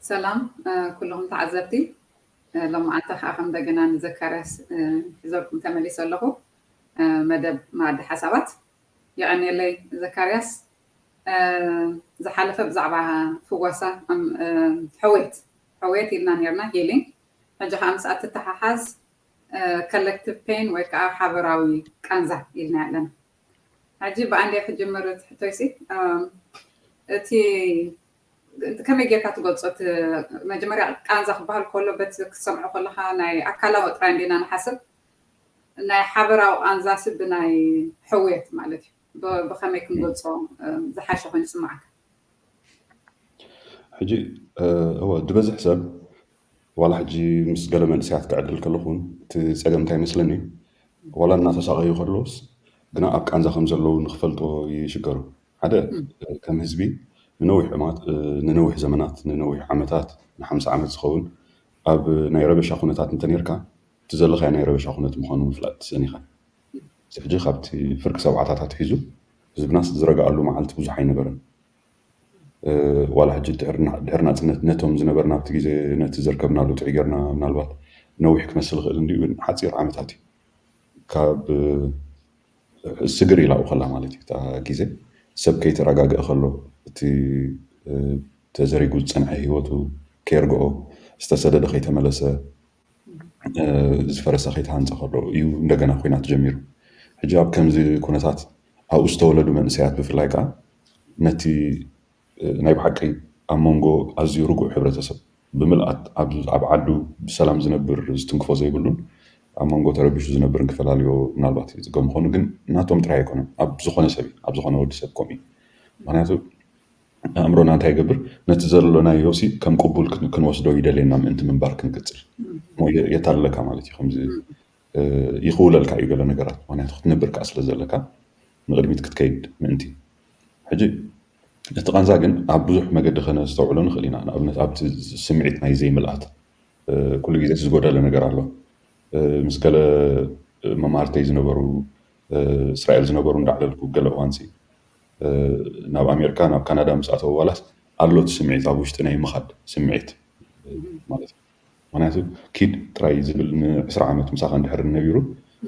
ሰላም፣ እ፣ ኩልኹም ተዓዘብቲ። እ፣ ሎማዓንቲ ከዓ ከም እንደገና ንዘካርያስ፣ እ፣ ሒዘልኩም ተመሊሰ ኣለኹ። እ፣ መደብ መኣዲ ሓሳባት። የቐንየለይ ዘካርያስ። እ፣ ዝሓለፈ ብዛዕባ ፍወሳ፣ እም፣ እ፣ ሕውየት፣ ሕውየት ኢልና ነርና፣ ሂሊንግ። ሕጂ ከዓ ምስኣ ትተሓሓዝ፣ እ፣ ኮሌክቲቭ ፔን ወይ ከዓ ሓበራዊ ቃንዛ ኢልና ኣለና። ሕጂ ብኣንዴ ክጅምር እቲ ሕቶይሲ፣ እም፣ እቲ፣ እቲ ከመይ ጌርካ ትገልጾ? እቲ መጀመርያ ቃንዛ ክበሃል ከሎ በቲ ክትሰምዖ ከለኻ ናይ ኣካላዊ ጥራይ እንዲና ንሓስብ፣ ናይ ሓበራዊ ቃንዛሲ ብናይ ሕውየት ማለት እዩ። ብ-፣ ብኸመይ ክንገልጾ፣ እም፣ ዝሓሸ ኮይኑ ይስምዓካ? ሕጂ፣ እ፣ እወ፣ ዝበዝሕ ሰብ ዋላ ሕጂ ምስ ገለ መንእሰያት ክዕልል ከለኹ እውን እቲ ጸገም እንታይ ይመስለኒ፣ ዋላ እናተሳቐዩ ከለውስ ግና ኣብ ቃንዛ ከም ዘለዉ ንኽፈልጦ ይሽገሩ። ሓደ፣ እ፣ ከም ህዝቢ ንነዊሕ ዕማት፣ እ፣ ንነዊሕ ዘመናት፣ ንነዊሕ ዓመታት፣ ንሓምሳ ዓመት ዝኸውን ኣብ ናይ ረበሻ ኩነታት እንተኔርካ፣ እቲ ዘለኻዮ ናይ ረበሻ ኩነት ምዃኑ ምፍላጥ ትስእን ኢኻ። እዚ ሕጂ ካብቲ ፍርቂ ሰብዓታት ኣትሒዙ ህዝብናስ ዝረግኣሉ መዓልቲ ብዙሕ ኣይነበረን። እ፣ ዋላ ሕጂ ድሕሪ ና-፣ ድሕሪ ናጽነት ነቶም ዝነበርና ኣብቲ ግዜ ነቲ ዘርከብናሉ ጥዑይ ጌርና ምናልባት ነዊሕ ክመስል ይኽእል እንድዩ፣ ግን ሓጺር ዓመታት እዩ። ካብ፣ እ፣ ስግር ኢላ ኣብኡ ከላ ማለት እዩ። እታ ግዜ ሰብ ከይተረጋግአ ከሎ፣ እቲ፣ እ፣ ተዘሪጉ ዝጸንሐ ህይወቱ ከየርግኦ፣ ዝተሰደደ ከይተመለሰ፣ እ፣ ዝፈረሰ ከይተሃንጸ ከሎ እዩ እንደገና ኲናት ጀሚሩ። ሕጂ ኣብ ከምዚ ኩነታት ኣብኡ ዝተወለዱ መንእሰያት ብፍላይ ከኣ ነቲ፣ እ፣ ናይ ብሓቂ ኣብ መንጎ ኣዝዩ ርጉእ ሕብረተሰብ ብምልኣት ኣብ፣ ኣብ ዓዱ ብሰላም ዝነብር ዝትንክፎ ዘይብሉን ኣብ መንጎ ተረቢሹ ዝነብርን ክፈላልዮ ምናልባት ይጽገም ምኾኑ፣ ግን ናቶም ጥራይ ኣይኮነን። ኣብ ዝኾነ ሰብ እዩ፣ ኣብ ዝኾነ ወዲ ሰብ ከምኡ እዩ። ምኽንያቱ ኣእምሮና እንታይ ይገብር? ነቲ ዘሎናዮ ሲ ከም ቅቡል ክን-፣ ክንወስዶ ይደልየና ምእንቲ ምንባር ክንቅጽል። እሞ የ-፣ የታልለካ ማለት እዩ። ከምዚ፣ እ፣ ይኽውለልካ እዩ ገለ ነገራት። ምኽንያቱ ክትነብር ከኣ ስለ ዘለካ ንቕድሚት ክትከይድ ምእንቲ። ሕጂ እቲ ቃንዛ ግን ኣብ ብዙሕ መገዲ ከነስተውዕሎ ንኽእል ኢና። ንኣብነት ኣብቲ ስምዒት ናይ ዘይምልኣት፣ እ፣ ኩሉ ግዜ እቲ ዝጎደለ ነገር ኣሎ። እ፣ ምስ ገለ መማህርተይ ዝነበሩ፣ እ፣ እስራኤል ዝነበሩ እንዳዕለልኩ ገለ እዋንሲ፣ እ፣ ናብ ኣሜሪካ፣ ናብ ካናዳ ምስ ኣተው ዋላስ ኣሎ እቲ ስምዒት ኣብ ውሽጢ ናይ ምኻድ ስምዒት ማለት እዩ። ምኽንያቱ ኪድ ጥራይ ዝብል ንዕስራ ዓመት ምሳኻ እንድሕር ነቢሩ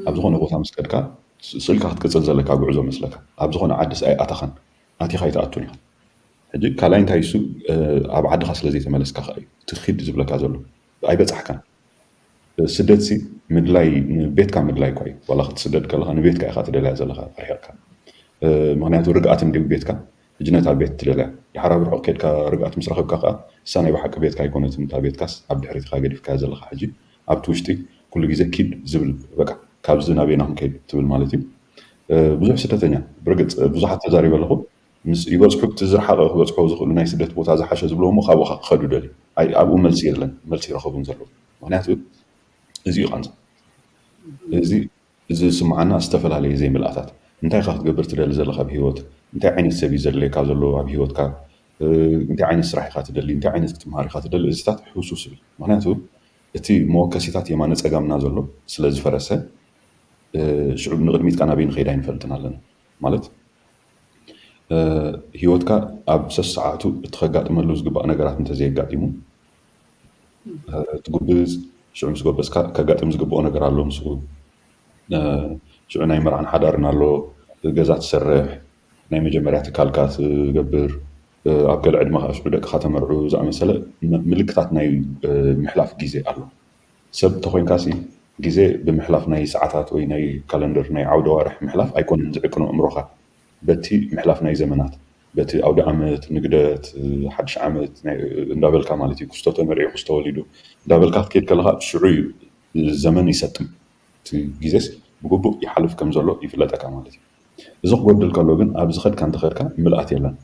ኣብ ዝኾነ ቦታ ምስ ከድካ ስ-፣ ስእልካ ክትቅጽል ዘለካ ጉዕዞ መስለካ። ኣብ ዝኾነ ዓድስ ኣይኣተኻን፣ ኣቲኻ ኣይትኣቱን ኢኻ። ሕጂ ካልኣይ እንታይ እሱ፣ እ፣ ኣብ ዓድኻ ስለ ዘይተመለስካ ከኣ እዩ እቲ ኪድ ዝብለካ ዘሎ። ኣይበጻሕካን። ስደትሲ ምድላይ፣ ንቤትካ ምድላይ እኳ እዩ። ዋላ ክትስደድ ከለኻ ንቤትካ ኢኻ ትደልያ ዘለኻ ኣርሒቕካ። እ፣ ምኽንያቱ ርግኣት እንድዩ ቤትካ። ሕጂ ነታ ቤት ትደልያ። ድሓር ኣብ ርሑቕ ኬድካ ርግኣት ምስ ረኸብካ ከኣ፣ እሳ ናይ ብሓቂ ቤትካ ኣይኮነትን፣ እታ ቤትካስ ኣብ ድሕሪትካ ገዲፍካያ ዘለኻ። ሕጂ ኣብቲ ውሽጢ ኩሉ ግዜ ኪድ ዝብል፣ በቃ ካብዚ ናበይና ክንከይድ ትብል ማለት እዩ። እ፣ ብዙሕ ስደተኛ፣ ብርግጽ ብዙሓት ተዛሪበ ኣለኹ። ምስ ይበጽሑ፣ እቲ ዝረሓቐ ክበጽሖ ዝኽእሉ ናይ ስደት ቦታ ዝሓሸ ዝብልዎ እሞ ካብኡ ክኸዱ ደልዩ። ኣይ፣ ኣብኡ መልሲ የለን፣ መልሲ ይረኸቡን ዘለዉ። ምኽንያቱ እዚ እዩ ቃንዛ። እዚ ዝስምዓና ዝተፈላለየ ዘይምልኣታት። እንታይ ኢኻ ክትገብር ትደሊ ዘለኻ ኣብ ህይወት? እንታይ ዓይነት ሰብ እዩ ዘድልየካ ዘሎ ኣብ ህይወትካ? እ፣ እንታይ ዓይነት ስራሕ ኢኻ ትደሊ? እንታይ ዓይነት ክትምሃር ኢኻ ትደሊ? እዚታት ሕውስውስ ይብል። ምኽንያቱ እቲ መወከሲታት የማነ ጸጋምና ዘሎ ስለ ዝፈረሰ፣ እ፣ ሽዑ ንቕድሚት ከኣ ናበይ ንኸይድ ኣይንፈልጥን ኣለና። ማለት፣ እ፣ ህይወትካ ኣብ ሰሰዓቱ እቲ ከጋጥመሉ ዝግባእ ነገራት እንተዘየጋጢሙ፣ እ፣ ትጉብዝ፣ ሽዑ ምስ ጎበዝካ ከጋጥም ዝግብኦ ነገር ኣሎ ምስኡ። እ፣ ሽዑ ናይ መርዓን ሓዳርን ኣሎ፣ ገዛ ትሰርሕ፣ ናይ መጀመርያ ትካልካ ትገብር፣ እ፣ ኣብ ገለ ዕድመ ከኣ ሽዑ ደቅኻ ተመርዑ ዝኣመሰለ ም-፣ ምልክታት ናይ፣ እ፣ ምሕላፍ ግዜ ኣሎ። ሰብ ተኾይንካሲ ግዜ ብምሕላፍ ናይ ሰዓታት ወይ ናይ ካለንደር ናይ ዓውደ ኣዋርሕ ምሕላፍ ኣይኮነን ዝዕቅኖ ኣእምሮኻ። በቲ ምሕላፍ ናይ ዘመናት፣ በቲ ኣውደ ዓመት፣ ንግደት፣ ሓድሽ ዓመት ናይ፣ እንዳበልካ ማለት እዩ፣ ክስቶ ተመርዒ፣ ክስቶ ወሊዱ እንዳበልካ ክትከይድ ከለኻ ሽዑ እዩ ዘመን ይሰጥም። እቲ ግዜስ ብግቡእ ይሓልፍ ከም ዘሎ ይፍለጠካ ማለት እዩ። እዚ ክጎድል ከሎ ግን ኣብ ዝኸድካ እንተኸድካ ምልኣት የለን።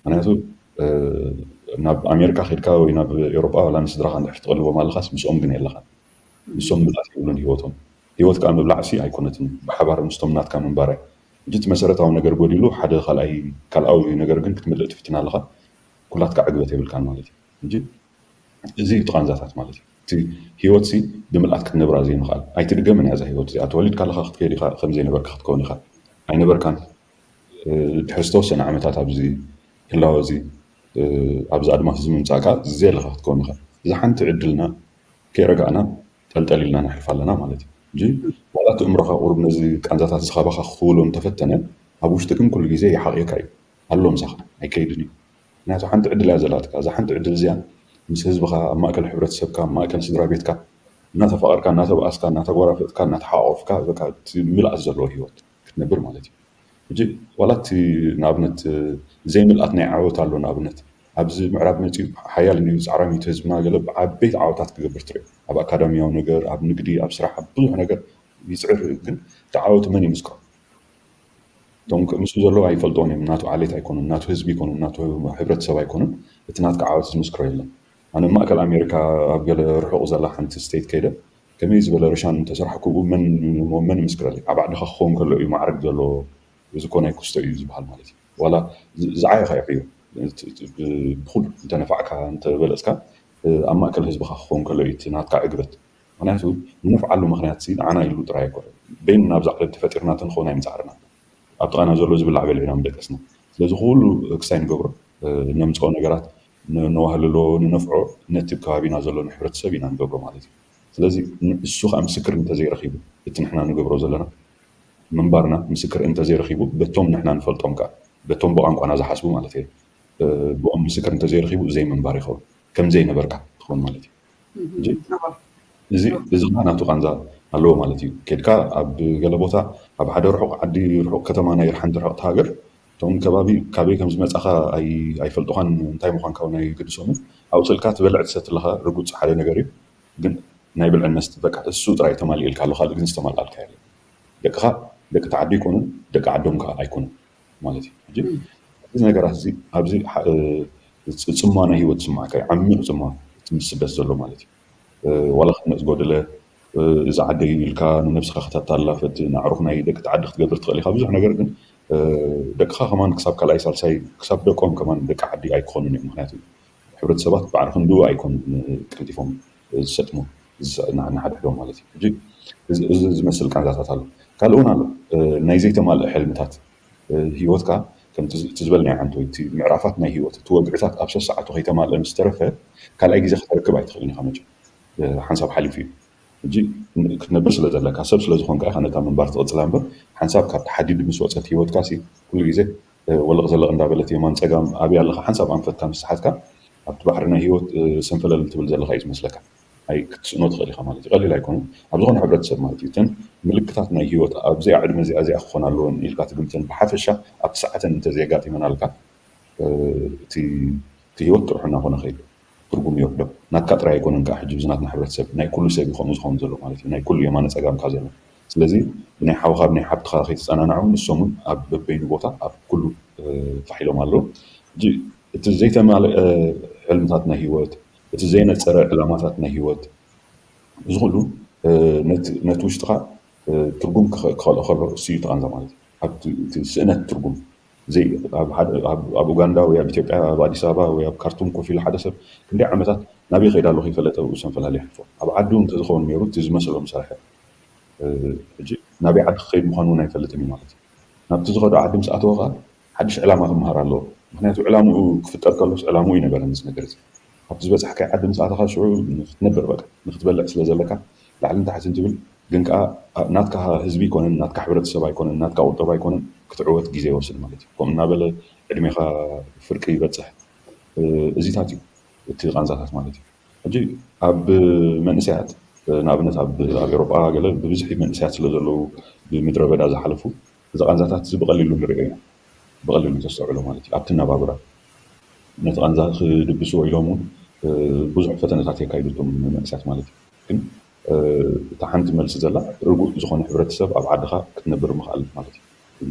ምኽንያቱ፣ እ፣ ናብ ኣሜሪካ ከድካ ወይ ናብ ኤውሮጳ ዋላ ንስድራኻ እንድሕር ትቐልቦም ኣለኻስ ምስኦም ግን የለኻን። ንሶም ምልኣት የብሉን ህይወቶም። ህይወት ከኣ ምብላዕሲ ኣይኮነትን፣ ብሓባር ምስቶም ናትካ ምንባር እያ። ሕጂ እቲ መሰረታዊ ነገር ጎዲሉ፣ ሓደ ካልኣይ፣ ካልኣዊ ነገር ግን ክትምልእ ትፍትን ኣለኻ፣ ኩላትካ ዕግበት የብልካን ማለት እዩ። ሕጂ እዚ እዩ እቲ ቃንዛታት ማለት እዩ። እቲ ህይወትሲ ብምልኣት ክትነብራ ዘይምኽኣል። ኣይትድገምን እያ እዛ ህይወት እዚኣ። ተወሊድካ ኣለኻ ክትከይድ ኢኻ፣ ከም ዘይነበርካ ክትከውን ኢኻ። ኣይነበርካን። ድሕሪ ዝተወሰነ ዓመታት ኣብዚ ህላወ እዚ፣ ኣብዚ ኣድማስ እዚ ምምፃእካ ዘየለኻ ክትከውን ኢኻ። እዛ ሓንቲ ዕድልና ከይረጋእና ጠልጠል ኢልና ነሕልፋ ኣለና ማለት እዩ። እንጂ ዋላ እቲ እምሮኻ ቁሩብ ነዚ ቃንዛታት እዚ ካባኻ ክኽውሎ እንተፈተነ፣ ኣብ ውሽጢ ግን ኩሉ ግዜ ይሓቕየካ እዩ። ኣሎ ምሳኻ፣ ኣይከይድን እዩ። ምክንያቱ ሓንቲ ዕድል እያ ዘላትካ። እዛ ሓንቲ ዕድል እዚኣ ምስ ህዝብኻ፣ ኣብ ማእከል ሕብረተሰብካ፣ ኣብ ማእከል ስድራ ቤትካ እናተፋቐርካ፣ እናተባኣስካ፣ እናተጓራፈጥካ፣ እናተሓቋቖፍካ፣ በቃ እቲ ምልኣት ዘለዎ ህይወት ክትነብር ማለት እዩ። ሕጂ ዋላ እቲ ንኣብነት ዘይምልኣት ናይ ዓወት ኣሎ። ንኣብነት ኣብዚ ምዕራብ መፂኡ ሓያል እዩ፣ ፃዕራም እዩ እቲ ህዝብና፣ ገለ ዓበይቲ ዓወታት ክገብር ትርኢ። ኣብ ኣካዳሚያዊ ነገር፣ ኣብ ንግዲ፣ ኣብ ስራሕ፣ ኣብ ብዙሕ ነገር ይፅዕር እዩ። ግን እቲ ዓወት መን ይምስክሮ? እቶም ክ- ምስኡ ዘለዉ ኣይፈልጥዎን እዮም። ናቱ ዓሌት ኣይኮኑን፣ ናቱ ህዝቢ ኣይኮኑን፣ ናቱ ሕብረተሰብ ኣይኮኑን። እቲ ናትካ ዓወት ዝምስክሮ የለን። ኣነ ማእከል ኣሜሪካ ኣብ ገለ ርሑቕ ዘላ ሓንቲ ስቴት ከይደ ከመይ ዝበለ ርሻን እንተሰራሕኩ መን መን ይምስክረለይ? ኣብ ዓድኻ ክኸውን ከሎ እዩ ማዕረግ ዘለዎ። እዚ እኮ ናይ ኩስቶ እዩ ዝበሃል ማለት እዩ። ዋላ ዝ- ዝዓየኻ ይዕዮ። እቲ- እቲ- ብ- ብኹሉ እንተነፋዕካ እንተበለፅካ ኣብ ማእከል ህዝብኻ ክኸውን ከሎ እዩ እቲ ናትካ ዕግበት። ምክንያቱ ንነፍዓሉ ምክንያት ሲ ንዓና ኢሉ ጥራይ ኣይኮነን። በይንና ኣብዚ ዓለም ተፈጢርና ተንኸውን ኣይምፃዕርና። ኣብ ጥቓና ዘሎ ዝብላዕ በሊዕና ምደቀስና። ስለዚ ኩሉ ክሳይ ንገብሮ ነምፅኦ ነገራት ነዋህልሎ፣ ንነፍዖ ነቲ ከባቢና ዘሎ ንሕብረተሰብ ኢና ንገብሮ ማለት እዩ። ስለዚ እሱ ከዓ ምስክር እንተዘይረኪቡ እቲ ንሕና ንገብሮ ዘለና ምንባርና ምስክር እንተዘይረኪቡ በቶም ንሕና ንፈልጦም ከዓ በቶም ብቋንቋና ዝሓስቡ ማለት እዩ ብኦም ምስክር እንተዘይረኪቡ ዘይምንባር ይኸውን ከምዘይነበርካ ትኸውን ማለት እዩ። እዚ እዚ ከዓ ናቱ ቃንዛ ኣለዎ ማለት እዩ። ኬድካ ኣብ ገለ ቦታ ኣብ ሓደ ርሑቕ ዓዲ ርሑቕ ከተማ ናይ ሓንቲ ርሕቕቲ ሃገር እቶም ከባቢ ካበይ ከም ዝመፃኻ ኣይፈልጡኻን እንታይ ምዃንካ እውን ኣይገድሶምን። ኣብኡ ስእልካ ትበልዕ ትሰቲ ኣለኻ ርጉፅ ሓደ ነገር እዩ። ግን ናይ ብልዕን መስተ በቃ እሱ ጥራይ ተማሊእልካ ኣሎ ካልእ ግን ዝተማልኣልካ የለን። ደቅኻ ደቂ ተዓዲ ኣይኮኑን ደቂ ዓዶም ከዓ ኣይኮኑን ማለት እዩ። እዚ ነገራት እዚ ኣብዚ ጽምዋ ናይ ህይወት ዝስምዓካ እዩ። ዓሚቕ ጽምዋ እቲ ምስ ስደት ዘሎ ማለት እዩ። ዋላ ክትመጽ ጎደለ እዚ ዓደይ ኢልካ ንነብስኻ ከተታላ ፈትን ኣዕሩኽ ናይ ደቂ ዓዲ ክትገብር ትኽእል ኢኻ ብዙሕ ነገር ግን ደቅኻ ከማን ክሳብ ካልኣይ ሳልሳይ ክሳብ ደቆም ከማን ደቂ ዓዲ ኣይክኾኑን እዮም። ምክንያቱ ሕብረተሰባት በዓል ክንድኡ ኣይኮኑን ቀልጢፎም ዝሰጥሙ ንሓድሕዶም ማለት እዩ። እዚ ዝመስል ቃንዛታት ኣሎ። ካልእ እውን ኣሎ ናይ ዘይተማልአ ሕልምታት ህይወትካ ከምቲ ዝበልናዮ ሓንቲ ወይ እቲ ምዕራፋት ናይ ህይወት እቲ ወግዕታት ኣብ ሰሰዓቱ ከይተማልአ ምስ ተረፈ ካልኣይ ግዜ ከተርክብ ኣይትኽእልን ኢኻ። መቸም ሓንሳብ ሓሊፉ እዩ። ሕጂ ክትነብር ስለ ዘለካ ሰብ ስለ ዝኾንካ ኢኻ ነታ ምንባር ትቕጽላ እምበር ሓንሳብ ካብ ተሓዲድ ምስ ወጸት ህይወትካ ሲ ኩሉ ግዜ ወለቕ ዘለቕ እንዳበለት የማን ጸጋም ኣብያ ኣለኻ ሓንሳብ ኣንፈትካ ምስ ሰሓትካ ኣብቲ ባሕሪ ናይ ህይወት ሰንፈለል ትብል ዘለኻ እዩ ዝመስለካ። ኣይ ክትስእኖ ትኽእል ኢኻ ማለት እዩ። ቀሊል ኣይኮነን ኣብ ዝኾነ ሕብረተሰብ ማለት እዩ። እተን ምልክታት ናይ ህይወት ኣብዚኣ ዕድመ እዚኣ እዚኣ ክኾና ኣለወን ኢልካ ትግምተን ብሓፈሻ ኣብቲ ሰዓተን እንተዘየጋጢመናልካ እቲ ህይወት ጥርሑ እናኾነ ከይዱ ትርጉም ይወርዶ። ናትካ ጥራይ ኣይኮነን ከዓ ሕጂ ብዝናትና ሕብረተሰብ ናይ ኩሉ ሰብ እዩ ከምኡ ዝኸውን ዘሎ ማለት እዩ። ናይ ኩሉ የማነ ጸጋምካ ዘሎ ስለዚ ብናይ ሓውኻ ብናይ ሓብትኻ ከይተጸናናዑ ንሶም እውን ኣብ በበይኑ ቦታ ኣብ ኩሉ ፋሕ ኢሎም ኣለዉ። ሕጂ እቲ ዘይተማልአ ሕልምታት ናይ ህይወት እቲ ዘይነጸረ ዕላማታት ናይ ህይወት እዚ ኩሉ ነቲ ውሽጥኻ ትርጉም ክኸልኦ ከሎ እሱ እዩ ተቓንዛ ማለት እዩ። ኣብቲ ስእነት ትርጉም ኣብ ኡጋንዳ ወይ ኣብ ኢትዮጵያ ኣብ ኣዲስ ኣበባ ወይ ኣብ ካርቱም ኮፍ ኢሉ ሓደ ሰብ ክንደይ ዓመታት ናበይ ከይዳ ኣለኹ ይፈለጠ ብኡ ሰንፈላል ይሕልፎ ኣብ ዓዱ እንተዝኸውን ነይሩ እቲ ዝመሰሎ ምሰርሐ ሕጂ ናበይ ዓዲ ክኸይድ ምዃኑ እውን ኣይፈልጥን እዩ ማለት እዩ። ናብቲ ዝኸዶ ዓዲ ምስ ኣተወ ከዓ ሓድሽ ዕላማ ክመሃር ኣለዎ። ምክንያቱ ዕላምኡ ክፍጠር ከሎስ ዕላምኡ ይነበረ ምስ ነገር እዚ ካብቲ ዝበፃሕካዮ ዓዲ ምስ ኣተኻ ሽዑ ንክትነብር በቃ ንክትበልዕ ስለ ዘለካ ላዕልን ታሕትን ትብል ግን ከዓ ናትካ ህዝቢ ኣይኮነን ናትካ ሕብረተሰብ ኣይኮነን ናትካ ቁጠባ ኣይኮነን ክትዕወት ግዜ ይወስድ ማለት እዩ። ከምኡ እናበለ ዕድሜኻ ፍርቂ ይበፅሕ። እዚታት እዩ እቲ ቃንዛታት ማለት እዩ። ሕጂ ኣብ መንእሰያት ንኣብነት ኣብ ኣብ ኤሮጳ ገለ ብብዝሒ መንእሰያት ስለ ዘለዉ ብምድረ በዳ ዝሓለፉ እዚ ቃንዛታት እዚ ብቐሊሉ ንሪኦ ኢና። ብቐሊሉ ተስተውዕሎ ማለት እዩ። ኣብቲ ኣነባብራ ነቲ ቃንዛ ክድብስዎ ኢሎም እውን ብዙሕ ፈተነታት የካይዱ እቶም መንእሰያት ማለት እዩ። ግን እታ ሓንቲ መልሲ ዘላ ርጉእ ዝኾነ ሕብረተሰብ ኣብ ዓድኻ ክትነብር ምኽኣል ማለት እዩ።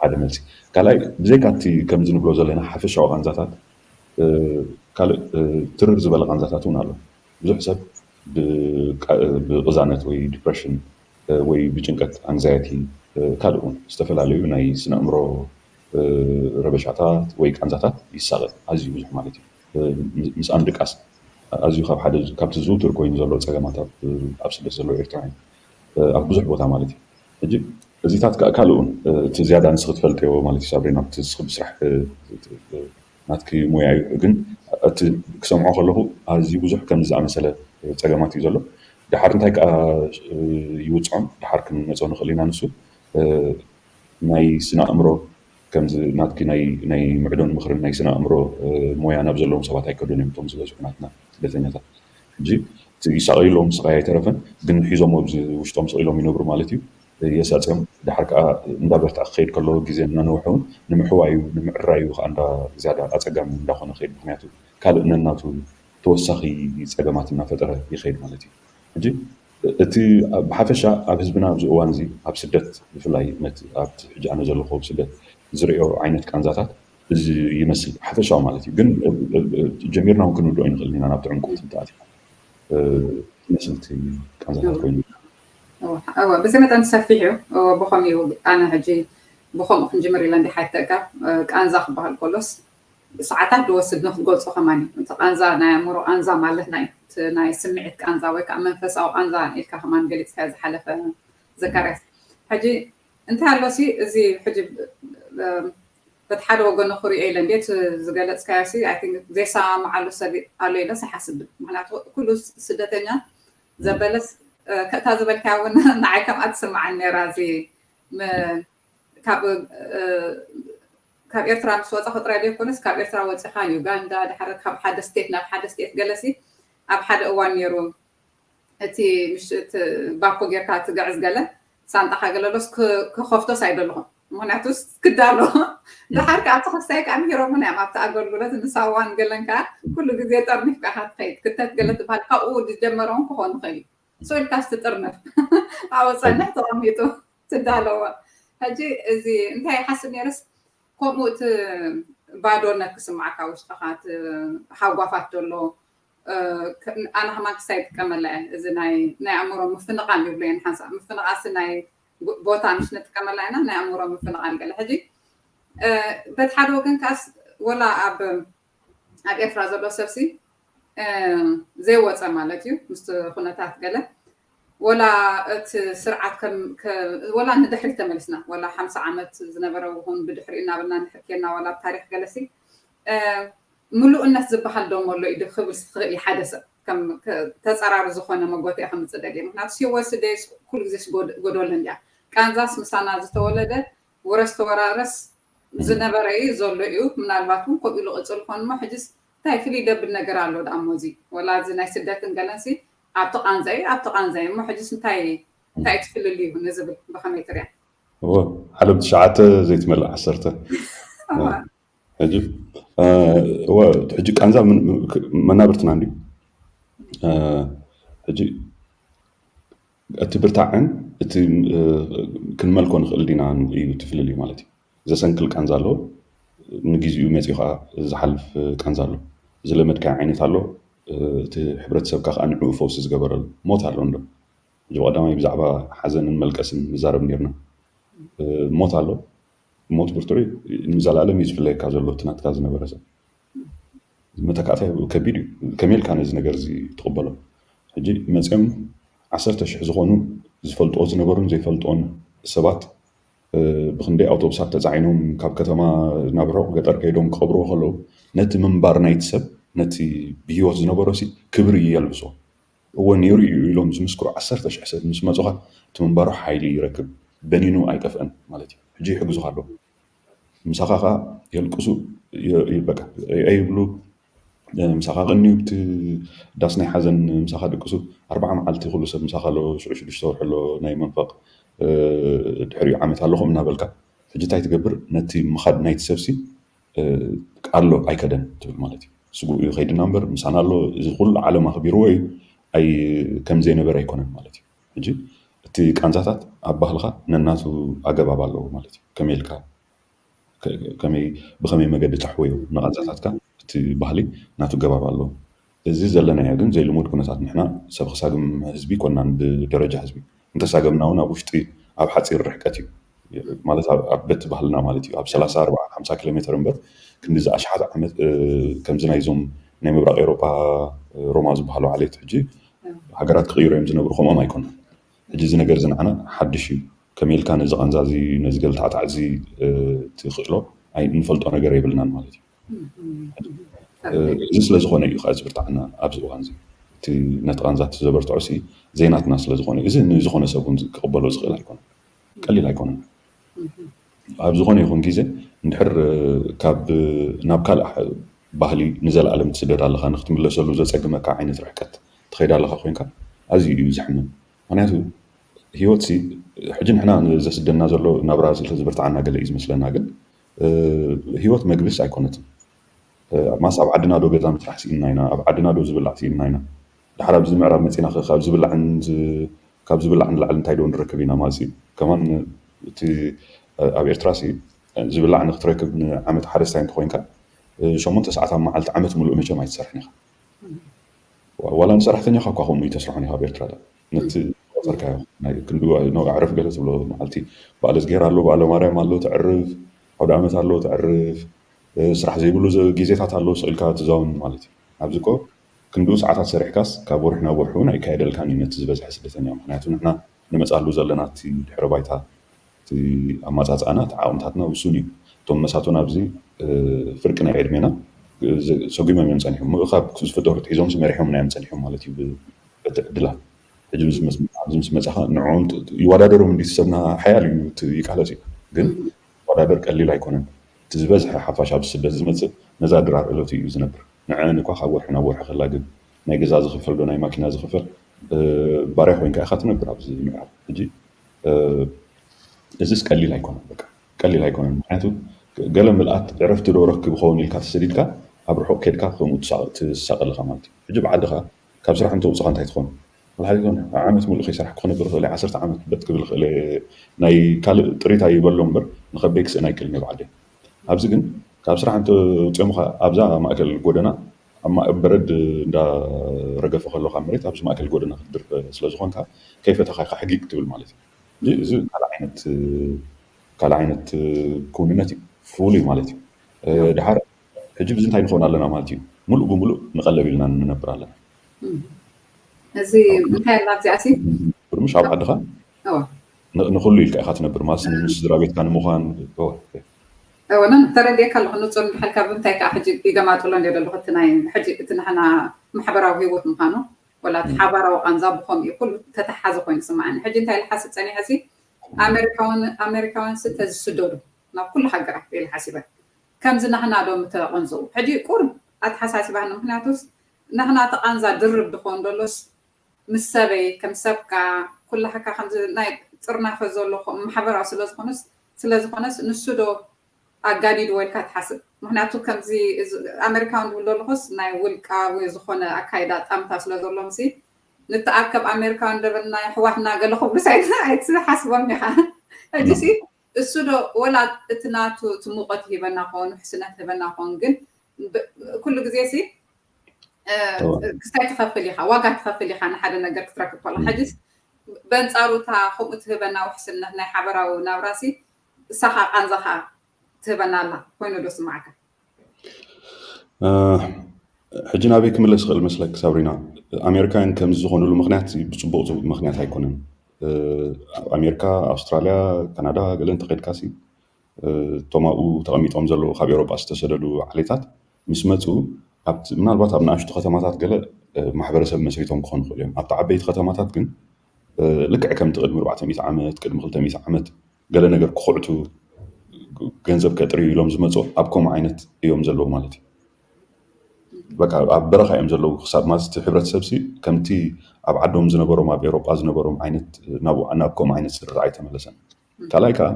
ሓደ መልሲ። ካልኣይ ብዘይካ እቲ ከምዚ ንብሎ ዘለና ሓፈሻዊ ቃንዛታት ካልእ ትርር ዝበለ ቃንዛታት እውን ኣሎ። ብዙሕ ሰብ ብቅዛነት ወይ ዲፕሬሽን ወይ ብጭንቀት ኣንግዛይቲ ካልእ እውን ዝተፈላለዩ ናይ ስነ ኣእምሮ ረበሻታት ወይ ቃንዛታት ይሳቐ ኣዝዩ ብዙሕ ማለት እዩ። ምስኣን ድቃስ ኣዝዩ ካብ ሓደ ካብቲ ዝውቱር ኮይኑ ዘሎ ጸገማት ኣብ ኣብ ስደት ዘለዉ ኤርትራውያን ኣብ ብዙሕ ቦታ ማለት እዩ። ሕጂ እዚታት ከኣ ካልእ እውን እቲ ዝያዳ ንስኺ ትፈልጥዮ ማለት እዩ ሳብሪና ኣብቲ ንስኺ ብስራሕ ናትኪ ሞያ እዩ ግን እቲ ክሰምዖ ከለኹ ኣዝዩ ብዙሕ ከምዚ ዝኣመሰለ ጸገማት እዩ ዘሎ። ደሓር እንታይ ከኣ ይውፅዖም ደሓር ክንመፆ ንኽእል ኢና ንሱ ናይ ስነ ኣእምሮ ከምዚ ናትኪ ናይ ናይ ምዕዶን ምኽርን ናይ ስነ ኣእምሮ ሞያ ናብ ዘለዎም ሰባት ኣይከዱን እዮም እቶም ዝበዝሑ ናትና ስደተኛታት ሕጂ ይሳቐይሎም ስቓይ ኣይተረፈን ግን ሒዞም ኣብዚ ውሽጦም ስቕ ኢሎም ይነብሩ ማለት እዩ የሳፅዮም ድሓር ከዓ እንዳበርትዐ ክኸይድ ከለዎ ግዜ እናነውሐ እውን ንምሕዋዩ ንምዕራዩ ከዓ እንዳ ዝያዳ ኣፀጋሚ እንዳኾነ ከይድ ምክንያቱ ካልእ ነናቱ ተወሳኺ ፀገማት እናፈጠረ ይኸይድ ማለት እዩ ሕጂ እቲ ብሓፈሻ ኣብ ህዝብና ኣብዚ እዋን እዚ ኣብ ስደት ብፍላይ ነቲ ኣብቲ ሕጂ ኣነ ዘለኹ ኣብ ስደት ዝሪኦ ዓይነት ቃንዛታት እዚ ይመስል ሓፈሻዊ ማለት እዩ ግን ጀሚርና እውን ክንውድኦ ይንኽእል ኢና ናብቲ ዕምቆት እንተኣቲና ይመስል እቲ ቃንዛታት ኮይኑ እወ ብዚ መጠን ሰፊሕ እዩ ብኸምኡ ኣነ ሕጂ ብኸምኡ ክንጅምር ኢለ እንዲ ሓተካ ቃንዛ ክበሃል ከሎስ ሰዓታት ዝወስድ ንክትገልፆ ከማን እዩ እቲ ቃንዛ ናይ ኣእምሮ ቃንዛ ማለት ናይ ናይ ስምዒት ቃንዛ ወይ ከዓ መንፈሳዊ ቃንዛ ኢልካ ከማን ገሊፅካ ዝሓለፈ ዘካርያስ ሕጂ እንታይ ኣሎ ሲ እዚ ሕጂ በቲ ሓደ ወገኑ ክሪኦ ኢለ እንዴት ዝገለፅካዮ ሲ ዘይሰማማዓሉ ሰብ ኣሎ ኢለ ይሓስብ ምክንያቱ ኩሉ ስደተኛ ዘበለስ ከእታ ዝበልካያ እውን ንዓይ ከምኣ ትስምዓኒ ነራ እዚ ካብ ካብ ኤርትራ ምስ ወፃኹ ጥራይ ዘይኮነስ ካብ ኤርትራ ወፂኻ ዩጋንዳ ድሓር ካብ ሓደ ስቴት ናብ ሓደ ስቴት ገለሲ ኣብ ሓደ እዋን ነይሩ እቲ ምሽት ባኮ ጌርካ ትግዕዝ ገለ ሳንጣኻ ገለሎስ ክኸፍቶስ ኣይደለኹም ምክንያቱ ክዳሎ ድሓር ከዓ ተኸስታይ ከዓ ምሂሮምና እዮም ኣብቲ ኣገልግሎት ንሳዋን ገለን ከዓ ኩሉ ግዜ ጠርኒፍ ከዓ ትኸይድ ክተት ገለ ትበሃል ካብኡ ዝጀመረውን ክኾን ይኽእል እዩ ሶ ኢልካ ስትጥርንፍ ኣብኡ ፀንሕ ተቐሚጡ ትዳለዎ ሕጂ እዚ እንታይ ሓስብ ነይርስ ከምኡ እቲ ባዶነት ክስማዓካ ውሽጥኻ እቲ ሃጓፋት ዘሎ ኣነ ከማን ክሳይ ይጥቀመላ እየ እዚ ናይ ኣእምሮ ምፍንቓል ይብሎ እየን ሓንሳብ ምፍንቓልሲ ናይ ቦታ ምሽ ንጥቀመላ ኢና ናይ ኣእምሮ ምፍንቓል ገለ ሕጂ በቲ ሓደ ወገን ከዓስ ወላ ኣብ ኣብ ኤርትራ ዘሎ ሰብሲ ዘይወፀ ማለት እዩ ምስቲ ኩነታት ገለ ወላ እቲ ስርዓት ወላ ንድሕሪ ተመልስና ወላ ሓምሳ ዓመት ዝነበረ ውን ብድሕሪ እናበልና ንሕኬና ወላ ኣብ ታሪክ ገለሲ ምሉእነት ዝበሃል ዶ መሎ ኢዱ ክብል ትኽእል ሓደ ሰብ ተፀራሪ ዝኾነ መጎተያ ከምፅእ ደልየ ምክንያቱ ሲወስደ ኩሉ ግዜ ጎዶል እንዲያ ቃንዛስ ምሳና ዝተወለደ ውረስ ተወራረስ ዝነበረ እዩ ዘሎ እዩ ምናልባት እውን ከምኡ ኢሉ ቅፅል ኮን ሞ ሕጅስ እንታይ ፍልይ ደብል ነገር ኣሎ ደኣ እሞ እዚ ወላ እዚ ናይ ስደትን ገለንሲ ኣብቲ ቃንዛ እዩ ኣብቲ ቃንዛ እዩ እሞ ሕጅስ እንታይ እንታይ ትፍልል እዩ ንዝብል ብከመይ ትሪያ እዎ ዓለም ትሽዓተ ዘይትመልእ ዓሰርተ ሕጂ እዎ ሕጂ ቃንዛ መናብርትና እንድዩ ሕጂ እቲ ብርታዕን እቲ ክንመልኮ ንኽእል ዲና እዩ ትፍልልዩ ማለት እዩ ዘሰንክል ቃንዛ ኣሎ ንግዜኡ መፂኡ ከዓ ዝሓልፍ ቃንዛ ኣሎ ዝለመድካዮ ዓይነት ኣሎ እቲ ሕብረተሰብካ ከዓ ንዕኡ ፈውሲ ዝገበረሉ ሞት ኣሎ እንዶ ሕጂ ብቀዳማይ ብዛዕባ ሓዘንን መልቀስን ንዛረብ ነርና ሞት ኣሎ ሞት ብርቱዕ ንዘላለም እዩ ዝፍለየካ ዘሎ እቲ ናትካ ዝነበረ ሰብ መተካእታ ከቢድ እዩ ከመይ ኢልካ ነዚ ነገር እዚ ትቕበሎ ሕጂ መፅኦም ዓሰርተ ሽሕ ዝኾኑ ዝፈልጥዎ ዝነበሩን ዘይፈልጥዎን ሰባት ብክንደይ ኣውቶቡሳት ተፃዒኖም ካብ ከተማ ናብ ርሑቕ ገጠር ከይዶም ክቐብርዎ ከለዉ ነቲ ምንባር ናይቲ ሰብ ነቲ ብሂወት ዝነበሮ ሲ ክብሪ የልብሶ እወ ነይሩ እዩ ኢሎም ዝምስክሩ ዓሰርተ ሽሕ ሰብ ምስ መፁኻ እቲ ምንባሩ ሓይሊ ይረክብ በኒኑ ኣይጠፍአን ማለት እዩ ሕጂ ይሕግዙኻ ኣለዉ ምሳኻ ከዓ የልቅሱ በቃ ኣይብሉ ምሳኻ ቀንዩ ብቲ ዳስ ናይ ሓዘን ምሳኻ ድቅሱ ኣርባዓ መዓልቲ ኩሉ ሰብ ምሳኻ ኣሎ ሽዑ ሽዱሽተ ወርሒ ኣሎ ናይ መንፈቕ ድሕሪኡ ዓመት ኣለኹም እናበልካ ሕጂ እንታይ ትገብር ነቲ ምኻድ ናይቲ ሰብሲ ኣሎ ኣይከደን ትብል ማለት እዩ ስጉእ እዩ ከይድና እምበር ምሳና ኣሎ እዚ ኩሉ ዓለም ኣኽቢርዎ እዩ ኣይ ከም ዘይነበረ ኣይኮነን ማለት እዩ ሕጂ እቲ ቃንዛታት ኣብ ባህልኻ ነናቱ ኣገባብ ኣለዎ ማለት እዩ ከመይ ኢልካ ከመይ ብኸመይ መገዲ ተሕወዮ ንቓንዛታትካ እቲ ባህሊ ናቱ ገባብ ኣለዎ እዚ ዘለናዮ ግን ዘይልሙድ ኩነታት ንሕና ሰብ ክሳግም ህዝቢ ኮናን ብደረጃ ህዝቢ እንተሳገምና እውን ኣብ ውሽጢ ኣብ ሓፂር ርሕቀት እዩ ማለት ኣብ በቲ ባህልና ማለት እዩ ኣብ ሰላሳ ኣርባዓ ሓምሳ ኪሎ ሜትር እምበር ክንዲዚ ኣሽሓት ዓመት ከምዚ ናይዞም ናይ ምብራቕ ኤውሮጳ ሮማ ዝበሃሉ ዓሌት ሕጂ ሃገራት ክቕይሩ እዮም ዝነብሩ፣ ከምኦም ኣይኮኑን። ሕጂ እዚ ነገር እዚ ንዓና ሓድሽ እዩ። ከመይ ኢልካ ነዚ ቃንዛ እዚ፣ ነዚ ገልታዕታዕ እዚ ትኽእሎ? ኣይ፣ እንፈልጦ ነገር የብልናን ማለት እዩ። እዚ ስለ ዝኾነ እዩ ከዓ ዝብርትዓና ኣብዚ እዋን እዚ። እቲ ነቲ ቃንዛ እቲ ዘበርትዖ ሲ ዘይናትና ስለ ዝኾነ እዩ። እዚ ንዝኾነ ሰብ እውን ክቕበሎ ዝኽእል ኣይኮነን፣ ቀሊል ኣይኮነን። ኣብ ዝኾነ ይኹን ግዜ እንድሕር ካብ ናብ ካልእ ባህሊ ንዘለኣለም ትስደድ ኣለኻ፣ ንክትምለሰሉ ዘጸግመካ ዓይነት ርሕቀት ትኸይድ ኣለኻ ኮይንካ ኣዝዩ እዩ ዘሕምም። ምክንያቱ ህይወት ሲ ሕጂ ንሕና ዘስደና ዘሎ ናብራ ስለ ዝበርትዓና ገለ እዩ ዝመስለና፣ ግን ህይወት መግብስ ኣይኮነትን። ማስ ኣብ ዓድና ዶ ገዛ ምስራሕ ስኢንና ኢና? ኣብ ዓድና ዶ ዝብላዕ ስኢንና ኢና? ድሓር ኣብዚ ምዕራብ መፂና ከ ካብ ዝብላዕን ዝ- ካብ ዝብላዕ ንላዕሊ እንታይ ዶ ንረክብ ኢና? ማሲ ከማን እቲ ኣብ ኤርትራ ሲ ዝብላዕ ንክትረክብ ንዓመት ሓረስታይ እንተኮይንካ ሸሞንተ ሰዓት ኣብ መዓልቲ ዓመት ሙሉእ መቸም ኣይትሰርሕን ኢኻ። ዋላ ንሰራሕተኛኻ እኳ ከምኡ ይተስርሖን ኢኻ ኣብ ኤርትራ ዳ ነቲ ቆፀርካዮ ናይ ክንዲ ነውዒ ዕረፍ ገለ ትብሎ መዓልቲ በዓለ እዝግሄር ኣሎ፣ በዓለ ማርያም ኣሎ ተዕርፍ፣ ኣውደ ዓመት ኣሎ ተዕርፍ፣ ስራሕ ዘይብሉ ግዜታት ኣሎ ስቕ ኢልካ ትዛውን ማለት እዩ። ኣብዚ እኮ ክንድኡ ሰዓታት ሰሪሕካስ ካብ ወርሒ ናብ ወርሒ እውን ኣይካየደልካን እዩ ነቲ ዝበዝሐ ስደተኛ። ምክንያቱ ንሕና ንመፅኣሉ ዘለና እቲ ድሕረ ባይታ እቲ ኣማፃፅኣና እቲ ዓቕምታትና ውሱን እዩ። እቶም መሳቱና ኣብዚ ፍርቂ ናይ ዕድሜና ሰጒሞም እዮም ፀኒሖም። ምእኻብ ዝፈጠሩት ሒዞም መሪሖምና እዮም ፀኒሖም ማለት እዩ። በቲ ዕድላት ሕጂ ኣብዚ ምስ መፃኻ ንዕኦም ይወዳደሮም እንዲ ሰብና ሓያል እዩ ይቃለስ እዩ፣ ግን ወዳደር ቀሊል ኣይኮነን። እቲ ዝበዝሐ ሓፋሽ ኣብ ስደት ዝመፅእ ነዛ ድራር እለቱ እዩ ዝነብር። ንዐን እኳ ካብ ወርሒ ናብ ወርሒ ከላግብ ናይ ገዛ ዝኽፈል ዶ ናይ ማኪና ዝኽፈል ባርያ ኮይንካ ኢኻ ትነብር ኣብዚ ምዕራብ ሕጂ። እዚስ ቀሊል ኣይኮነን፣ በቃ ቀሊል ኣይኮነን። ምክንያቱ ገለ ምልኣት ዕረፍቲ ዶ ረክብ ይኸውን ኢልካ ተሰዲድካ ኣብ ርሑቕ ከድካ ከምኡ ትሳቐ ኣለኻ ማለት እዩ። ሕጂ ብዓድኻ ካብ ስራሕ እንተውፅኻ እንታይ ትኾን? ወላ ሓደ ይኮን ዓመት ሙሉእ ከይሰራሕ ክኾነ ብርኽእለ ዓሰርተ ዓመት በጥ ክብል ክእለ ናይ ካልእ ጥሪት ኣይበሎ እምበር ንኸበይ ክስእን ኣይክእልን እየ ብዓደይ። ኣብዚ ግን ካብ ስራሕ እንተ ውፅኦምኻ ኣብዛ ማእከል ጎደና ኣብ በረድ እንዳረገፈ ከሎ ካብ መሬት ኣብዚ ማእከል ጎደና ክትድርበ ስለዝኾንካ ከይፈተኻ ኢኻ ሕጊግ ትብል ማለት እዩ። እዚ ካልእ ዓይነት ካልእ ዓይነት ክውንነት እዩ፣ ፍሉይ ማለት እዩ። ድሓር ሕጂ ብዚ እንታይ ንኸውን ኣለና ማለት እዩ? ሙሉእ ብሙሉእ ንቐለብ ኢልና ንነብር ኣለና። እዚ እንታይ ኣላ ኣብዚኣ ሲ ብርምሽ ኣብ ዓድኻ ንኹሉ ኢልካ ኢኻ ትነብር ማለት ምስ ስድራ ቤትካ ንምዃን ወላ ተረዲእካ ኣለኹ። ንፁር እንድሕልካ ብምንታይ ከዓ ሕጂ ይገማጥሎ እንደ ዘለኹ እቲ ናይ ሕጂ እቲ ንሕና ማሕበራዊ ህይወት ምዃኑ ወላ እቲ ሓባራዊ ቃንዛ ብኸምኡ ኩሉ ተተሓዘ ኮይኑ ስማዓኒ። ሕጂ እንታይ ኢለ ሓስብ ፀኒሐ ሲ ኣሜሪካውን ኣሜሪካውያን ሲ ተዝስደዱ ናብ ኩሉ ሃገራት ኢለ ሓሲበ። ከምዚ ናህና ዶ ምተቐንዘው ሕጂ ቁርብ ኣተሓሳሲባኒ። ምክንያቱስ ናህና ተቓንዛ ድርብ ድኾን ደሎስ ምስ ሰበይ ከም ሰብካ ኩላህካ ከምዚ ናይ ጥርናፈ ዘሎ ማሕበራዊ ስለዝኾነስ ስለዝኾነስ ንሱ ዶ ኣጋዲድዎ ኢልካ ትሓስብ? ምክንያቱ ከምዚ ኣሜሪካውን ዝብል ዘለኹስ ናይ ውልቃዊ ዝኾነ ኣካይዳ ጣምታ ስለዘሎም ሲ ንተኣከብ ኣሜሪካውን ደበና ኣሕዋትና ገለ ክብሉስ ኣይትሓስቦም ኢኻ። ሕጂ ሲ እሱ ዶ ወላ እቲ ናቱ እቲ ሙቐት ይህበና ኸውን ውሕስነት ይህበና ኸውን ግን ኩሉ ግዜ ሲ ክስታይ ትኸፍል ኢኻ፣ ዋጋ ትኸፍል ኢኻ ንሓደ ነገር ክትረክብ ከሎ። ሕጂስ በንጻሩ እታ ከምኡ ትህበና ውሕስነት ናይ ሓበራዊ ናብራሲ እሳኻ ቃንዛኻ ትህበና ኣላ ኮይኑ ዶ ስማዓካ? ሕጂ ናበይ ክምለስ ይኽእል መስለክ ሳብሪና? ኣሜሪካውያን ከምዚ ዝኾኑሉ ምክንያት ብፅቡቕ ምክንያት ኣይኮነን። ኣብ ኣሜሪካ፣ ኣውስትራልያ፣ ካናዳ ገለ እንተኸድካሲ እቶም ኣብኡ ተቐሚጦም ዘለዉ ካብ ኤውሮጳ ዝተሰደዱ ዓሌታት ምስ መፁ ኣብቲ ምናልባት ኣብ ንኣሽቱ ከተማታት ገለ ማሕበረሰብ መስሪቶም ክኾኑ ይኽእሉ እዮም። ኣብቲ ዓበይቲ ከተማታት ግን ልክዕ ከምቲ ቅድሚ ኣርባዕተ ሚእቲ ዓመት ቅድሚ ክልተ ሚእቲ ዓመት ገለ ነገር ክኹዕቱ ገንዘብ ከጥርዩ ኢሎም ዝመፁ ኣብ ከምኡ ዓይነት እዮም ዘለዉ ማለት እዩ። በቃ ኣብ በረኻ እዮም ዘለዉ ክሳብ ማለት እቲ ሕብረተሰብ ሲ ከምቲ ኣብ ዓዶም ዝነበሮም ኣብ ኤውሮጳ ዝነበሮም ዓይነት ናብ ከምኡ ዓይነት ስርርዕ ኣይተመለሰን። ካልኣይ ከዓ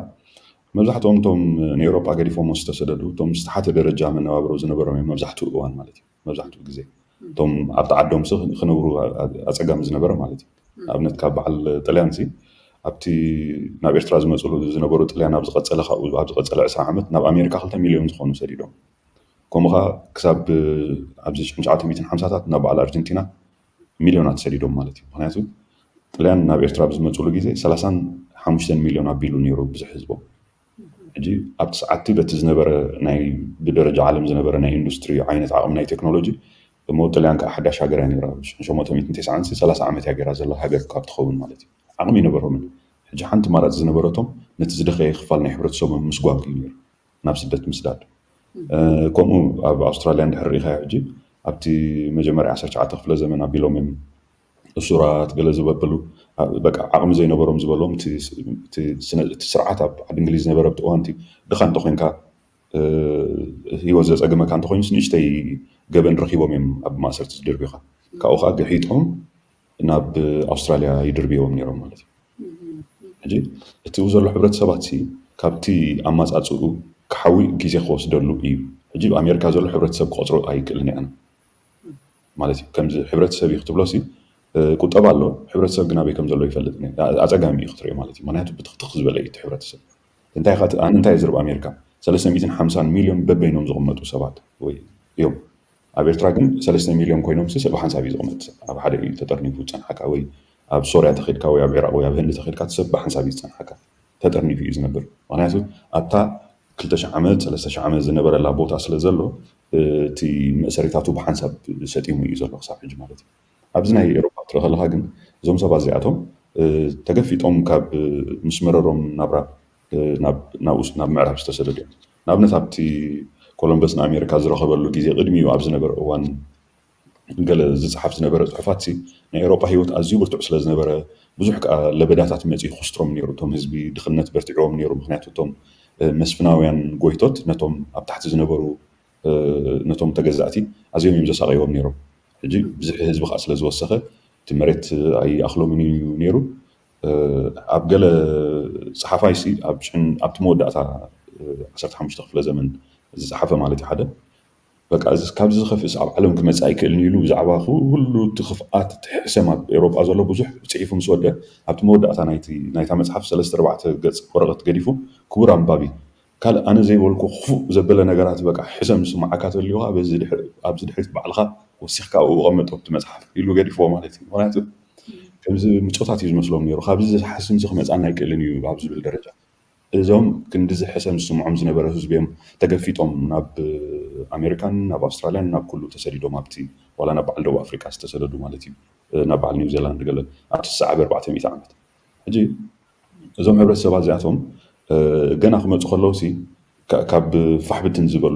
መብዛሕትኦም እቶም ንኤውሮጳ ገዲፎሞ ዝተሰደዱ እቶም ዝተሓተ ደረጃ መነባብሮ ዝነበሮም እዮም መብዛሕትኡ እዋን ማለት እዩ መብዛሕትኡ ግዜ እቶም ኣብቲ ዓዶም ሲ ክነብሩ ኣፀጋሚ ዝነበረ ማለት እዩ። ንኣብነት ካብ በዓል ጥልያን ሲ ኣብቲ ናብ ኤርትራ ዝመፅሉ ዝነበሩ ጥልያን ኣብ ዝቐፀለ ካብኡ ኣብ ዝቐፀለ ዕስራ ዓመት ናብ ኣሜሪካ ክልተ ሚልዮን ዝኾኑ ሰዲዶም ከምኡ ከዓ ክሳብ ኣብዚ ሽዑ ሚእትን ሓምሳታት ናብ በዓል ኣርጀንቲና ሚልዮናት ሰዲዶም ማለት እዩ። ምክንያቱ ጥልያን ናብ ኤርትራ ብዝመፅሉ ግዜ ሰላሳን ሓሙሽተን ሚልዮን ኣቢሉ ነይሩ ብዙሕ ህዝቦም። ሕጂ ኣብቲ ሰዓቲ በቲ ዝነበረ ናይ ብደረጃ ዓለም ዝነበረ ናይ ኢንዱስትሪ ዓይነት ዓቕሚ ናይ ቴክኖሎጂ እሞ ጥልያን ከዓ ሓዳሽ ሃገር እያ ነይራ። ሸሞንተ ሚእትን ተስዓን ሰላሳ ዓመት እያ ገይራ ዘላ ሃገር ካብ ትኸውን ማለት እዩ። ዓቕሚ ይነበሮምን። ሕጂ ሓንቲ ማራፂ ዝነበረቶም ነቲ ዝደኸየ ክፋል ናይ ሕብረተሰቦም ምስጓግ እዩ ነይሩ፣ ናብ ስደት ምስዳድ። ከምኡ ኣብ ኣውስትራልያ እንድሕር ርኢኻዮ ሕጂ ኣብቲ መጀመርያ ዓሰርተ ትሽዓተ ክፍለ ዘመን ኣቢሎም እዮም እሱራት ገለ ዝበበሉ፣ በቃ ዓቕሚ ዘይነበሮም ዝበሎም እቲ ስርዓት ኣብ ዓዲ እንግሊዝ ዝነበረ ኣብቲ እዋንቲ ድኻ እንተኮይንካ ህይወት ዘፀገመካ እንተኮይኑስ ንእሽተይ ገበን ረኪቦም እዮም ኣብ ማእሰርቲ ዝድርብዩካ። ካብኡ ከዓ ግሒጦም ናብ ኣውስትራልያ ይድርብዮም ነይሮም ማለት እዩ። ሕጂ እቲ ዘሎ ሕብረተሰባት ሲ ካብቲ ኣማፃፅኡ ክሓዊ ግዜ ክወስደሉ እዩ። ሕጂ ኣብ ኣሜሪካ ዘሎ ሕብረተሰብ ክቆፅሮ ኣይክእልን እየ ኣነ። ማለት እዩ ከምዚ ሕብረተሰብ እዩ ክትብሎ ሲ ቁጠባ ኣሎ፣ ሕብረተሰብ ግን ኣበይ ከም ዘሎ ይፈልጥ። ኣፀጋሚ እዩ ክትሪኦ ማለት እዩ። ምክንያቱ ብትኽትኽ ዝበለ እዩ እቲ ሕብረተሰብ። እንታይ ካ ኣነ እንታይ ዝርብ ኣሜሪካ ሰለስተ ሚእትን ሓምሳን ሚልዮን በበይኖም ዝቕመጡ ሰባት ወይ እዮም። ኣብ ኤርትራ ግን ሰለስተ ሚልዮን ኮይኖም ሰብ ብሓንሳብ እዩ ዝቕመጥ። ኣብ ሓደ እዩ ተጠርኒፉ ዝፀንሓካ ወይ ኣብ ሶርያ ተኺድካ ወይ ኣብ ዒራቕ ወይ ኣብ ህንዲ ተኺድካ ሰብ ብሓንሳብ እዩ ዝፀንሓካ። ተጠርኒፉ እዩ ዝነብር። ምክንያቱ ኣብታ ክልተ ሽሕ ዓመት ሰለስተ ሽሕ ዓመት ዝነበረላ ቦታ ስለ ዘሎ እቲ መእሰሪታቱ ብሓንሳብ ሰጢሙ እዩ ዘሎ ክሳብ ሕጂ ማለት እዩ። ኣብዚ ናይ ኤሮፓ ክትርኢ ከለካ ግን እዞም ሰባት እዚኣቶም ተገፊጦም ካብ ምስ መረሮም ናብራ ናብኡ ናብ ምዕራብ ዝተሰደዱ እዮም። ንኣብነት ኣብቲ ኮሎምበስ ንኣሜሪካ ዝረኸበሉ ግዜ ቅድሚኡ ኣብ ዝነበረ እዋን ገለ ዝፅሓፍ ዝነበረ ፅሑፋት ሲ ናይ ኤሮጳ ህይወት ኣዝዩ ብርቱዕ ስለ ዝነበረ ብዙሕ ከዓ ለበዳታት መፂኡ ክስጥሮም ነይሩ። እቶም ህዝቢ ድኽነት በርቲዕዎም ነይሩ። ምክንያቱ እቶም መስፍናውያን ጎይቶት ነቶም ኣብ ታሕቲ ዝነበሩ ነቶም ተገዛእቲ ኣዝዮም እዮም ዘሳቀይዎም ነይሮም። ሕጂ ብዝሒ ህዝቢ ከዓ ስለ ዝወሰኸ እቲ መሬት ኣይኣኽሎምን እዩ ነይሩ። ኣብ ገለ ፀሓፋይ ሲ ኣብቲ መወዳእታ ዓሰርተ ሓሙሽተ ክፍለ ዘመን ዝፀሓፈ ማለት ሓደ በቃ ካብዚ ዝኸፍእስ ኣብ ዓለም ክመፅእ ኣይክእልን ኢሉ ብዛዕባ ኩሉ እቲ ክፍኣት እቲ ሕሰም ኣብ ኤሮጳ ዘሎ ብዙሕ ፅሒፉ ምስ ወደ ኣብቲ መወዳእታ ናይታ መፅሓፍ ሰለስተ ኣርባዕተ ገፅ ወረቐት ገዲፉ ክቡር ኣንባቢ ካልእ ኣነ ዘይበልኩ ክፉእ ዘበለ ነገራት በቃ ሕሰም ዝስምዓካ ተልዩካ ኣብዚ ድሕሪት ባዕልካ ወሲኽካ ኣብኡ ቀመጦ ኣብቲ መፅሓፍ ኢሉ ገዲፍዎ ማለት እዩ። ምክንያቱ ከምዚ ምፆታት እዩ ዝመስሎም ነይሩ። ካብዚ ዝሓስም እዚ ክመፅኣና ኣይክእልን እዩ ኣብ ዝብል ደረጃ እዞም ክንድዚ ሕሰም ዝስምዖም ዝነበረ ህዝቢ እዮም ተገፊጦም ናብ ኣሜሪካን ናብ ኣውስትራልያን ናብ ኩሉ ተሰዲዶም ኣብቲ ዋላ ናብ በዓል ደቡብ ኣፍሪቃ ዝተሰደዱ ማለት እዩ ናብ በዓል ኒውዚላንድ ገለ ኣብቲ ዝሰዓበ ኣርባዕተ ሚእቲ ዓመት ሕጂ እዞም ሕብረተሰባት እዚኣቶም ገና ክመፁ ከለውሲ ካብ ፋሕብትን ዝበሉ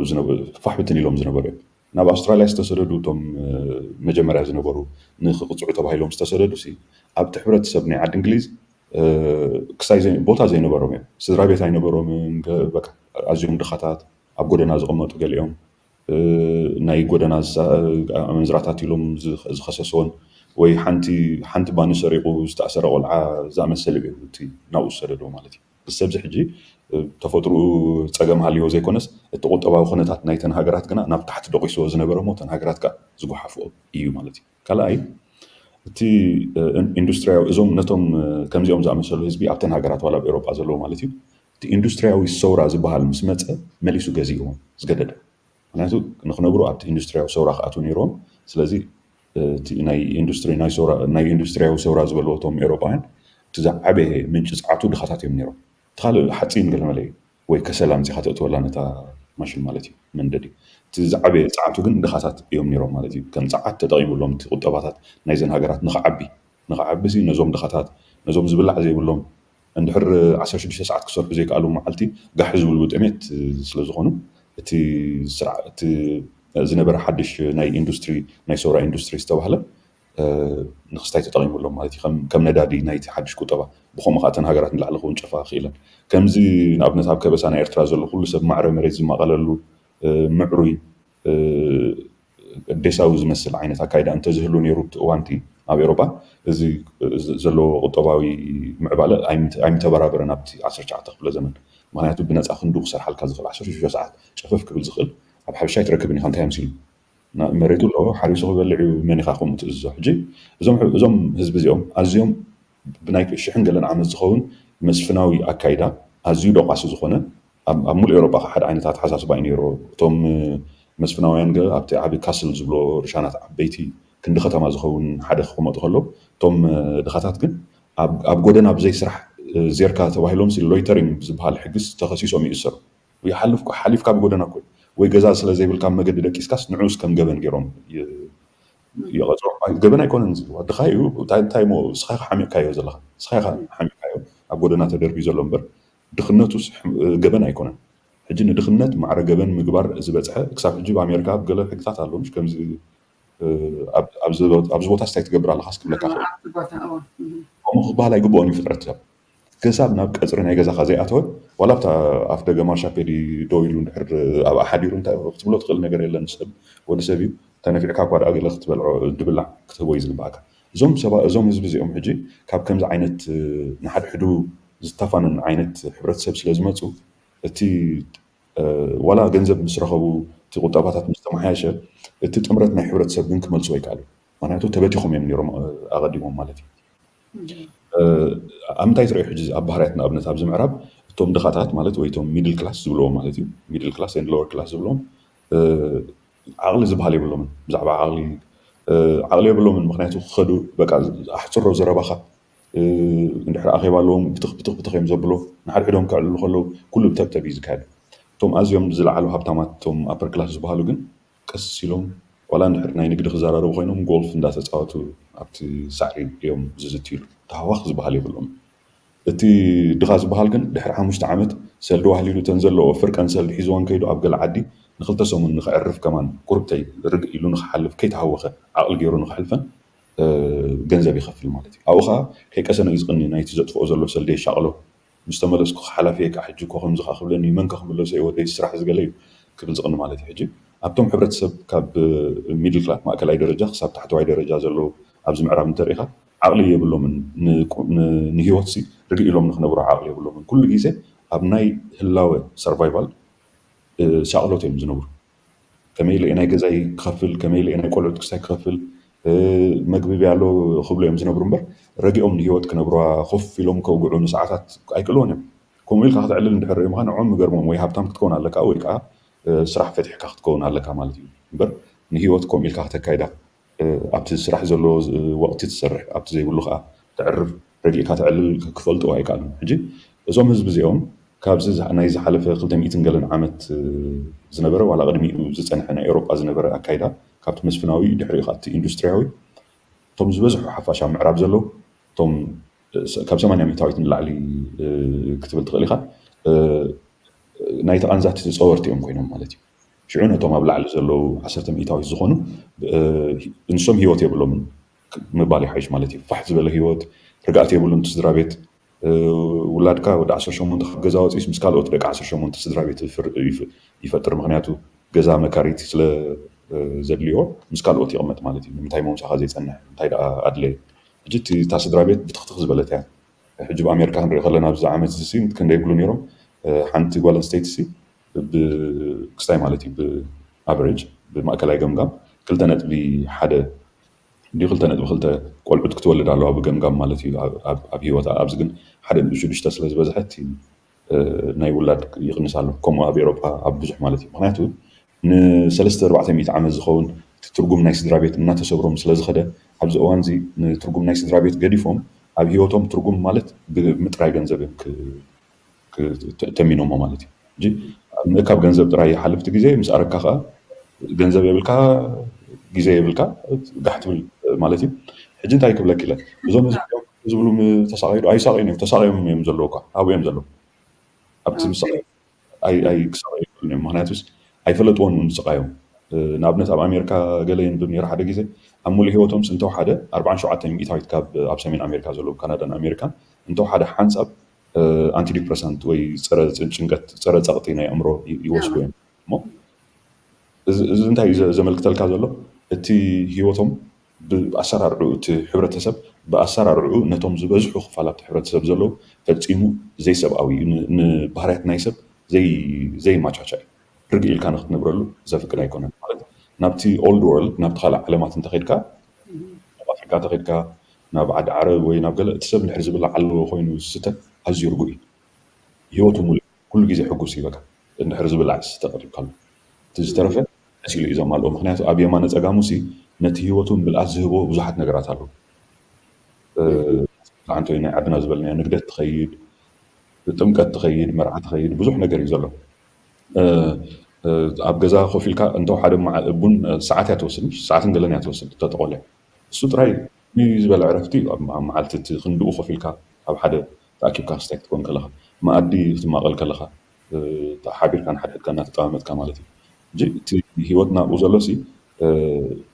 ፋሕብትን ኢሎም ዝነበሩ እዮም። ናብ ኣውስትራልያ ዝተሰደዱ እቶም መጀመርያ ዝነበሩ ንክቕፅዑ ተባሂሎም ዝተሰደዱ ሲ ኣብቲ ሕብረተሰብ ናይ ዓዲ እንግሊዝ ክሳይ ቦታ ዘይነበሮም እዮም። ስድራ ቤት ኣይነበሮምን። ኣዝዮም ድኻታት ኣብ ጎደና ዝቕመጡ ገሊኦም ናይ ጎደና ኣመንዝራታት ኢሎም ዝኸሰስዎን ወይ ሓንቲ ባኒ ሰሪቑ ዝተኣሰረ ቆልዓ ዝኣመሰለ እዩ እቲ ናብኡ ዝሰደዶ ማለት እዩ። ብሰብዚ ሕጂ ተፈጥሮኡ ፀገም ሃልዮ ዘይኮነስ እቲ ቁጠባዊ ኩነታት ናይተን ሃገራት ግና ናብ ታሕቲ ደቂስዎ ዝነበረ እሞ እተን ሃገራት ከዓ ዝጓሓፍኦ እዩ ማለት እዩ። ካልኣይ እቲ ኢንዱስትሪያዊ እዞም ነቶም ከምዚኦም ዝኣመሰሉ ህዝቢ ኣብተን ሃገራት ዋላ ኣብ ኤሮጳ ዘለዎ ማለት እዩ እቲ ኢንዱስትሪያዊ ሰውራ ዝበሃል ምስ መፀ መሊሱ ገዚእዎም ዝገደደ ምክንያቱ ንክነብሩ ኣብቲ ኢንዱስትሪያዊ ሰውራ ክኣትዉ ነይርዎም። ስለዚ ናይ ኢንዱስትሪያዊ ሰውራ ዝበልዎ እቶም ኤሮጳውያን እቲ ዝዓበየ ምንጪ ፀዓቱ ድኻታት እዮም ነይሮም። እቲ ካልእ ሓፂን ገለመለ እዩ ወይ ከሰል ኣምፂኻ ተእትወላ ነታ ማሽን ማለት እዩ መንደዲ እቲ ዝዓበየ ፀዓቱ ግን ድኻታት እዮም ነይሮም ማለት እዩ። ከም ፀዓት ተጠቂሙሎም እቲ ቁጠባታት ናይዘን ሃገራት ንክዓቢ ንክዓቢ ሲ ነዞም ድኻታት ነዞም ዝብላዕ ዘይብሎም እንድሕር ዓሰርተ ሽዱሽተ ሰዓት ክሰርሑ ዘይከኣሉ መዓልቲ ጋሕ ዝብሉ ብጥሜት ስለዝኾኑ እቲ ዝነበረ ሓድሽ ናይ ኢንዱስትሪ ናይ ሰውራ ኢንዱስትሪ ዝተባህለ ንክስታይ ተጠቂሙሎም ማለት እዩ ከም ነዳዲ ናይቲ ሓድሽ ቁጠባ ብከምኡ ከዓ እተን ሃገራት ንላዕሊ ክውንጨፋ ክኢለን ከምዚ ንኣብነት ኣብ ከበሳ ናይ ኤርትራ ዘሎ ኩሉ ሰብ ማዕረ መሬት ዝማቐለሉ ምዕሩይ ዴሳዊ ዝመስል ዓይነት ኣካይዳ እንተዝህሉ ነይሩ እቲ እዋንቲ ኣብ ኤሮጳ እዚ ዘለዎ ቁጠባዊ ምዕባለ ኣይምተበራበረን ኣብቲ ዓሰርተ ትሽዓተ ክፍለ ዘመን ምክንያቱ ብነፃ ክንዱ ክሰርሓልካ ዝኽእል ዓሰርተ ሽዱሽተ ሰዓት ጨፈፍ ክብል ዝኽእል ኣብ ሓበሻ ኣይትረክብን ኢኻ እንታይ ኣምሲሉ መሬቱ ኣለዎ ሓሪሱ ክበልዕ እዩ መን ኢኻ ከምኡ ትእዝዞ ሕጂ እዞም ህዝቢ እዚኦም ኣዝዮም ብናይ ሽሕን ገለን ዓመት ዝኸውን መስፍናዊ ኣካይዳ ኣዝዩ ደቋሲ ዝኾነ ኣብ ሙሉእ ኤውሮጳ ሓደ ዓይነት ኣተሓሳስባ እዩ ነይሩ። እቶም መስፍናውያን ገ ኣብቲ ዓቢ ካስል ዝብሎ ርሻናት ዓበይቲ ክንዲ ከተማ ዝኸውን ሓደ ክቕመጡ ከለዉ እቶም ድኻታት ግን ኣብ ጎደና ብዘይ ስራሕ ዜርካ ተባሂሎም ሎይተሪንግ ብዝበሃል ሕግስ ተኸሲሶም ይእሰሩ። ይሓልፍ ሓሊፍካ ብጎደና እኮ ወይ ገዛ ስለ ዘይብልካ መገዲ ደቂስካስ ንዑስ ከም ገበን ገይሮም ይቐፅዖ። ኣይ፣ ገበን ኣይኮነን። እዚ ድኻ እዩ። እንታይ እንታይ እሞ ንስኻ ኢኻ ሓሚቕካዮ ዘለኻ፣ ንስኻ ኢኻ ሓሚቕካዮ። ኣብ ጎደና ተደርብዩ ዘሎ እምበር፣ ድኽነቱስ ሕም- ገበን ኣይኮነን። ሕጂ ንድኽነት ማዕረ ገበን ምግባር ዝበፅሐ፣ ክሳብ ሕጂ ኣብ ኣሜሪካ ኣብ ገለ ሕግታት ኣሎ፣ ምሽ ከምዚ፣ እ፣ ኣብ- ኣብዚ ቦታ- ኣብዚ ቦታስ እንታይ ትገብር ኣለኻስ ክብለካ ይኽእል። ኣብቲ ቦታ እዎ። እህ። ከምኡ ክበሃል ኣይግብኦን እዩ። ፍጥረት ሰብ ክሳብ ናብ ቀፅሪ ናይ ገዛኻ ዘይኣተወ፣ ዋላ ኣብታ ኣፍ ደገ ማርሻ ፔዲ ደው ኢሉ እንድሕር ኣብኣ ሓዲሩ እንታይ ክትብሎ ትኽእል ነገር የለን። ሰብ ወዲ ሰብ እዩ። ተነፊዕካ እኳ ደኣ ገለ ክትበልዖ ድብላዕ ክትህቦ እዩ ዝግባኣካ። እዞም ሰባ እዞም ህዝቢ እዚኦም ሕጂ ካብ ከምዚ ዓይነት፣ እ፣ ንሓድሕዱ ዝተፋነን ዓይነት ሕብረተሰብ ስለ ዝመፁ፣ እቲ እ፣ ዋላ ገንዘብ ምስ ረኸቡ፣ እቲ ቁጠባታት ምስ ተመሓየሸ፣ እቲ ጥምረት ናይ ሕብረተሰብ ግን ክመልስዎ ኣይከኣሉን። ምኽንያቱ ተበቲኾም እዮም ነይሮም፣ እ፣ ኣቐዲሞም ማለት እዩ። እ፣ ኣብ ምንታይ ትሪኦ ሕጂ ኣብ ባህርያት ንኣብነት ኣብዚ ምዕራብ እቶም ድኻታት ማለት ወይ እቶም ሚድል ክላስ ዝብልዎም ማለት እዩ፣ ሚድል ክላስ ኤንድ ሎወር ክላስ ዝብልዎም፣ እ፣ ዓቕሊ ዝበሃል የብሎምን። ብዛዕባ ዓቕሊ፣ እ፣ ዓቕሊ የብሎምን። ምኽንያቱ ክኸዱ በቃ ኣሕፅሮ ዘረባኻ፣ እ፣ እንድሕር ኣኼባ ኣለዎም ብትኽ ብትኽ ብትኽ እዮም ዘብሎ። ንሓድሕዶም ከዕልሉ ከለዉ ኩሉ ብተብተብ እዩ ዝካየድ። እቶም ኣዝዮም ዝለዓሉ ሃብታማት፣ እቶም ኣፐር ክላስ ዝበሃሉ ግን ቀስ ኢሎም ዋላ እንድሕር ናይ ንግዲ ክዘራረቡ ኮይኖም ጎልፍ እንዳተፃወቱ ኣብቲ ሳዕሪ እዮም ዝዝትይሉ። ተሃዋኽ ዝበሃል የብሎም። እቲ ድኻ ዝበሃል ግን ድሕሪ ሓሙሽተ ዓመት ሰልዲ ዋህሊሉ እተን ዘለዎ ፍርቀን ሰልዲ ሒዝወን ከይዱ ኣብ ገለ ዓዲ ንክልተ ሰሙን ንክዕርፍ ከማን ቁርብተይ ርግእ ኢሉ ንክሓልፍ ከይተሃወኸ ዓቕሊ ገይሩ ንክሕልፈን እ፣ ገንዘብ ይኸፍል ማለት እዩ። ኣብኡ ከዓ ከይቀሰነ እዩ ዝቕኒ፣ ናይቲ ዘጥፍኦ ዘሎ ሰልዲ የሻቕሎ። ምስ ተመለስኩ ሓላፊ ከዓ ሕጂ እኮ ከምዚ ከዓ ክብለኒ እዩ፣ መን ከ ክምለሶ እዩ ወደይ ስራሕ ዝገለ እዩ ክብል ዝቕኒ ማለት እዩ። ሕጂ ኣብቶም ሕብረተሰብ ካብ ሚድል ክላስ ማእከላይ ደረጃ ክሳብ ታሕተዋይ ደረጃ ዘለዉ ኣብዚ ምዕራብ እንተሪኢኻ ዓቕሊ የብሎምን። ንቁ- ን- ንህይወት ሲ ርግእ ኢሎም ንክነብሩ ዓቕሊ የብሎምን። ኩሉ ግዜ ኣብ ናይ ህላወ ሰርቫይቫል እ፣ ሻቕሎት እዮም ዝነብሩ። ከመይ ኢለ ናይ ገዛይ ክኸፍል፣ ከመይ ኢለ ናይ ቆልዑት ክሳይ ክኸፍል፣ እ፣ መግቢ ኣሎ ክብሉ እዮም ዝነብሩ እምበር ረጊኦም ንህይወት ክነብሩዋ ኮፍ ኢሎም ከውግዑ ንሰዓታት ኣይክእልዎን እዮም። ከምኡ ኢልካ ከተዕልል እንድሕር ሪኦምኻ ንዖም ምገርሞም ወይ ሃብታም ክትከውን ኣለካ ወይ ከዓ እ፣ ስራሕ ፈቲሕካ ክትከውን ኣለካ ማለት እዩ እምበር ንህይወት ከምኡ ኢልካ ከተካይዳ እ፣ ኣብቲ ስራሕ ዘሎ ዝ- ወቕቲ ትሰርሕ ኣብቲ ዘይብሉ ከዓ ተዕርፍ ረጊእካ ተዕልል ክፈልጥዎ ኣይከኣሉን። ሕጂ እዞም ህዝቢ እዚኦም ካብዚ ዝሓ- ናይ ዝሓለፈ ክልተ ሚእትን ገለን ዓመት እ፣ ዝነበረ ዋላ ቅድሚኡ ዝፀንሐ ናይ ኤውሮጳ ዝነበረ ኣካይዳ ካብቲ መስፍናዊ ድሕሪኡ ከዓ እቲ ኢንዱስትሪያዊ እቶም ዝበዝሑ ሓፋሽ ኣብ ምዕራብ ዘለዉ እቶም እ፣ ስ- ካብ ሰማንያ ሚእታዊት ንላዕሊ እ፣ ክትብል ትኽእል ኢኻ እ፣ ናይ ተቓንዛቲ ጸወርቲ እዮም ኮይኖም ማለት እዩ። ሽዑ ነቶም ኣብ ላዕሊ ዘለዉ ዓሰርተ ሚእታዊት ዝኾኑ እ፣ ንሶም ህይወት የብሎምን ምባል ይሓይሽ ማለት እዩ። ፋሕ ዝበለ ህይወት ርግኣት የብሉን። እቲ ስድራ ቤት እ፣ ውላድካ ወዲ ዓሰርተ ሸሞንተ ካብ ገዛ ወፂስ ምስ ካልኦት ደቂ ዓሰርተ ሸሞንተ ስድራ ቤት ይፍር- ይፍ- ይፈጥር። ምክንያቱ ገዛ መካሪት ስለ እ፣ ዘድልዮ ምስ ካልኦት ይቕመጥ ማለት እዩ። ንምንታይ ሞምሳኻ ዘይፀንሕ እንታይ ደኣ ኣድለየ? ሕጂ እቲ- እታ ስድራ ቤት ብትኽትኽ ዝበለት እያ። ሕጂ ብኣሜሪካ ክንሪኦ ከለና ኣብዚ ዓመት እዚ ክንደይ ይብሉ ነይሮም? እ፣ ሓንቲ ጓል ኣንስተይቲ ሲ ብ- ክስታይ ማለት እዩ ብኣቨሬጅ ብማእከላይ ገምጋም ክልተ ነጥቢ ሓደ ድዩ ክልተ ነጥቢ ክልተ ቆልዑት ክትወልድ ኣለዋ ብገምጋም ማለት እዩ ኣብ- ኣብ ኣብ ህይወታ። ኣብዚ ግን ሓደ ነጥቢ ሽዱሽተ ስለ ዝበዝሐ እቲ እ፣ ናይ ውላድ ይቕንስ ኣሎ። ከምኡ ኣብ ኤሮጳ ኣብ ብዙሕ ማለት እዩ። ምክንያቱ ንሰለስተ ኣርባዕተ ሚእቲ ዓመት ዝኸውን እቲ ትርጉም ናይ ስድራ ቤት እናተሰብሮም ስለ ዝኸደ ኣብዚ እዋን እዚ ንትርጉም ናይ ስድራ ቤት ገዲፎም ኣብ ህይወቶም ትርጉም ማለት ብምጥራይ ገንዘብ እዮም ክ- ክ- ተ- ተሚኖሞ ማለት እዩ። ሕጂ ኣብ ምእካብ ገንዘብ ጥራይ ይሓልፍቲ ግዜ ምስ ኣረግካ ከዓ ገንዘብ የብልካ ግዜ የብልካ ጋሕ ትብል ማለት እዩ። ሕጂ እንታይ ክብለክ ኢለ እዞም ህዝቢ እዮም ዝብሉ ም- ተሳቀዩ ዶ ኣይሳቀዩን እዮም ተሳቀዮም እዮም ዘለዉ እኳ ኣብኡ እዮም ዘለዉ ኣብቲ ምሳቀ ኣይ ኣይ ክሳቀዩ ይኽእሉ እዮም ምክንያቱስ ኣይፈለጥዎን እውን ዝስቃዮም ንኣብነት ኣብ ኣሜሪካ ገለ የንብብ ነይረ ሓደ ግዜ ኣብ ሙሉእ ህይወቶምስ እንተው ሓደ ኣርባዓን ሸውዓተን ሚእታዊት ካብ ኣብ ሰሜን ኣሜሪካ ዘለዉ ካናዳን ኣሜሪካን እንተው ሓደ ሓንሳብ ኣንቲዲፕረሳንት ወይ ፀረ ጭንቀት ፀረ ፀቕጢ ናይ ኣእምሮ ይወስዱ እዮም እሞ እዚ እንታይ እዩ ዘመልክተልካ ዘሎ እቲ ህይወቶም ብኣሰራርዑ እቲ ሕብረተሰብ ብኣሰራርዑ ነቶም ዝበዝሑ ክፋል ኣብቲ ሕብረተሰብ ዘለዉ ፈፂሙ ዘይሰብኣዊ እዩ ንባህርያት ናይ ሰብ ዘይማቻቻ እዩ ርግእ ኢልካ ንክትነብረሉ ዘፍቅድ ኣይኮነን ማለት ናብቲ ኦልድ ወርልድ ናብቲ ካልእ ዓለማት እንተኸድካ ናብ ኣፍሪካ እንተኸድካ ናብ ዓዲ ዓረብ ወይ ናብ ገለ እቲ ሰብ እንድሕር ዝብላዕ ኣለዎ ኮይኑ ዝስተ ኣዝዩ ርጉእ እዩ ህይወቱ ሙሉእ ኩሉ ግዜ ሕጉስ እዩ በቃ እንድሕር ዝብላዕ ዝስተ ቀሪብካ ኣሎ እቲ ዝተረፈ ቀስ ኢሉ እዩ ዘማልኦ ምክንያቱ ኣብ የማነ ፀጋሙ ሲ ነቲ ህይወቱ ምልኣት ዝህቦ ብዙሓት ነገራት ኣለዉ ንኣብነት ናይ ዓድና ዝበልናዮ ንግደት ትኸይድ ጥምቀት ትኸይድ መርዓ ትኸይድ ብዙሕ ነገር እዩ ዘሎ ኣብ ገዛ ኮፍ ኢልካ እንተወሓደ ቡን ሰዓት እያ ትወስድ፣ ሰዓትን ገለን እያ ትወስድ ተጠቆልያ። እሱ ጥራይ እዩ ዝበለ ዕረፍቲ እዩ። ኣብ መዓልቲ እቲ ክንድኡ ኮፍ ኢልካ ኣብ ሓደ ተኣኪብካ ክስታይ ክትኮን ከለኻ፣ መኣዲ ክትማቐል ከለኻ፣ ሓቢርካ ንሓድሕድካ እናተጠማመጥካ ማለት እዩ። ሕጂ እቲ ህይወትና ኣብኡ ዘሎ ሲ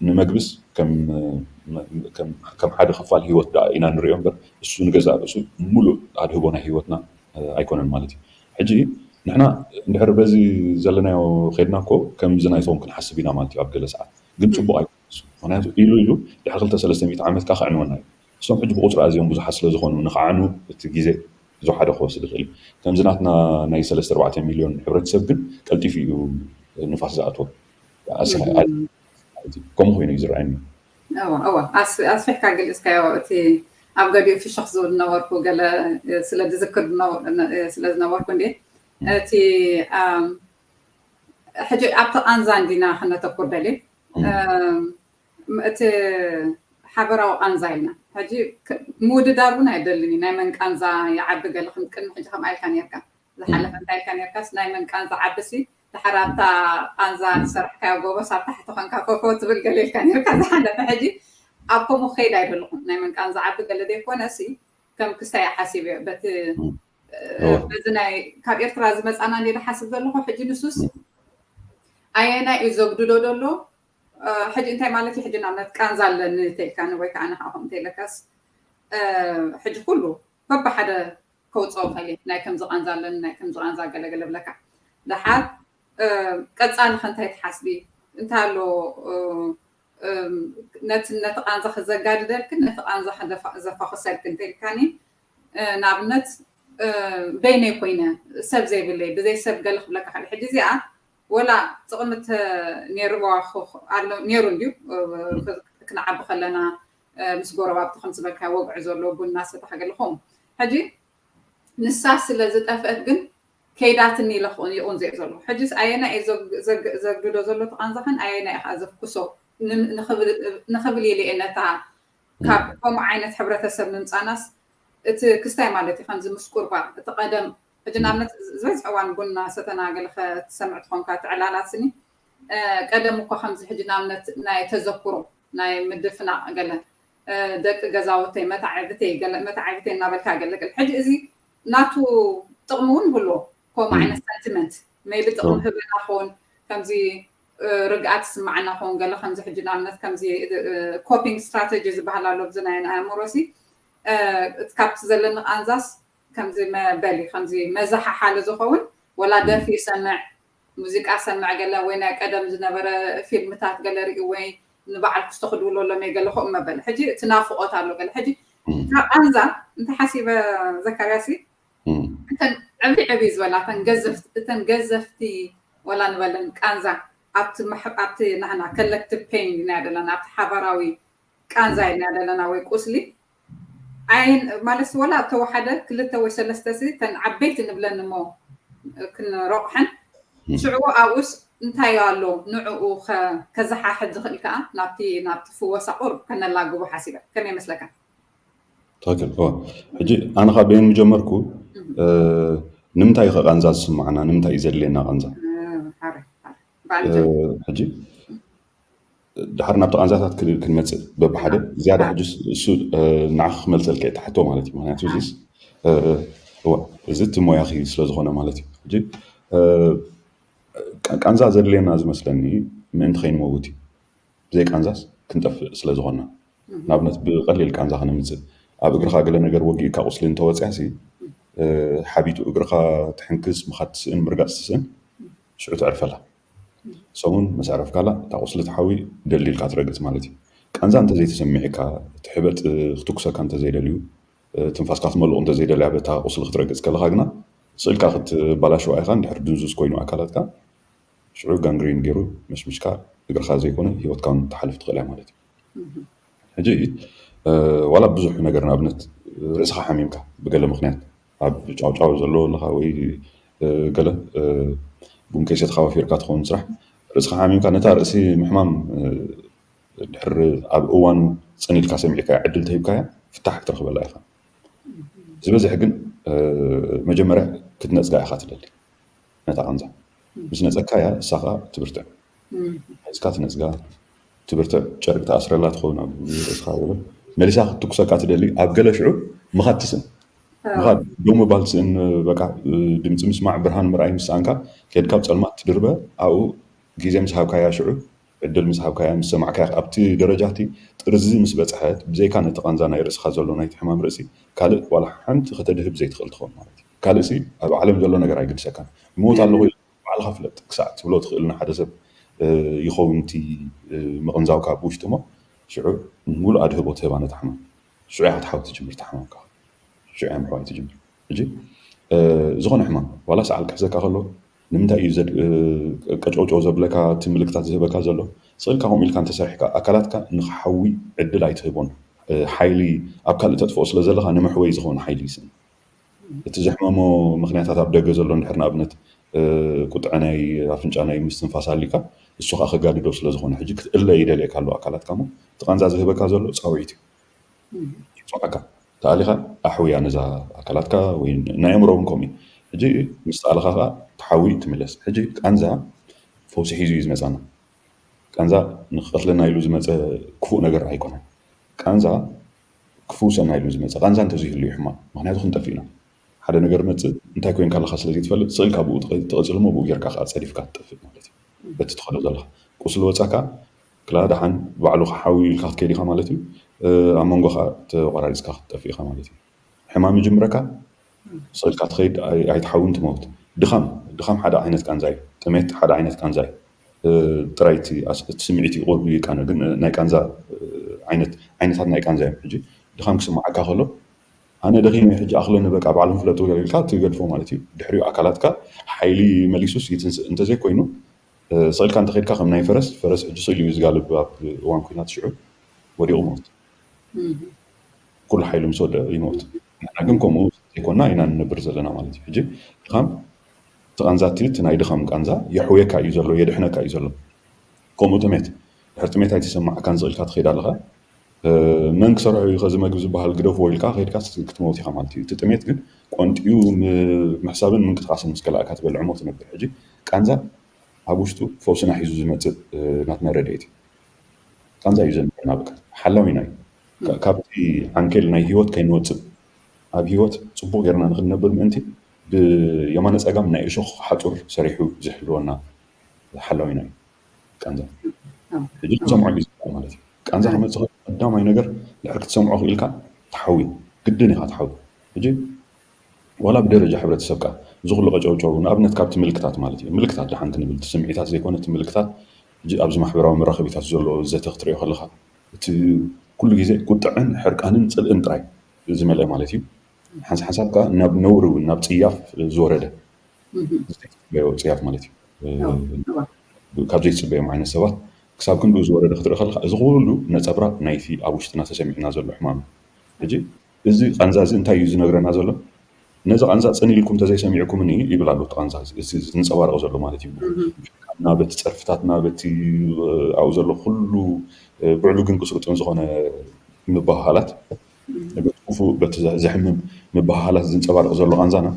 ንመግብስ ከም ሓደ ክፋል ህይወት ደኣ ኢና ንሪኦ እምበር እሱ ንገዛእ ርእሱ ሙሉእ ኣድህቦ ናይ ህይወትና ኣይኮነን ማለት እዩ። ሕጂ ንሕና እንድሕር በዚ ዘለናዮ ከድና እኮ ከምዚ ናይቶም ክንሓስብ ኢና ማለት እዩ ኣብ ገለ ሰዓት። ግን ጽቡቕ ኣይኮነን እሱ። ምክንያቱ ኢሉ ኢሉ ድሕሪ ክልተ ሰለስተ ሚእቲ ዓመት ከ ከዕንወና እዩ። እሶም ሕጂ ብቁጽሪ ኣዝዮም ብዙሓት ስለ ዝኾኑ ንኸዓኑ እቲ ግዜ ዝወሓደ ክወስድ ይኽእል እዩ። ከምዚ ናትና ናይ ሰለስተ ኣርባዕተ ሚልዮን ሕብረተሰብ ግን ቀልጢፉ እዩ ንፋስ ዝኣትዎ። ከምኡ ኮይኑ እዩ ዝረኣየኒ። እዋ ኣስፊሕካ ገሊፅካዮ። እቲ ኣብ ገዲኡ ፍሽኽ ዝብል ዝነበርኩ ገለ ስለ ዝዝክር ስለ ዝነበርኩ እንዴ እቲ ሕጂ ኣብቲ ቃንዛ እንዲና ክነተኩር ደልየ እቲ ሓበራዊ ቃንዛ ኢልና ሕጂ ምውድዳር እውን ኣይደልን እዩ። ናይ መን ቃንዛ ይዓቢ ገለ ከም ቅድሚ ሕጂ ከምኣ ኢልካ ነርካ ዝሓለፈ እንታይ ኢልካ ነርካስ ናይ መን ቃንዛ ዓብሲ ድሓር ኣብታ ቃንዛ ዝሰራሕካዮ ጎቦ ሳብ ታሕቲ ኮንካ ፈፎ ትብል ገለ ኢልካ ነርካ ዝሓለፈ። ሕጂ ኣብ ከምኡ ክኸይድ ኣይደለኹም። ናይ መን ቃንዛ ዓቢ ገለ ዘይኮነ ሲ ከም ክስታይ ሓሲብ እየ በቲ በዚ ናይ ካብ ኤርትራ ዝመፃና እንደ ሓስብ ዘለኹ ሕጂ ንሱስ ኣየናይ እዩ ዘጉድሎ ዘሎ? ሕጂ እንታይ ማለት እዩ? ሕጂ ንኣብነት ቃንዛ ኣለኒ ተልካኒ ወይ ከዓ ንኻ ከምኡ ተለካስ ሕጂ ኩሉ በብሓደ ከውፅኦ ከሊ ናይ ከምዚ ቃንዛ ኣለኒ ናይ ከምዚ ቃንዛ ገለገለ ብለካ ድሓር ቀፃሊ ከ እንታይ ትሓስቢ እንታይ ኣሎ ነቲ ነቲ ቃንዛ ክዘጋድደልክን ነቲ ቃንዛ ዘፋኽሰልክን እንተልካኒ ንኣብነት በይነይ ኮይነ ሰብ ዘይብለይ ብዘይ ሰብ ገለ ክብለካ ከለ ሕጂ እዚኣ ወላ ጥቕሚ ነይርዋ ኣሎ ነይሩ እንድዩ ክንዓቢ ከለና ምስ ጎረባብቲ ከም ዝበልካ ወግዒ ዘሎ ቡና ሰታ ከገለ ከምኡ ሕጂ ንሳ ስለ ዝጠፍአት ግን ከይዳትኒ ኢለ ይቑንዘ ዘሎ ሕጂስ ኣየና እዩ ዘግዶ ዘሎ ተቓንዛኸን ኣየና ኢኻ ዘፍኩሶ ንኽብል እየ ነታ ካብ ከምኡ ዓይነት ሕብረተሰብ ምምፃናስ እቲ ክስታይ ማለት እዩ ከምዚ ምስ ቁርባ እቲ ቀደም ሕጂ ንኣብነት ዝበዝሕ እዋን ቡና ሰተና ገለ ክትሰምዕ ትኾንካ ትዕላላት ስኒ ቀደም እኳ ከምዚ ሕጂ ንኣብነት ናይ ተዘክሮ ናይ ምድፍናቕ ገለ ደቂ ገዛውተይ መታዕብተይ ገለ መታዕብተይ እናበልካ ገለ ገለ ሕጂ እዚ ናቱ ጥቕሚ እውን ይህልዎ ከምኡ ዓይነት sentiment maybe ጥቕሚ ህበና ኾን ከምዚ ርግኣት ስማዓና ኾን ገለ ከምዚ ሕጂ ንኣብነት ከምዚ coping strategy ዝበሃል ኣሎ ብዚ ናይ ኣእምሮ ሲ ካብቲ ዘለኒ ቃንዛስ ከምዚ መበሊ ከምዚ መዘሓሓሊ ዝኸውን ወላ ደርፊ ይሰምዕ ሙዚቃ ሰምዕ ገለ ወይ ናይ ቀደም ዝነበረ ፊልምታት ገለ ርኢ ወይ ንበዓል ክስቶ ክድውሎ ኣለመይ ገለ ከምኡ መበሊ ሕጂ እቲ ናፍቆት ኣሎ ገለ ሕጂ ካብ ቃንዛ እንተ ሓሲበ ዘካርያሲ እተን ዕብይ ዕብይ ዝበላ እተን ገዘፍቲ እተን ገዘፍቲ ወላ ንበለን ቃንዛ ኣብቲ ናህና collective pain ኢልና ዘለና ኣብቲ ሓባራዊ ቃንዛ ኢልና ዘለና ወይ ቁስሊ ኣይ ማለት ወላ ተወሓደ ክልተ ወይ ሰለስተ ሲ ተን ዓበይቲ ንብለን እሞ ክንረቑሐን ሽዕኡ ኣብኡስ እንታይ ኣሎ ንዕኡ ከዘሓሕድ ዝኽእል ከዓ ናብቲ ናብቲ ፍወሳ ቁርብ ከነላግቦ ሓሲበ ከመይ ይመስለካ? ትክክል እዋ ሕጂ ኣነ ካብ በይን ምጀመርኩ ንምንታይ ከ ቃንዛ ዝስማዕና ንምንታይ እዩ ዘድልየና ቃንዛ ሕጂ ድሓር ናብቲ ቃንዛታት ክንመፅእ በብሓደ ዝያዳ ሕጂ እሱ ንዓኺ ክመልሰልካ እየ ትሓቶ ማለት እዩ ምክንያቱ እዚስ እዋ እዚ እቲ ሞያኺ ስለዝኾነ ማለት እዩ ሕጂ ቃንዛ ዘድልየና ዝመስለኒ ምእንቲ ከይንመውት እዩ ብዘይ ቃንዛስ ክንጠፍእ ስለዝኾንና ንኣብነት ብቐሊል ቃንዛ ከነምፅእ ኣብ እግርኻ ገለ ነገር ወጊእካ ቁስሊ እንተወፅያ ሲ ሓቢጡ እግርኻ ትሕንክስ ምኻድ ትስእን ምርጋፅ ትስእን ሽዑ ተዕርፈላ ሰሙን ምስ ኣዕረፍካላ እታ ቁስሊ ትሓዊ ደልዲልካ ትረግፅ ማለት እዩ ቃንዛ እንተዘይተሰሚዕካ እቲ ሕበጥ ክትኩሰካ እንተዘይደልዩ ትንፋስካ ክትመልቑ እንተዘይደልያ በታ ቁስሊ ክትረግፅ ከለኻ ግና ስእልካ ክትባላሸዋ ኢኻ እንድሕር ድንዙዝ ኮይኑ ኣካላትካ ሽዑ ጋንግሪን ገይሩ መሽሚሽካ እግርካ ዘይኮነ ሂወትካ እውን ትሓልፍ ትኽእል እያ ማለት እዩ ሕጂ ዋላ ብዙሕ ነገር ንኣብነት ርእስኻ ሓሚምካ ብገለ ምክንያት ኣብ ጫውጫው ዘሎ ኣለካ ወይ ገለ ቡን ከይሰትካ ወፊርካ ትኸውን ስራሕ ርእስኻ ሓሚምካ ነታ ርእሲ ምሕማም ድሕር ኣብ እዋኑ ፅን ኢልካ ሰሚዕካ ዕድል ተሂብካያ ፍታሕ ክትረኽበላ ኢኻ ዝበዝሕ ግን መጀመርያ ክትነፅጋ ኢኻ ትደሊ ነታ ቃንዛ ምስ ነጸግካያ እሳ ከኣ ትብርትዕ። ሒዝካ ትነጽጋ፣ ትብርትዕ፣ ጨርቂ ትኣስረላ ትኸውን ኣብ ርእስኻ፣ ወለ መሊሳ ክትትኩሰካ ትደሊ። ኣብ ገለ ሽዑ ምኻድ ትስእን፣ ምኻድ ደው ምባል ትስእን። በቃ ድምፂ ምስማዕ፣ ብርሃን ምርኣይ ምስ ሰኣንካ፣ ከድካ ኣብ ጸልማት ትድርበ። ኣብኡ ግዜ ምስ ሃብካያ፣ ሽዑ ዕድል ምስ ሃብካያ፣ ምስ ሰማዕካያ፣ ኣብቲ ደረጃ እቲ ጥርዚ ምስ በጽሐት፣ ብዘይካ ነቲ ቃንዛ ናይ ርእስኻ ዘሎ ናይቲ ሕማም ርእሲ፣ ካልእ ዋላ ሓንቲ ከተድህብ ዘይትኽእል ትኸውን ማለት እዩ። ካልእሲ ኣብ ዓለም ዘሎ ነገር ኣይግድሰካን። ይመውት ኣለኹ ባዕልኻ ፍለጥ ክሳዕ ትብሎ ትኽእል። ንሓደ ሰብ ይኸውን እቲ ምቕንዛውካ ብውሽጢ እሞ፣ ሽዑ ሙሉእ ኣድህቦ ትህባ ነታ ሕማም። ሽዑ ኢኻ ትሓዊ ትጅምር፣ እታ ሕማምካ ሽዑ እያ ምሕዋይ ትጅምር። ሕጂ ዝኾነ ሕማም ዋላ ሰዓል ክሕዘካ ከሎ፣ ንምንታይ እዩ ዘድ- ቀጨውጨው ዘብለካ፣ እቲ ምልክታት ዝህበካ ዘሎ? ስቕ ኢልካ ከምኡ ኢልካ እንተሰሪሕካ፣ ኣካላትካ ንክሓዊ ዕድል ኣይትህቦን። ሓይሊ ኣብ ካልእ ተጥፍኦ ስለ ዘለኻ፣ ንመሕወይ ዝኸውን ሓይሊ ይስእን። እቲ ዘሕመሞ ምኽንያታት ኣብ ደገ ዘሎ እንድሕር፣ ንኣብነት ቁጥዐ ናይ ኣፍንጫ ናይ ምስትንፋስ ኣሊካ፣ እሱ ከዓ ከጋድዶ ስለ ዝኾነ፣ ሕጂ ክትእለ ይደልየካ ኣሎ ኣካላትካ። እሞ እቲ ቃንዛ ዝህበካ ዘሎ ፃውዒት እዩ። ይፅውዓካ፣ ተኣሊኻ ኣሕውያ ነዛ ኣካላትካ፣ ወይ ናይ ኣእምሮ እውን ከምኡ እዩ። ሕጂ ምስ ተኣለኻ ከዓ ትሓዊ ትምለስ። ሕጂ ቃንዛ ፈውሲ ሒዙ እዩ ዝመፃና። ቃንዛ ንክቐትለና ኢሉ ዝመፀ ክፉእ ነገር ኣይኮነን። ቃንዛ ክፍውሰና ኢሉ ዝመፀ፣ ቃንዛ እንተዘይህሉ እዩ ሕማም። ምክንያቱ ክንጠፍእ ኢና። ሓደ ነገር መፅእ እንታይ ኮይንካ ኣለካ ስለ ዘይትፈልጥ፣ ስቕ ኢልካ ብኡ ትቐ- ትቐፅል እሞ ብኡ ጌርካ ከዓ ፀዲፍካ ትጠፍእ ማለት እዩ። በቲ ትኸዶ ዘለካ ቁስሊ ወፃካ ክላ ደሓን ባዕሉ ክሓዊ ኢልካ ክትከይድ ኢካ ማለት እዩ። ኣብ መንጎ ከዓ ተቆራሪፅካ ክትጠፍእ ኢካ ማለት እዩ። ሕማም ይጅምረካ፣ ስቕ ኢልካ ትኸይድ፣ ኣይ- ኣይትሓውን ትመውት። ድኻም ድኻም ሓደ ዓይነት ቃንዛ እዩ። ጥሜት ሓደ ዓይነት ቃንዛ እዩ። ጥራይ እቲ ኣስ- እቲ ስምዒት እዩ ቁሩብ ይቃነ፣ ግን ናይ ቃንዛ ዓይነት ዓይነታት ናይ ቃንዛ እዮም። ሕጂ ድኻም ክስምዓካ ከሎ፣ ኣነ ደኺመ ሕጂ ኣኽለኒ በቃ ባዕሎም ፍለጡ ኢልካ ትገድፎ ማለት እዩ። ድሕሪኡ ኣካላትካ ሓይሊ መሊሱስ ይትንስእ። እንተዘይኮይኑ፣ ስቕ ኢልካ እንተኸድካ ከም ናይ ፈረስ፣ ፈረስ ሕጂ ስቕ ኢሉ እዩ ዝጋልብ። ኣብ እዋን ኲናት ሽዑ ወዲቑ ሞት። ኩሉ ሓይሉ ምስ ወደቐ ይሞት። ንሕና ግን ከምኡ ዘይኮና ኢና ንነብር ዘለና ማለት እዩ። ሕጂ ድኻም፣ እቲ ቃንዛ እቲ እቲ ናይ ድኻም ቃንዛ የሕውየካ እዩ ዘሎ፣ የድሕነካ እዩ ዘሎ። ከምኡ ጥሜት፣ ድሕሪ ጥሜት ኣይተሰማዕካን፣ ስቕ ኢልካ ትኸይድ ኣለኻ። መን ክሰርሖ እዩ ከዚ መግቢ ዝበሃል፣ ግደፍዎ ኢልካ ከይድካ ክትመውት ኢኻ ማለት እዩ። እቲ ጥሜት ግን ቆንጢዩ ም- ምሕሳብን ምንቅስቃስን ምስ ከላእካ ትበልዕ እሞ ትነብር። ሕጂ ቃንዛ ኣብ ውሽጡ ፈውስና ሒዙ ዝመፅእ ናትና ረድኤት እዩ። ቃንዛ እዩ ዘንበርና፣ በቃ ሓላዊና እዩ። ካ- ካብቲ ዓንኬል ናይ ህይወት ከይንወፅእ፣ ኣብ ህይወት ፅቡቅ ጌርና ንክንነብር ምእንቲ ብየማነ ፀጋም ናይ እሾኽ ሓፁር ሰሪሑ ዝሕልወና ሓላዊና እዩ ቃንዛ። ሕጂ ክንሰምዖ እዩ ዝግባእ ማለት እዩ። ቃንዛ ክመፅእ ከሎ ቀዳማይ ነገር ድሕሪ ክትሰምዖ ክኢልካ ትሓዊ፣ ግድን ኢኻ ትሓዊ። ሕጂ ዋላ ብደረጃ ሕብረተሰብካ እዚ ኩሉ ቀጨውጨው፣ ንኣብነት ካብቲ ምልክታት ማለት እዩ፣ ምልክታት ደሓን ክንብል፣ እቲ ስምዒታት ዘይኮነ እቲ ምልክታት፣ ሕጂ ኣብዚ ማሕበራዊ መራኸቢታት ዘሎ ዘተ ክትሪኦ ከለኻ፣ እቲ ኩሉ ግዜ ቁጥዐን ሕርቃንን ጽልእን ጥራይ ዝመልአ ማለት እዩ። ሓንሳብ ሓንሳብ ከኣ ናብ ነውሪ እውን፣ ናብ ጽያፍ ዝወረደ፣ ዘይትጽበዮ ጽያፍ ማለት እዩ። ካብ ዘይትጽበዮም ዓይነት ሰባት ክሳብ ክንድኡ ዝወረደ ክትርኢ ከለኻ፣ እዚ ኩሉ ነጸብራቕ ናይቲ ኣብ ውሽጥና ተሰሚዕና ዘሎ ሕማም እዩ። ሕጂ እዚ ቃንዛ እዚ እንታይ እዩ ዝነግረና ዘሎ? ነዚ ቃንዛ ጽን ኢልኩም ተዘይሰሚዕኩምኒ ይብል ኣሎ። እቲ ቃንዛ እዚ፣ እዚ ዝንጸባረቕ ዘሎ ማለት እዩ። ናበቲ ጸርፍታትና፣ በቲ ኣብኡ ዘሎ ኩሉ ብዕሉግን ቅስሩጥን ዝኾነ ምብህሃላት፣ በቲ ክፉእ፣ በቲ ዘ- ዘሕምም ምብህሃላት ዝንጸባረቕ ዘሎ ቃንዛና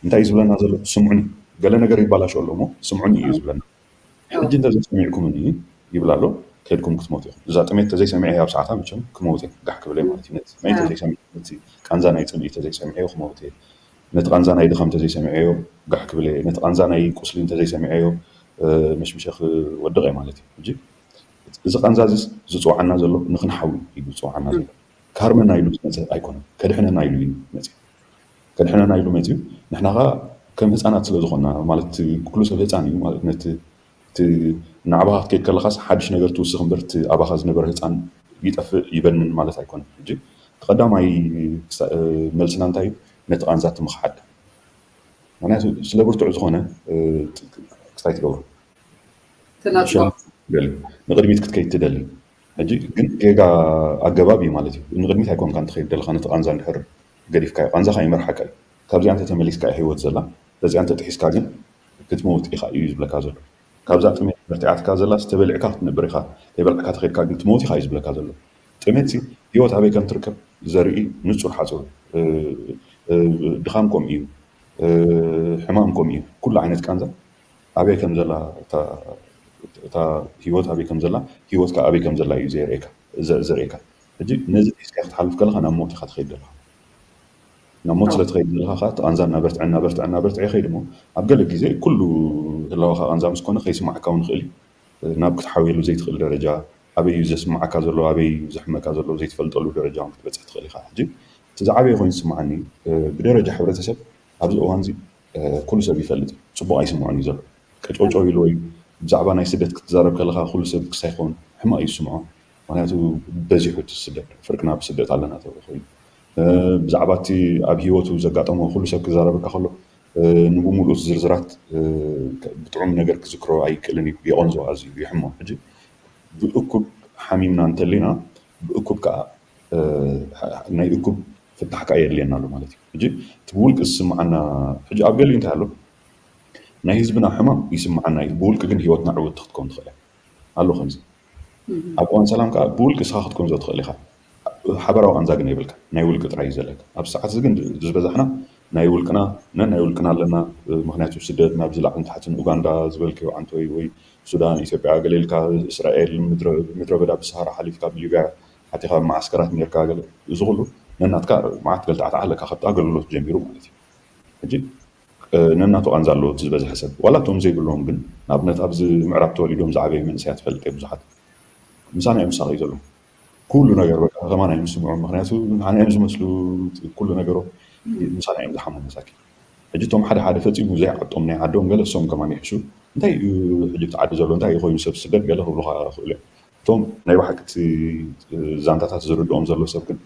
እንታይ እዩ ዝብለና ዘሎ? ስምዑኒ፣ ገለ ነገር ይባላሾ ኣሎ እሞ ስምዑኒ እዩ ዝብለና። ሕጂ እንተዘይሰሚዕኩምኒ ይብል ኣሎ፣ ከድኩም ክትሞቱ ኢኹም። እዛ ጥሜት ተዘይሰሚዐ ኣብ ሰዓታ መቸም ክመውት እየ፣ ጋሕ ክብል እየ ማለት እዩ። ነቲ ጥሜት ተዘይሰሚዐ፣ ነቲ ቃንዛ ናይ ጽልኢ ተዘይሰሚዐዮ ክመውት እየ። ነቲ ቃንዛ ናይ ድኻም ተዘይሰሚዐዮ ጋሕ ክብል እየ። ነቲ ቃንዛ ናይ ቁስሊ እንተዘይሰሚዐዮ መሽምሸ ክወድቕ እየ ማለት እዩ። ሕጂ እዚ ቃንዛ እዚ ዝፅዋዓና ዘሎ ንክንሓዊ እዩ ዝፅዋዓና ዘሎ። ካርመና ኢሉ ዝመፀ ኣይኮነን፣ ከድሕነና ኢሉ እዩ መፅኡ። ከድሕነና ኢሉ መፅኡ። ንሕና ኸዓ ከም ህፃናት ስለ ዝኾንና፣ ማለት ኩሉ ሰብ ህፃን እዩ ማለት፣ ነቲ እቲ ናዕባኻ ክትከይድ ከለኻስ ሓድሽ ነገር ትውስኽ እምበር፣ እቲ ኣባኻ ዝነበረ ህፃን ይጠፍእ ይበንን ማለት ኣይኮነን። ሕጂ እቲ ቀዳማይ ክሳ- መልስና እንታይ እዩ? ነቲ ቃንዛ እቲ ምኽሓድ። ምክንያቱ ስለ ብርቱዕ ዝኾነ ክስታይ ትገብሮ፣ ንቅድሚት ክትከይድ ትደሊ። ሕጂ ግን ጌጋ ኣገባብ እዩ ማለት እዩ። ንቅድሚት ኣይኮንካን ትኸይድ ዘለካ፣ ነቲ ቃንዛ እንድሕር ገዲፍካዮ፣ ቃንዛኻ ይመርሓካ እዩ። ካብዚኣ እንተ ተመሊስካ እያ ህይወት ዘላ፣ በዚኣ እንተ ጥሒስካ ግን ክትመውት ኢኻ እዩ ዝብለካ ዘሎ። ካብዛ ጥሜት በርቲዓትካ ዘላስ ተበሊዕካ ክትነብር ኢኻ፣ ከይበላዕካ ተኸይድካ ግን ትመውት ኢኻ እዩ ዝብለካ ዘሎ። ጥሜትሲ ህይወት ኣበይ ከም ትርከብ ዘርኢ ንጹር ሓጹር። ድኻም ከምኡ እዩ፣ ሕማም ከምኡ እዩ። ኩሉ ዓይነት ቃንዛ ኣበይ ከም ዘላ እታ ህይወት ኣበይ ከም ዘላ፣ ህይወት ከዓ ኣበይ ከም ዘላ እዩ ዘርእየካ። ሕጂ ነዚ ሒዝካ ክትሓልፍ ከለካ ናብ ሞት ኢካ ትኸይድ ዘለካ። ናብ ሞት ስለ ትኸይድ ዘለካ ከዓ እቲ ቃንዛ እናበርትዐ እናበርትዐ እናበርትዐ ይኸይድ እሞ፣ ኣብ ገለ ግዜ ኩሉ ህላወካ ቃንዛ ምስ ኮነ ከይስማዓካ እውን ይኽእል እዩ። ናብ ክትሓውየሉ ዘይትኽእል ደረጃ፣ ኣበይ እዩ ዘስምዓካ ዘሎ፣ ኣበይ እዩ ዘሕመካ ዘሎ ዘይትፈልጠሉ ደረጃ እውን ክትበፅሕ ትኽእል ኢካ። ሕጂ እቲ ዝዓበየ ኮይኑ ዝስምዓኒ፣ ብደረጃ ሕብረተሰብ ኣብዚ እዋን እዚ ኩሉ ሰብ ይፈልጥ እዩ፣ ፅቡቅ ኣይስምዖን እዩ ዘሎ። ቀጨውጨው ኢሉ ወይ ብዛዕባ ናይ ስደት ክትዛረብ ከለካ ኩሉ ሰብ ክሳይ ክኸውን ሕማቅ እዩ ዝስምዖ። ምክንያቱ በዚሑ እቲ ስደት፣ ፍርቅና ብስደት ኣለና ተብሎ ኮይኑ፣ ብዛዕባ እቲ ኣብ ህይወቱ ዘጋጠሞ ኩሉ ሰብ ክዛረበካ ከሎ፣ ንብሙሉኡ ዝርዝራት ብጥዑም ነገር ክዝክሮ ኣይክእልን እዩ፣ የቐንዞ ኣዝዩ ይሕሞ። ሕጂ ብእኩብ ሓሚምና እንተሊና ብእኩብ ከዓ ናይ እኩብ ፍታሕ ከዓ የድልየና ኣሎ ማለት እዩ። ሕጂ እቲ ብውልቂ ዝስምዓና፣ ሕጂ ኣብ ገሊኡ እንታይ ኣሎ፣ ናይ ህዝብና ሕማም ይስምዓና እዩ፣ ብውልቂ ግን ህይወትና ዕውት ክትከውን ትኽእል እያ ኣሎ ከምዚ ኣብ እዋን ሰላም ከዓ ብውልቂ እስኻ ክትኮንዞ ትኽእል ኢኻ። ሓበራዊ ቃንዛ ግን የብልካ፣ ናይ ውልቂ ጥራይ እዩ ዘለካ። ኣብ ሰዓት እዚ ግን ዝበዛሕና ናይ ውልቅና ነን ናይ ውልቅና ኣለና። ምክንያቱ ስደት ናብ ዝላዕን ታሕትን ኡጋንዳ ዝበልክዮ ዓንቶይ ወይ ሱዳን፣ ኢትዮጵያ፣ ገለ ኢልካ እስራኤል፣ ምድረ በዳ ብሰሃራ ሓሊፍካ ብሊብያ ሓቲኻ መዓስከራት ነርካ፣ ገለ እዚ ኩሉ ነናትካ መዓት ገልጣዕጣዕ ኣለካ፣ ካብቲ ኣገልግሎት ጀሚሩ ማለት እዩ። ሕጂ ነናቱ ቃንዛ ኣለዎ እቲ ዝበዝሐ ሰብ። ዋላ እቶም ዘይብሎም ግን፣ ንኣብነት ኣብዚ ምዕራብ ተወሊዶም ዝዓበዩ መንእሰያት እፈልጥ እየ ብዙሓት። ምሳና እዮም ዝሳቐዩ ዘለዉ። ኩሉ ነገር በቃ ከማና እዮም ዝስምዑ፣ ምክንያቱ ንዓና እዮም ዝመስሉ ኩሉ ነገሮም። ምሳና እዮም ዝሓሙ መሳኪን። ሕጂ እቶም ሓደ ሓደ ፈጺሙ ዘይዓጦም ናይ ዓዶም ገለ እሶም ከማን ይሕሹ። እንታይ እዩ ሕጂ እቲ ዓዲ ዘሎ፣ እንታይ እዩ ኮይኑ ሰብ ስደት ገለ ክብሉኻ ይኽእሉ እዮም። እቶም ናይ ብሓቂ እቲ ዛንታታት ዝርድኦም ዘሎ ሰብ ግን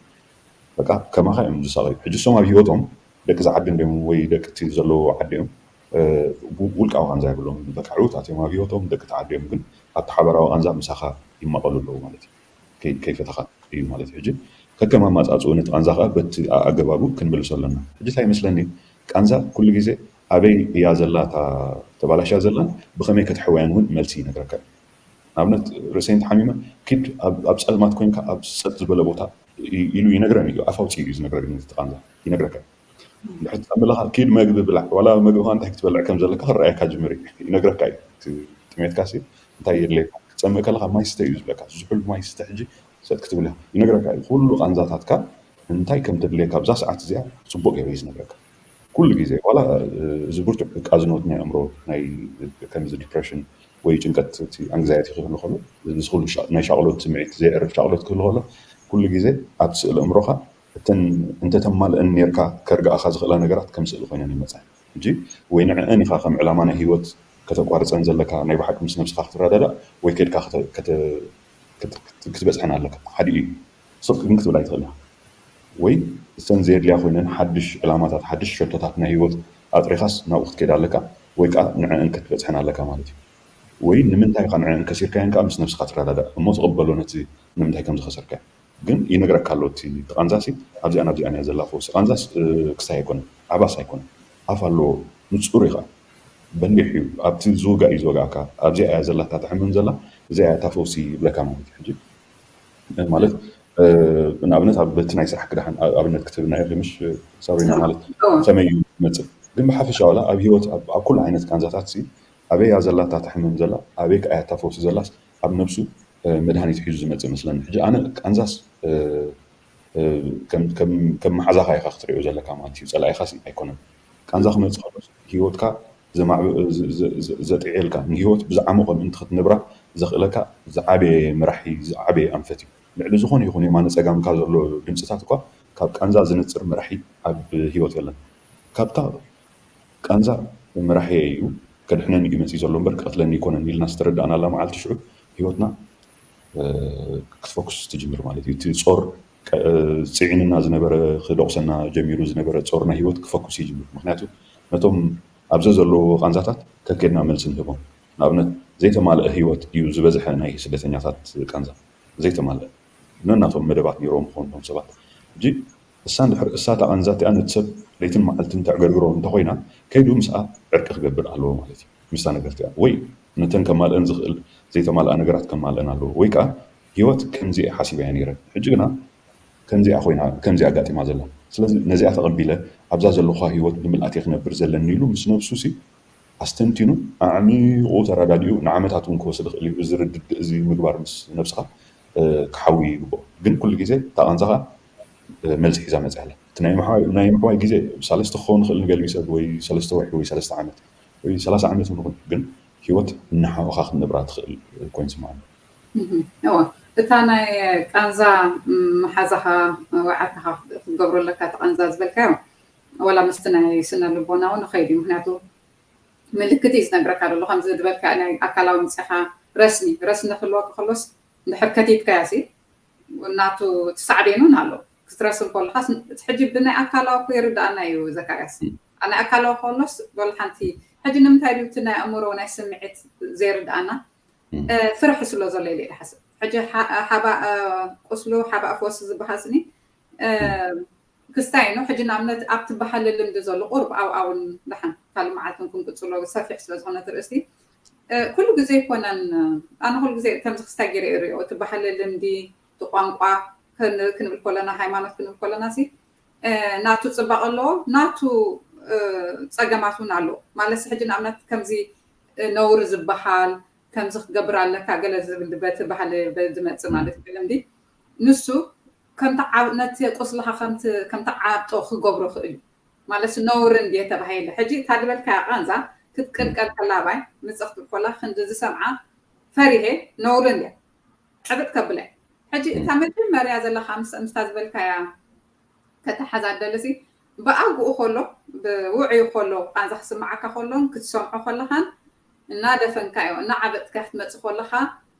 በቃ ከማኻ እዮም ዝሳቐዩ። ሕጂ እሶም ኣብ ህይወቶም ደቂ እዚ ዓዲ እንድዮም ወይ ደቂ እቲ ዘለዎ ዓዲ እዮም። ውልቃዊ ቃንዛ የብሎም። በቃ ዕዉታት እዮም ኣብ ህይወቶም፣ ደቂ እቲ ዓዲ እዮም፣ ግን ኣብቲ ሓበራዊ ቃንዛ ምሳኻ ይማቐሉ ኣለዉ ማለት እዩ። ከይፈተኻ እዩ ማለት እዩ። ሕጂ ከከም ኣማፃፅኡ ነቲ ቃንዛ ከዓ በቲ ኣገባቡ ክንምልሶ ኣለና። ሕጂ እንታይ ይመስለኒ፣ ቃንዛ ኩሉ ግዜ ኣበይ እያ ዘላ እታ ተባላሽያ ዘላን ብኸመይ ከተሕወያን እውን መልሲ ይነግረካ እዩ። ንኣብነት ርእሰይ እንተሓሚመ ኪድ ኣብ ጸልማት ኮይንካ ኣብ ጸጥ ዝበለ ቦታ ኢሉ ይነግረኒ እዩ። ኣፍ ኣውጺኡ እዩ ዝነግረኒ እቲ ቃንዛ ይነግረካ እዩ። እንድሕር ትጸምእ ኣለኻ ኪድ መግቢ ብላዕ፣ ዋላ መግብኻ እንታይ ክትበልዕ ከም ዘለካ ክረኣየካ ጅምር እዩ። ይነግረካ እዩ እቲ ጥሜትካ ሲ እንታይ የድለየካ። ክትጸምእ ከለኻ ማይ ስተ እዩ ዝብለካ። ዝሑል ማይ ስተ ሕጂ ሰጥ ክትብል ኢኻ ይነግረካ እዩ። ኩሉ ቃንዛታትካ እንታይ ከም ተድልየካ ኣብዛ ሰዓት እዚኣ ጽቡቕ ገይሩ እዩ ዝነግረካ። ኩሉ ግዜ ዋላ እዚ ብርቱዕ ቃዝኖት ናይ ኣእምሮ ናይ ከምዚ ዲፕረሽን ወይ ጭንቀት እቲ ኣንግዛይቲ ክህሉ ከሎ እዚ ኩሉ ናይ ሻቕሎት ስምዒት ዘይዕርፍ ሻቕሎት ክህሉ ከሎ ኩሉ ግዜ ኣብቲ ስእሊ ኣእምሮኻ እተን እንተተማልአን ኔርካ ከርግኣኻ ዝኽእላ ነገራት ከም ስእሊ ኮይነን ይመጻ። ሕጂ ወይ ንዕአን ኢኻ ከም ዕላማ ናይ ህይወት ከተቋርጸን ዘለካ ናይ ብሓቂ ምስ ነብስኻ ክትረዳዳእ ወይ ከድካ ክትበጽሐን ኣለካ። ሓዲኡ እዩ። ስቕ ግን ክትብል ኣይትኽእል ኢኻ። ወይ እሰን ዘየድልያ ኮይነን ሓድሽ ዕላማታት ሓድሽ ሸቶታት ናይ ህይወት ኣጥሪኻስ ናብኡ ክትከይድ ኣለካ ወይ ከዓ ንዕአን ክትበጽሐን ኣለካ ማለት እዩ። ወይ ንምንታይ ኢኻ ንዕአን ከሲርካየን ከዓ ምስ ነብስኻ ትረዳዳእ እሞ ተቐበሎ ነቲ ንምንታይ ከም ዝኸሰርካዮ። ግን ይነግረካ ኣሎ እቲ ቃንዛሲ ኣብዚኣን ኣብዚኣን እያ ዘላ ፈውሲ። ቃንዛስ ክሳይ ኣይኮነን፣ ዓባስ ኣይኮነን፣ ኣፍ ኣለዎ፣ ንጹር እዩ ከዓ። በሊሕ እዩ። ኣብቲ ዝውጋእ እዩ ዝወግኣካ። ኣብዚኣ እያ ዘላ እታ ትሕምም ዘላ፣ እዚኣ እያ እታ ፈውሲ ይብለካ ማለት እዩ። ሕጂ ማለት ንኣብነት ኣብ በቲ ናይ ስራሕ ክዳሓን ኣብነት ክትህብና ኢኺ ምሽ ሳብሪና ማለት ከመይ እዩ ዝመፅእ ግን ብሓፈሻ ዋላ ኣብ ህይወት ኣብ ኩሉ ዓይነት ቃንዛታት ሲ ኣበይ እያ ዘላ እታ ትሕምም ዘላ ኣበይ ከኣ እያ እታ ፈውሲ ዘላስ ኣብ ነብሱ መድሃኒት ሒዙ ዝመፅእ መስለኒ ሕጂ ኣነ ቃንዛስ ከም መሓዛኻ ኢኻ ክትሪኦ ዘለካ ማለት እዩ ፀላኢኻ ሲ ኣይኮነን ቃንዛ ክመፅእ ከሎስ ህይወትካ ዘጥዕየልካ ንህይወት ብዝዓመቖ ምእንቲ ክትነብራ ዘኽእለካ ዝዓበየ መራሒ ዝዓበየ ኣንፈት እዩ ልዕሊ ዝኾነ ይኹን የማነ ጸጋምካ ዘሎ ድምጽታት እኳ ካብ ቃንዛ ዝነጽር መራሒ ኣብ ህይወት የለን። ካብታ ቃንዛ መራሒየይ እዩ ከድሕነኒ እዩ መጺኡ ዘሎ እምበር ክቐትለኒ ኣይኮነን ኢልና ዝተረዳእናላ መዓልቲ ሽዑ ህይወትና ክትፈኩስ ትጅምር ማለት እዩ። እቲ ጾር ጽዒንና ዝነበረ ክደቑሰና ጀሚሩ ዝነበረ ጾር ናይ ህይወት ክፈኩስ ይጅምር። ምክንያቱ ነቶም ኣብዘ ዘለዉ ቃንዛታት ከኬድና መልሲ ንህቦም። ንኣብነት ዘይተማልአ ህይወት እዩ ዝበዝሐ ናይ ስደተኛታት ቃንዛ ዘይተማልአ ነናቶም መደባት ነይሮም ክኾኑ ቶም ሰባት ሕጂ እሳ እንድሕር እሳ እታ ቃንዛ እቲኣ ነቲ ሰብ ለይትን መዓልትን ተዕገርግሮ እንተኮይና ከይዱ ምስኣ ዕርቂ ክገብር ኣለዎ ማለት እዩ ምስታ ነገር እቲኣ ወይ ነተን ከማልአን ዝኽእል ዘይተማልኣ ነገራት ከማልአን ኣለዎ ወይ ከዓ ህይወት ከምዚ እየ ሓሲበያ ነይረ ሕጂ ግና ከምዚኣ ኮይና ከምዚ ኣጋጢማ ዘላ ስለዚ ነዚኣ ተቐቢለ ኣብዛ ዘለኹዋ ህይወት ብምልኣት እየ ክነብር ዘለኒ ኢሉ ምስ ነብሱ ሲ ኣስተንቲኑ ኣዕሚቑ ተረዳዲኡ ንዓመታት እውን ክወስድ ይኽእል እዩ። እዚ ርድድእ እዚ ምግባር ምስ ነብስኻ ክሓዊ ይግብኦ። ግን ኩሉ ግዜ እታ ቃንዛኻ መልሲ ሒዛ መፅያ ኣላ። እቲ ናይ ምሕዋይ ግዜ ሳለስተ ክኸውን ይኽእል ንገሊኡ ሰብ፣ ወይ ሰለስተ ወርሒ ወይ ሰለስተ ዓመት ወይ ሰላሳ ዓመት እውን ይኹን፣ ግን ህይወት እናሓወኻ ክትነብራ ትኽእል ኮይኑ ይስምዓኒ። እዋ እታ ናይ ቃንዛ መሓዛኻ ወይ ዓርክኻ ክትገብሮ ኣለካ እቲ ቃንዛ ዝበልካዮ፣ ዋላ ምስቲ ናይ ስነ ልቦና እውን ይኸይድ እዩ። ምክንያቱ ምልክት እዩ ዝነግረካ ዘሎ። ከምዚ ዝበልካ ናይ ኣካላዊ ምፅኻ ረስኒ ረስኒ ክህልወካ ከሎስ እንድሕር ከቲትካያ ሲ ናቱ ትሳዕቤኑን ኣሎ። ክትረስን ከለኻስ ሕጂ ብናይ ኣካላዊ እኮ ይርድኣና እዩ ዘካርያስ። ናይ ኣካላዊ ከሎስ ወላ ሓንቲ ሕጂ ንምንታይ ድዩ እቲ ናይ ኣእምሮ ናይ ስምዒት ዘይርድኣና? ፍርሒ ስለ ዘሎ ኢለ ድሓስብ። ሕጂ ሓባእ ቁስሉ ሓባእ ፈወሲ ዝበሃል ስኒ ክስታይ ነው። ሕጂ ንኣብነት ኣብቲ ባህሊ ልምዲ ዘሎ ቁርብ ኣብኣውን ደሓን ካልእ መዓልትን ክንቅፅሎ ሰፊሕ ስለ ዝኾነ ትርእስቲ ኩሉ ግዜ ኣይኮነን። ኣነ ኩሉ ግዜ ከምዚ ክስታይ ገይረ ይሪኦ። እቲ ባህሊ ልምዲ፣ እቲ ቋንቋ ክንብል ከለና፣ ሃይማኖት ክንብል ከለና ሲ ናቱ ፅባቐ ኣለዎ፣ ናቱ ፀገማት እውን ኣለዎ። ማለት ሕጂ ንኣብነት ከምዚ ነውሪ ዝበሃል ከምዚ ክትገብር ኣለካ ገለ ዝብል በቲ ባህሊ ዝመፅእ ማለት እዩ ልምዲ። ንሱ ከምቲ ነቲ ቁስልኻ ከምቲ ዓብጦ ክገብሮ ክእል እዩ። ማለት ነውሪ እንድየ ተባሂለ ሕጂ እታ ዝበልካያ ቃንዛ ክትቅልቀል ከላ ባይ ምፅእ ክትብል ከላ ክንዲ ዝሰምዓ ፈሪሄ ነውሪ እንድያ ዕብጥ ከብለ። ሕጂ እታ መጀመርያ ዘለካ ምስታ ዝበልካያ ከተሓዛደልሲ ብኣግኡ ከሎ ብውዑይ ከሎ ቃንዛ ክስምዓካ ከሎን ክትሰምዖ ከለኻን እናደፈንካዮ እናዓበጥካ ክትመፅእ ከለኻ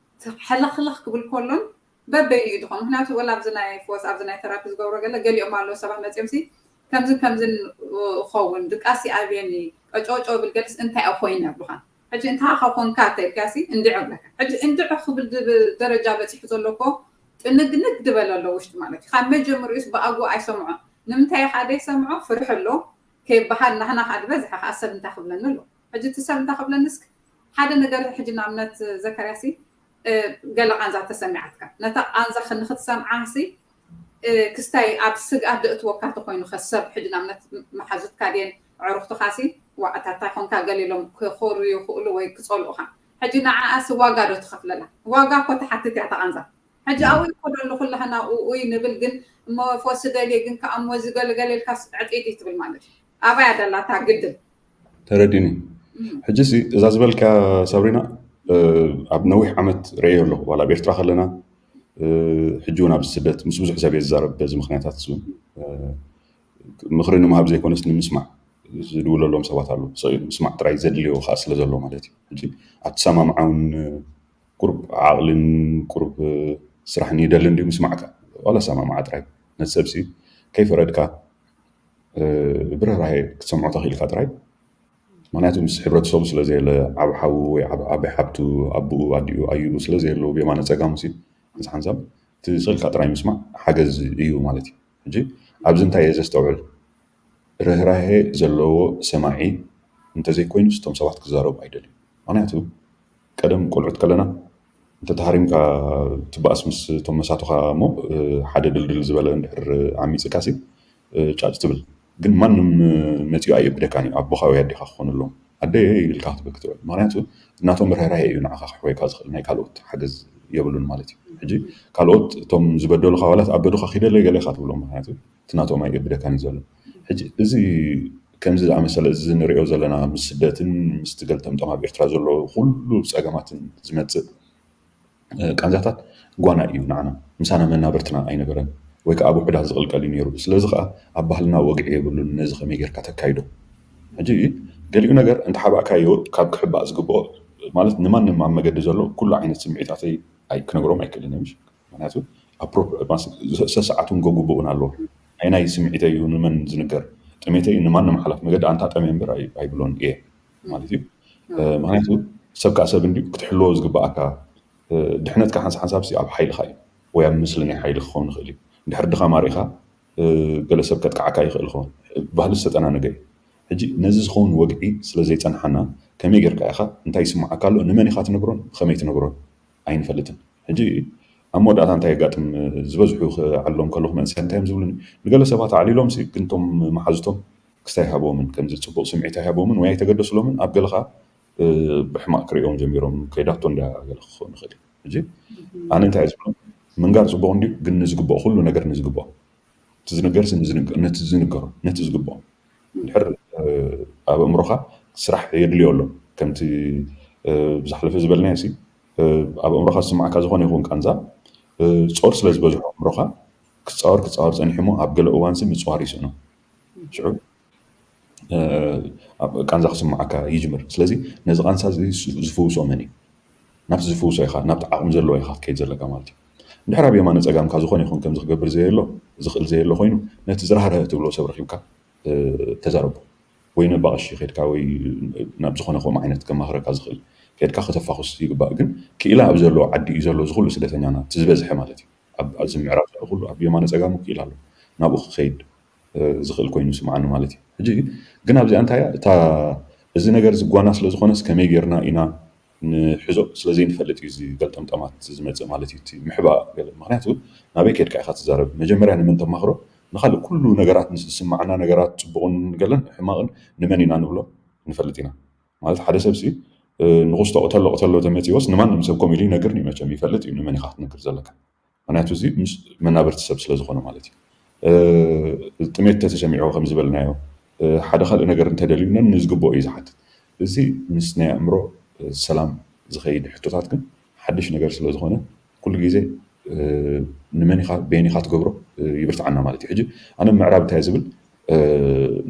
ሕልኽልኽ ክብል ከሎን በበይኑ እዩ ዝኾን። ምክንያቱ ወላ ኣብዚ ናይ ፈወስ ኣብዚ ናይ ተራፒ ዝገብሮ ገለ ገሊኦም ኣለዉ ሰባት መፅኦም ሲ ከምዝን ከምዝን እኸውን ድቃሲ ኣብየኒ ቀጨውጨው ብል ገለስ እንታይ ኮይነ ይብሉኻ። ሕጂ እንታይ ኮንካ ተልካሲ እንድዒ ይብለካ። ሕጂ እንድዒ ክብል ደረጃ በፂሑ ዘሎ እኮ ጥንግንግ ዝበለ ኣሎ ውሽጢ ማለት እዩ። ካብ መጀመሪኡስ ብኣግኡ ኣይሰምዖ። ንምንታይ ኢኻ ደይሰምዖ? ፍርሒ ኣሎ ከይበሃል ናህና ከዓ ዝበዝሐ ከዓ ሰብ እንታይ ክብለኒ ኣሎ። ሕጂ እቲ ሰብ እንታይ ክብለኒ እስኪ ሓደ ነገር ሕጂ ንኣብነት ዘካርያሲ ገለ ቃንዛ ተሰሚዓትካ ነታ ቃንዛ ንክትሰምዓ ሲ ክስታይ ኣብ ስግኣት ደእትወካ ተኮይኑ ከሰብ ሕጂ ንኣብነት መሓዙትካ ድየን ኣዕሩኽትኻ ሲ ዋዕታታ ኮንካ ገሊሎም ክኮሩ ይኽእሉ ወይ ክፀልኡኻ። ሕጂ ንዓኣሲ ዋጋ ዶ ትኸፍለላ? ዋጋ እኮ ትሓትት እያ እታ ቃንዛ። ሕጂ ኣብኡ እኮ ደሎ ኩላህና ኡይ ንብል ግን እሞ ፈወሲ ደልየ ግን ከዓ እሞ እዚ ገለገለ ኢልካስ ዕጥይጥይ ትብል ማለት እዩ። ኣበይ ኣደላታ ግድል ተረዲኒ። ሕጂ ሲ እዛ ዝበልካ ሳብሪና ኣብ ነዊሕ ዓመት ርእየ ኣለኹ ዋላ ኣብ ኤርትራ ከለና ሕጂ እውን ኣብ ስደት ምስ ብዙሕ ሰብ እየ ዝዛረብ በዚ ምክንያታት እውን ምኽሪ ንምሃብ ዘይኮነስ ንምስማዕ ዝድውለሎም ሰባት ኣለዉ። ምስማዕ ጥራይ ዘድልዮ ከዓ ስለ ዘሎ ማለት እዩ። ሕጂ ኣትሰማምዓውን ቁሩብ ዓቕልን ቁሩብ ስራሕን ይደልን ድዩ ምስማዕካ ዋላ ኣሰማምዓ ጥራይ ነቲ ሰብሲ ከይፈረድካ ብርህራሄ ክትሰምዖ ተኽኢልካ ጥራይ። ምክንያቱ ምስ ሕብረተሰቡ ስለዘየለ ዓብ ሓዉ ወይ ዓብ ሓብቱ ኣቦኡ ኣዲኡ ኣዩኡ ስለዘየለዉ ብየማነ ፀጋሙ ሲ ሓንሳ ሓንሳብ እቲ ዝኽእልካ ጥራይ ምስማዕ ሓገዝ እዩ ማለት እዩ። ሕጂ ኣብዚ እንታይ እየ ዘስተውዕል ርህራሄ ዘለዎ ሰማዒ እንተዘይኮይኑስ እቶም ሰባት ክዛረቡ ኣይደልዩ። ምክንያቱ ቀደም ቆልዑት ከለና እንተተሃሪምካ ትበኣስ ምስ እቶም መሳቱኻ እሞ ሓደ ድልድል ዝበለ እንድሕር ዓሚፅካሲ ጫጭ ትብል ግን ማንም መፂኡ ኣየብደካን እዩ ኣቦኻ ወይ ኣዴኻ ክኾኑ ኣለዎም ኣደ ኢልካ ክትብል ክትውዕል ምክንያቱ ናቶም ርህራሄ እዩ ንዓኻ ክሕወይካ ዝኽእል ናይ ካልኦት ሓገዝ የብሉን ማለት እዩ ሕጂ ካልኦት እቶም ዝበደሉኻ ኣባላት ኣበዱኻ ኪደለይ ገለ ኢኻ ትብሎም ምክንያቱ እቲ ናቶም ኣየብደካን እዩ ዘሎ ሕጂ እዚ ከምዚ ዝኣመሰለ እዚ ንሪኦ ዘለና ምስ ስደትን ምስ ትገልጠምጦም ኣብ ኤርትራ ዘሎ ኩሉ ፀገማትን ዝመፅእ ቃንዛታት ጓና እዩ ንዓና ምሳና መናበርትና ኣይነበረን ወይ ከዓ ኣብ ውሑዳት ዝቕልቀል እዩ ነይሩ ስለዚ ከዓ ኣብ ባህልና ወግዒ የብሉን ነዚ ከመይ ጌርካ ተካይዶ ሕጂ ገሊኡ ነገር እንተሓባእካዮ ካብ ክሕባእ ዝግብኦ ማለት ንማንም ኣብ መገዲ ዘሎ ኩሉ ዓይነት ስምዒታተይ ክነግሮም ኣይክእልን ምሽ ምክንያቱ ሰሰዓቱን ገጉብኡን ኣለዎ ኣይናይ ስምዒተይ እዩ ንመን ዝንገር ጥሜተይ ንማንም ሓላፍ መገዲ ኣንታ ጠሜ እምበር ኣይብሎን እየ ማለት እዩ ምክንያቱ ሰብ ከዓ ሰብ እንዲ ክትሕልዎ ዝግብኣካ ድሕነትካ ሓንሳ ሓንሳብ ኣብ ሓይልካ እዩ ወይ ኣብ ምስሊ ናይ ሓይሊ ክኸውን ይኽእል እዩ እንድሕር ድኻ ማሪእካ ገለ ሰብ ከጥቃዓካ ይኽእል ይኸውን ባህሊ ዝተጠናነገ እዩ ሕጂ ነዚ ዝኸውን ወግዒ ስለ ዘይፀንሓና ከመይ ጌርካ ኢኻ እንታይ ይስምዓካ ኣሎ ንመን ኢኻ ትነግሮን ብኸመይ ትነግሮን ኣይንፈልጥን ሕጂ ኣብ መወዳእታ እንታይ የጋጥም ዝበዝሑ ክዓሎም ከለኹ መንስያ እንታይ እዮም ዝብሉኒ ንገለ ሰባት ኣዕሊሎም ሲ ግን ቶም መሓዝቶም ክስታይ ኣይሃቦምን፣ ከምዚ ጽቡቕ ስምዒት ኣይሃቦምን ወይ ኣይተገደስሎምን። ኣብ ገለ ከኣ ብሕማቕ ክርእዮም ጀሚሮም። ከይዳቶ እንዳ ገለ ክኸውን ይኽእል እዩ። ሕጂ ኣነ እንታይ እየ ዝብሎም፣ ምንጋር ጽቡቕ እንድዩ፣ ግን ንዝግብኦ ኩሉ ነገር ንዝግብኦ፣ እቲ ዝንገርሲ ንዝንገ- ነቲ ዝንገሮ ነቲ ዝግብኦ እንድሕር ኣብ ኣእምሮኻ ስራሕ የድልዮ ኣሎ። ከምቲ ብዝሓለፈ ዝበልናዮ ሲ ኣብ ኣእምሮኻ ዝስማዓካ ዝኾነ ይኹን ቃንዛ ጾር ስለ ዝበዝሖ ኣእምሮኻ ክጻወር ክጻወር ጸኒሑ እሞ ኣብ ገለ እዋንሲ ምጽዋር ይስእኖ። ሽዑ ቃንዛ ክስምዓካ ይጅምር። ስለዚ ነዚ ቃንሳ እዚ ዝፍውሶ መን እዩ? ናብቲ ዝፍውሶ ኢኻ፣ ናብቲ ዓቕሚ ዘለዎ ኢኻ ክትከይድ ዘለካ ማለት እዩ። እንድሕር ኣብ የማነ ጸጋምካ ዝኾነ ይኹን ከምዚ ክገብር ዘየሎ ዝኽእል ዘየሎ ኮይኑ ነቲ ዝራህርህ ትብሎ ሰብ ረኺብካ ተዛረቦ። ወይ ነባቐሺ ከድካ ወይ ናብ ዝኾነ ከምኡ ዓይነት ከማኽረካ ዝኽእል ከድካ ከተፋኹስ ይግባእ። ግን ክኢላ ኣብ ዘለዎ ዓዲ እዩ ዘሎ እዚ ኩሉ ስደተኛና እቲ ዝበዝሐ ማለት እዩ። ኣብዚ ምዕራብ ዘሎ ኩሉ ኣብ የማነ ጸጋሙ ክኢላ ኣሎ ናብኡ ክኸይድ ዝኽእል ኮይኑ ስምዓኒ ማለት እዩ። ሕጂ ግን ኣብዚኣ እንታይ እያ እታ እዚ ነገር ዝጓና ስለ ዝኾነስ ከመይ ጌርና ኢና ንሕዞ ስለ ዘይንፈልጥ እዩ እዚ ገልጠምጠማት ዝመፅእ ማለት እዩ። እቲ ምሕባእ ገለ ምክንያቱ ናበይ ከድካ ኢኻ ትዛረብ? መጀመርያ ንመን ተማኽሮ? ንካልእ ኩሉ ነገራት ንዝስማዓና ነገራት ፅቡቕን ገለን ሕማቕን ንመን ኢና ንብሎ ንፈልጥ ኢና ማለት ሓደ ሰብሲ ንኩስቶ ቅተሎ ቅተሎ ተመፂዎስ ንማንም ሰብ ከምኡ ኢሉ ይነግር እዩ መቸም ይፈልጥ እዩ ንመን ኢኻ ክትነግር ዘለካ ምክንያቱ እዚ ምስ መናበርቲ ሰብ ስለ ዝኾነ ማለት እዩ። ጥሜት ተተሰሚዕዎ ከም ዝበልናዮ ሓደ ካልእ ነገር እንተደልዩነን ንዝግብኦ እዩ ዝሓትት። እዚ ምስ ናይ ኣእምሮ ሰላም ዝኸይድ ሕቶታት ግን ሓድሽ ነገር ስለ ዝኾነ ኩሉ ግዜ ንመን ኢኻ በየን ኢኻ ትገብሮ ይብርትዓና ማለት እዩ። ሕጂ ኣነ ምዕራብ እንታይ ዝብል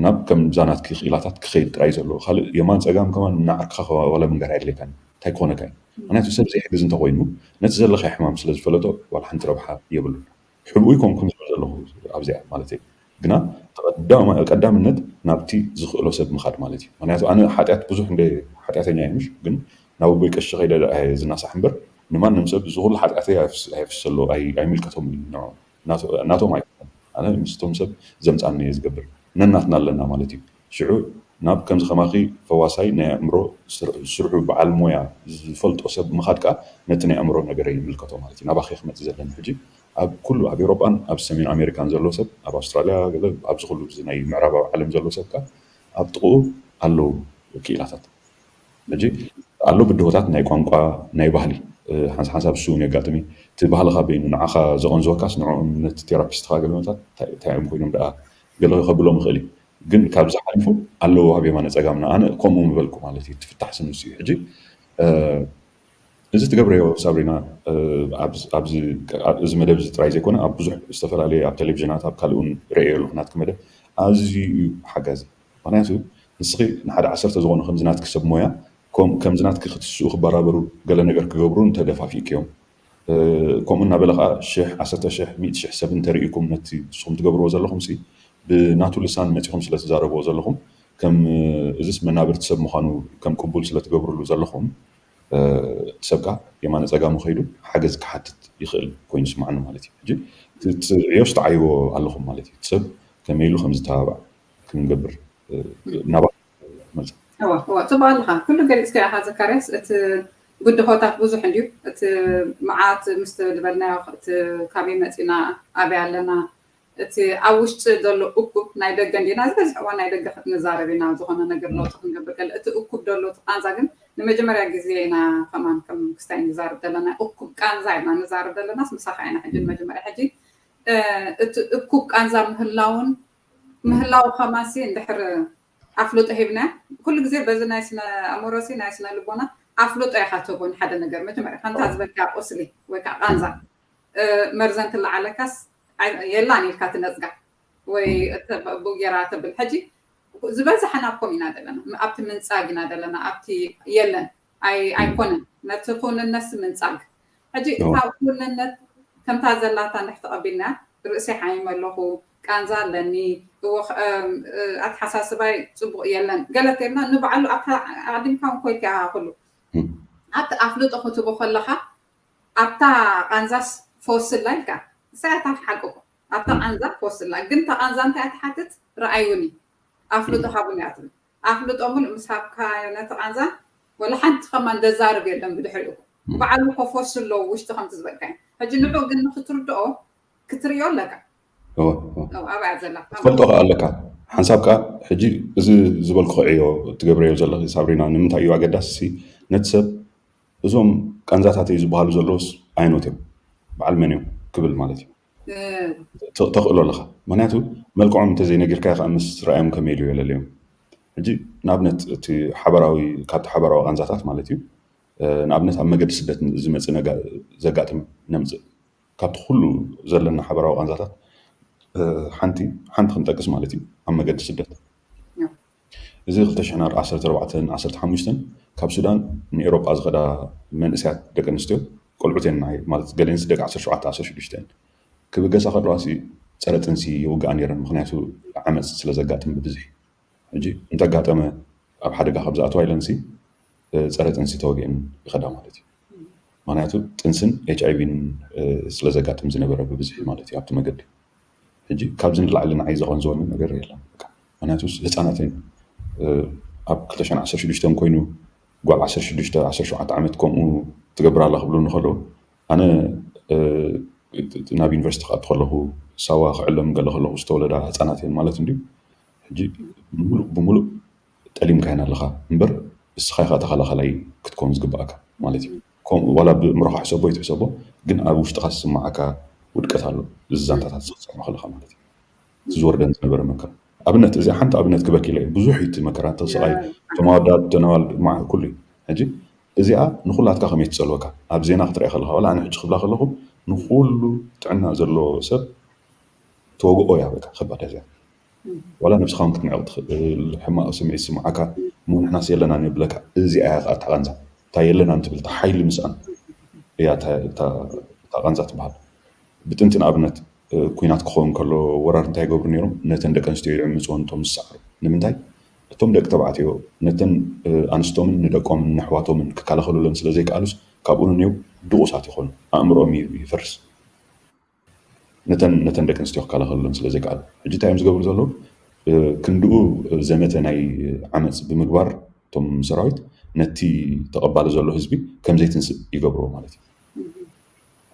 ናብ ከምዛ ናትኪ ክኢላታት ክኸይድ ጥራይ ዘለዎ ካልእ የማን ፀጋም ከማን እናዓርክኻ ዋላ ምንጋር ኣየድልየካን እንታይ ክኾነካ እዩ ምክንያቱ ሰብ ዘይሕግዝ እንተኮይኑ ነቲ ዘለካዮ ሕማም ስለ ዝፈለጦ ዋላ ሓንቲ ረብሓ የብሉን። ሕብኡ ይኮንኩን ዝብል ዘለኹ ኣብዚኣ ማለት እዩ። ግና ቀዳምነት ናብቲ ዝኽእሎ ሰብ ምኻድ ማለት እዩ። ምክንያቱ ኣነ ሓጢኣት ብዙሕ እንደ ሓጢኣተኛ እየ ምሽ ግን ናብ ኣቦይ ቀሺ ከይደ ዝናሳሕ እምበር ንማንም ሰብ እዚ ኩሉ ሓጢኣተይ ኣይፍሰሎ ኣይምልከቶም እዩ። ናቶም ኣይኮነን ኣነ ምስቶም ሰብ ዘምፃኒ እየ ዝገብር ነናትና ኣለና ማለት እዩ። ሽዑ ናብ ከምዚ ከማኺ ፈዋሳይ ናይ ኣእምሮ ስርሑ በዓል ሞያ ዝፈልጦ ሰብ ምኻድ ከዓ ነቲ ናይ ኣእምሮ ነገረይ ይምልከቶ ማለት እዩ። ናባኺ ክመፅእ ዘለኒ ሕጂ ኣብ ኩሉ ኣብ ኤውሮጳን ኣብ ሰሜን ኣሜሪካን ዘሎ ሰብ ኣብ ኣውስትራልያ ገለ ኣብዚ ኩሉ እዚ ናይ ምዕራባዊ ዓለም ዘሎ ሰብ ከዓ ኣብ ጥቕኡ ኣለዉ ክኢላታት ሕጂ ኣሎ ብድሆታት ናይ ቋንቋ ናይ ባህሊ ሓንሳ ሓንሳብ እሱ እውን የጋጥም እዩ። እቲ ባህልኻ በይኑ ንዓኻ ዘቐንዝወካስ ንዕኦም ነቲ ቴራፒስትኻ ገለመታት እንታይ እዮም ኮይኖም ደኣ ገለ ከብሎም ይኽእል እዩ። ግን ካብዚ ሓሊፉ ኣለዉ ኣብ የማነ ጸጋምና ኣነ ከምኡ ምበልኩ ማለት እዩ። ትፍታሕ ስንሱ እዩ። ሕጂ እዚ ትገብረዮ ሳብሪና ኣብዚ መደብ እዚ ጥራይ ዘይኮነ ኣብ ብዙሕ ዝተፈላለየ ኣብ ቴሌቪዥናት ኣብ ካልእ እውን ርእዮ ኣለኹ ናትኪ መደብ ኣዝዩ እዩ ሓጋዚ። ምክንያቱ ንስኺ ንሓደ ዓሰርተ ዝኾኑ ከምዚ ናትኪ ሰብ ሞያ ከምዚ ናትኪ ክትስኡ ክበራበሩ ገለ ነገር ክገብሩ እንተደፋፊእክዮም ከምኡ እናበለ ከዓ ሽሕ ዓሰርተ ሽሕ ሚእቲ ሽሕ ሰብ እንተርእይኩም ነቲ ንስኹም ትገብርዎ ዘለኹም ሲ ብናቱ ልሳን መፂኹም ስለትዛረብዎ ዘለኹም ከም እዚስ መናብርቲ ሰብ ምዃኑ ከም ቅቡል ስለትገብርሉ ዘለኹም ሰብ ከዓ የማነ ፀጋሙ ከይዱ ሓገዝ ክሓትት ይኽእል ኮይኑ ይስማዓኒ ማለት እዩ። ሕጂ ትዕዮ ዝተዓይዎ ኣለኹም ማለት እዩ። ሰብ ከመይ ኢሉ ከም ዝተባባዕ ክንገብር ናባ እዋ እዋ ፅቡቅ ኣለካ ኩሉ ገሊፅካ ኢካ ዘካርያስ እቲ ብድሆታት ብዙሕ እንድዩ እቲ መዓት ምስቲ ዝበልናዮ እቲ ካበይ መፂና ኣበይ ኣለና እቲ ኣብ ውሽጢ ዘሎ እኩብ ናይ ደገ እንዲና ዝበዝሕ እዋን ናይ ደገ ንዛረብ ኢና ዝኾነ ነገር ለውጢ ክንገብር ከለ እቲ እኩብ ዘሎ እቲ ቃንዛ ግን ንመጀመርያ ግዜ ኢና ከማን ከም ክስታይ ንዛረብ ዘለና እኩብ ቃንዛ ኢና ንዛረብ ዘለናስ ምሳካ ኢና ሕጂ ንመጀመርያ ሕጂ እቲ እኩብ ቃንዛ ምህላውን ምህላው ከማሲ እንድሕር ኣፍልጦ ሂብና ኩሉ ግዜ በዚ ናይ ስነ ኣእምሮሲ ናይ ስነ ልቦና ኣፍልጦ ኢካ ትህቦ ንሓደ ነገር መጀመርያ ከምታ ዝበልካ ቁስሊ ወይ ከዓ ቃንዛ መርዘን ትለዓለካስ የላን ኢልካ ትነፅጋ ወይ ብኡ ጌራ ተብል ሕጂ ዝበዝሐና ኮም ኢና ዘለና ኣብቲ ምንፃግ ኢና ዘለና ኣብቲ የለን ኣይኮነን ነቲ ክውንነትሲ ምንፃግ ሕጂ እታ ክውንነት ከምታ ዘላታ እንድሕ ተቐቢልና ርእሲ ሓይም ኣለኹ ቃንዛ ኣለኒ ኣተሓሳስባይ ፅቡቕ የለን ገለ ተልና ንባዕሉ ኣብታ ኣቐዲምካ እውን ኮይልካ ኢኻ ኩሉ ኣብቲ ኣፍልጦ ክትቦ ከለኻ ኣብታ ቃንዛስ ፈወስላ ኢልካ ንሳያታ ሓቂ እኮ ኣብታ ቃንዛ ፈወስላ ግን እታ ቃንዛ እንታይ ትሓትት ረኣዩኒ ኣፍልጦ ሃቡኒ እያ ትብል ኣፍልጦ ሙሉእ ምስ ሃብካዮ ነቲ ቃንዛ ወላ ሓንቲ ከማን ደዛርብ የለን ብድሕሪኡ በዓሉ እኮ ፈወስሎ ውሽጢ ከምቲ ዝበልካዮ ሕጂ ንዑ ግን ንክትርድኦ ክትርእዮ ኣለካ ኣብኣ ዘላ ትፈልጦ ከኣ ኣለካ ሓንሳብ ከኣ ሕጂ እዚ ዝበልክኦ ዕዮ ትገብርዮ ዘለኺ ሳብሪና ንምንታይ እዩ ኣገዳሲ? ነቲ ሰብ እዞም ቃንዛታተይ ዝበሃሉ ዘለውስ ኣየኖት እዮም? በዓል መን እዮም ክብል ማለት እዩ። ተኽእሎ ኣለኻ። ምክንያቱ መልክዖም እንተዘይነጊርካዮ ከዓ ምስ ረኣዮም ከመይ ኢሉ የለለዮም። ሕጂ ንኣብነት እቲ ሓበራዊ ካብቲ ሓበራዊ ቃንዛታት ማለት እዩ። ንኣብነት ኣብ መገዲ ስደት ዝመፅእ ዘጋጥም ነምፅእ ካብቲ ኩሉ ዘለና ሓበራዊ ቃንዛታት ሓንቲ ሓንቲ ክንጠቅስ ማለት እዩ ኣብ መገዲ ስደት። እዚ ክልተ ሽሕን ዓሰርተ ኣርባዕተን ዓሰርተ ሓሙሽተን ካብ ሱዳን ንኤሮጳ ዝኸዳ መንእሰያት ደቂ ኣንስትዮ ቆልዑት እየን ማለት ገሊአን ደቂ ዓሰርተ ሸውዓተ ዓሰርተ ሽዱሽተ እየን። ክብገሳ ከለዋ ሲ ፀረ ጥንሲ ይውግኣ ነይረን ምክንያቱ ዓመፅ ስለ ዘጋጥም ብብዝሒ። ሕጂ እንተጋጠመ ኣብ ሓደጋ ካብ ዝኣትዋ ኢለን ሲ ፀረ ጥንሲ ተወጊአን ይኸዳ ማለት እዩ። ምክንያቱ ጥንስን ኤች ኣይቪን ስለ ዘጋጥም ዝነበረ ብብዝሒ ማለት እዩ ኣብቲ መገዲ። ሕጂ ካብዚ ንላዕሊ ንዓይ ዘቐንዝወኒ ነገር የለን። ምክንያቱ ህፃናት እዮም። ኣብ ክልተ ሽሕን ዓሰርተ ሽዱሽተን ኮይኑ ጓል ዓሰርተ ሽዱሽተ ዓሰርተ ሸውዓተ ዓመት ከምኡ ትገብር ኣላ ክብሉ እንከለዉ ኣነ ናብ ዩኒቨርሲቲ ክኣቱ ከለኹ ሳዋ ክዕለም ገለ ከለኹ ዝተወለዳ ህፃናት እየን ማለት እንድዩ። ሕጂ ብሙሉእ ብሙሉእ ጠሊምካየን ኣለኻ እምበር እስኻ ኢኻ ተኸላኸላይ ክትከውን ዝግባኣካ ማለት እዩ። ከምኡ ዋላ ብእምሮኻ ሕሰቦ ይትሕሰቦ ግን ኣብ ውሽጥኻ ዝስማዓካ ውድቀት ኣሎ። እዚ ዛንታታት ዝሰማ ከለኻ ማለት እዩ። እቲ ዝወርደን ዝነበረ መከራ ኣብነት እዚኣ ሓንቲ ኣብነት ክበኪለ እዩ። ብዙሕ እዩ እቲ መከራ እቲ ስቓይ እቶም ኣወዳት እተን ኣዋልድ ማዕ ኩሉ እዩ። ሕጂ እዚኣ ንኩላትካ ከመይ ትፀልወካ ኣብ ዜና ክትሪኣ ከለኻ ዋላ ኣነ ሕጂ ክብላ ከለኹ ንኩሉ ጥዕና ዘለዎ ሰብ ተወግኦ እያ በቃ ከባድ እያ እዚኣ። ዋላ ነብስኻ እውን ክትንዕቕ ትኽእል ሕማቕ ስምዒት ዝስምዓካ እሞ ንሕናስ የለናን የብለካ። እዚኣ እያ ከዓ እታ ቃንዛ እታ የለናን ትብል እታ ሓይሊ ምስኣን እያ እታ እታ እታ ቃንዛ ትበሃል። ብጥንቲ ንኣብነት እ፣ ኲናት ክኸውን ከሎ ወራር እንታይ ይገብሩ ነይሮም? ነተን ደቂ ኣንስትዮ ይዕምፅወን እቶም ዝሰዓሩ። ንምንታይ? እቶም ደቂ ተባዕትዮ ነተን እ፣ ኣንስቶምን ንደቆምን ንኣሕዋቶምን ክከላኸሉለን ስለ ዘይከኣሉስ ካብኡ ንንየው ድቑሳት ይኾኑ። ኣእምሮኦም ይ- ይፈርስ። ነተን ነተን ደቂ ኣንስትዮ ክከላኸሉለን ስለ ዘይከኣሉ ሕጂ እንታይ እዮም ዝገብሩ ዘለዉ? ክንድኡ ዘመተ ናይ ዓመፅ ብምግባር እቶም ሰራዊት ነቲ ተቐባሊ ዘሎ ህዝቢ ከም ዘይትንስእ ይገብርዎ ማለት እዩ።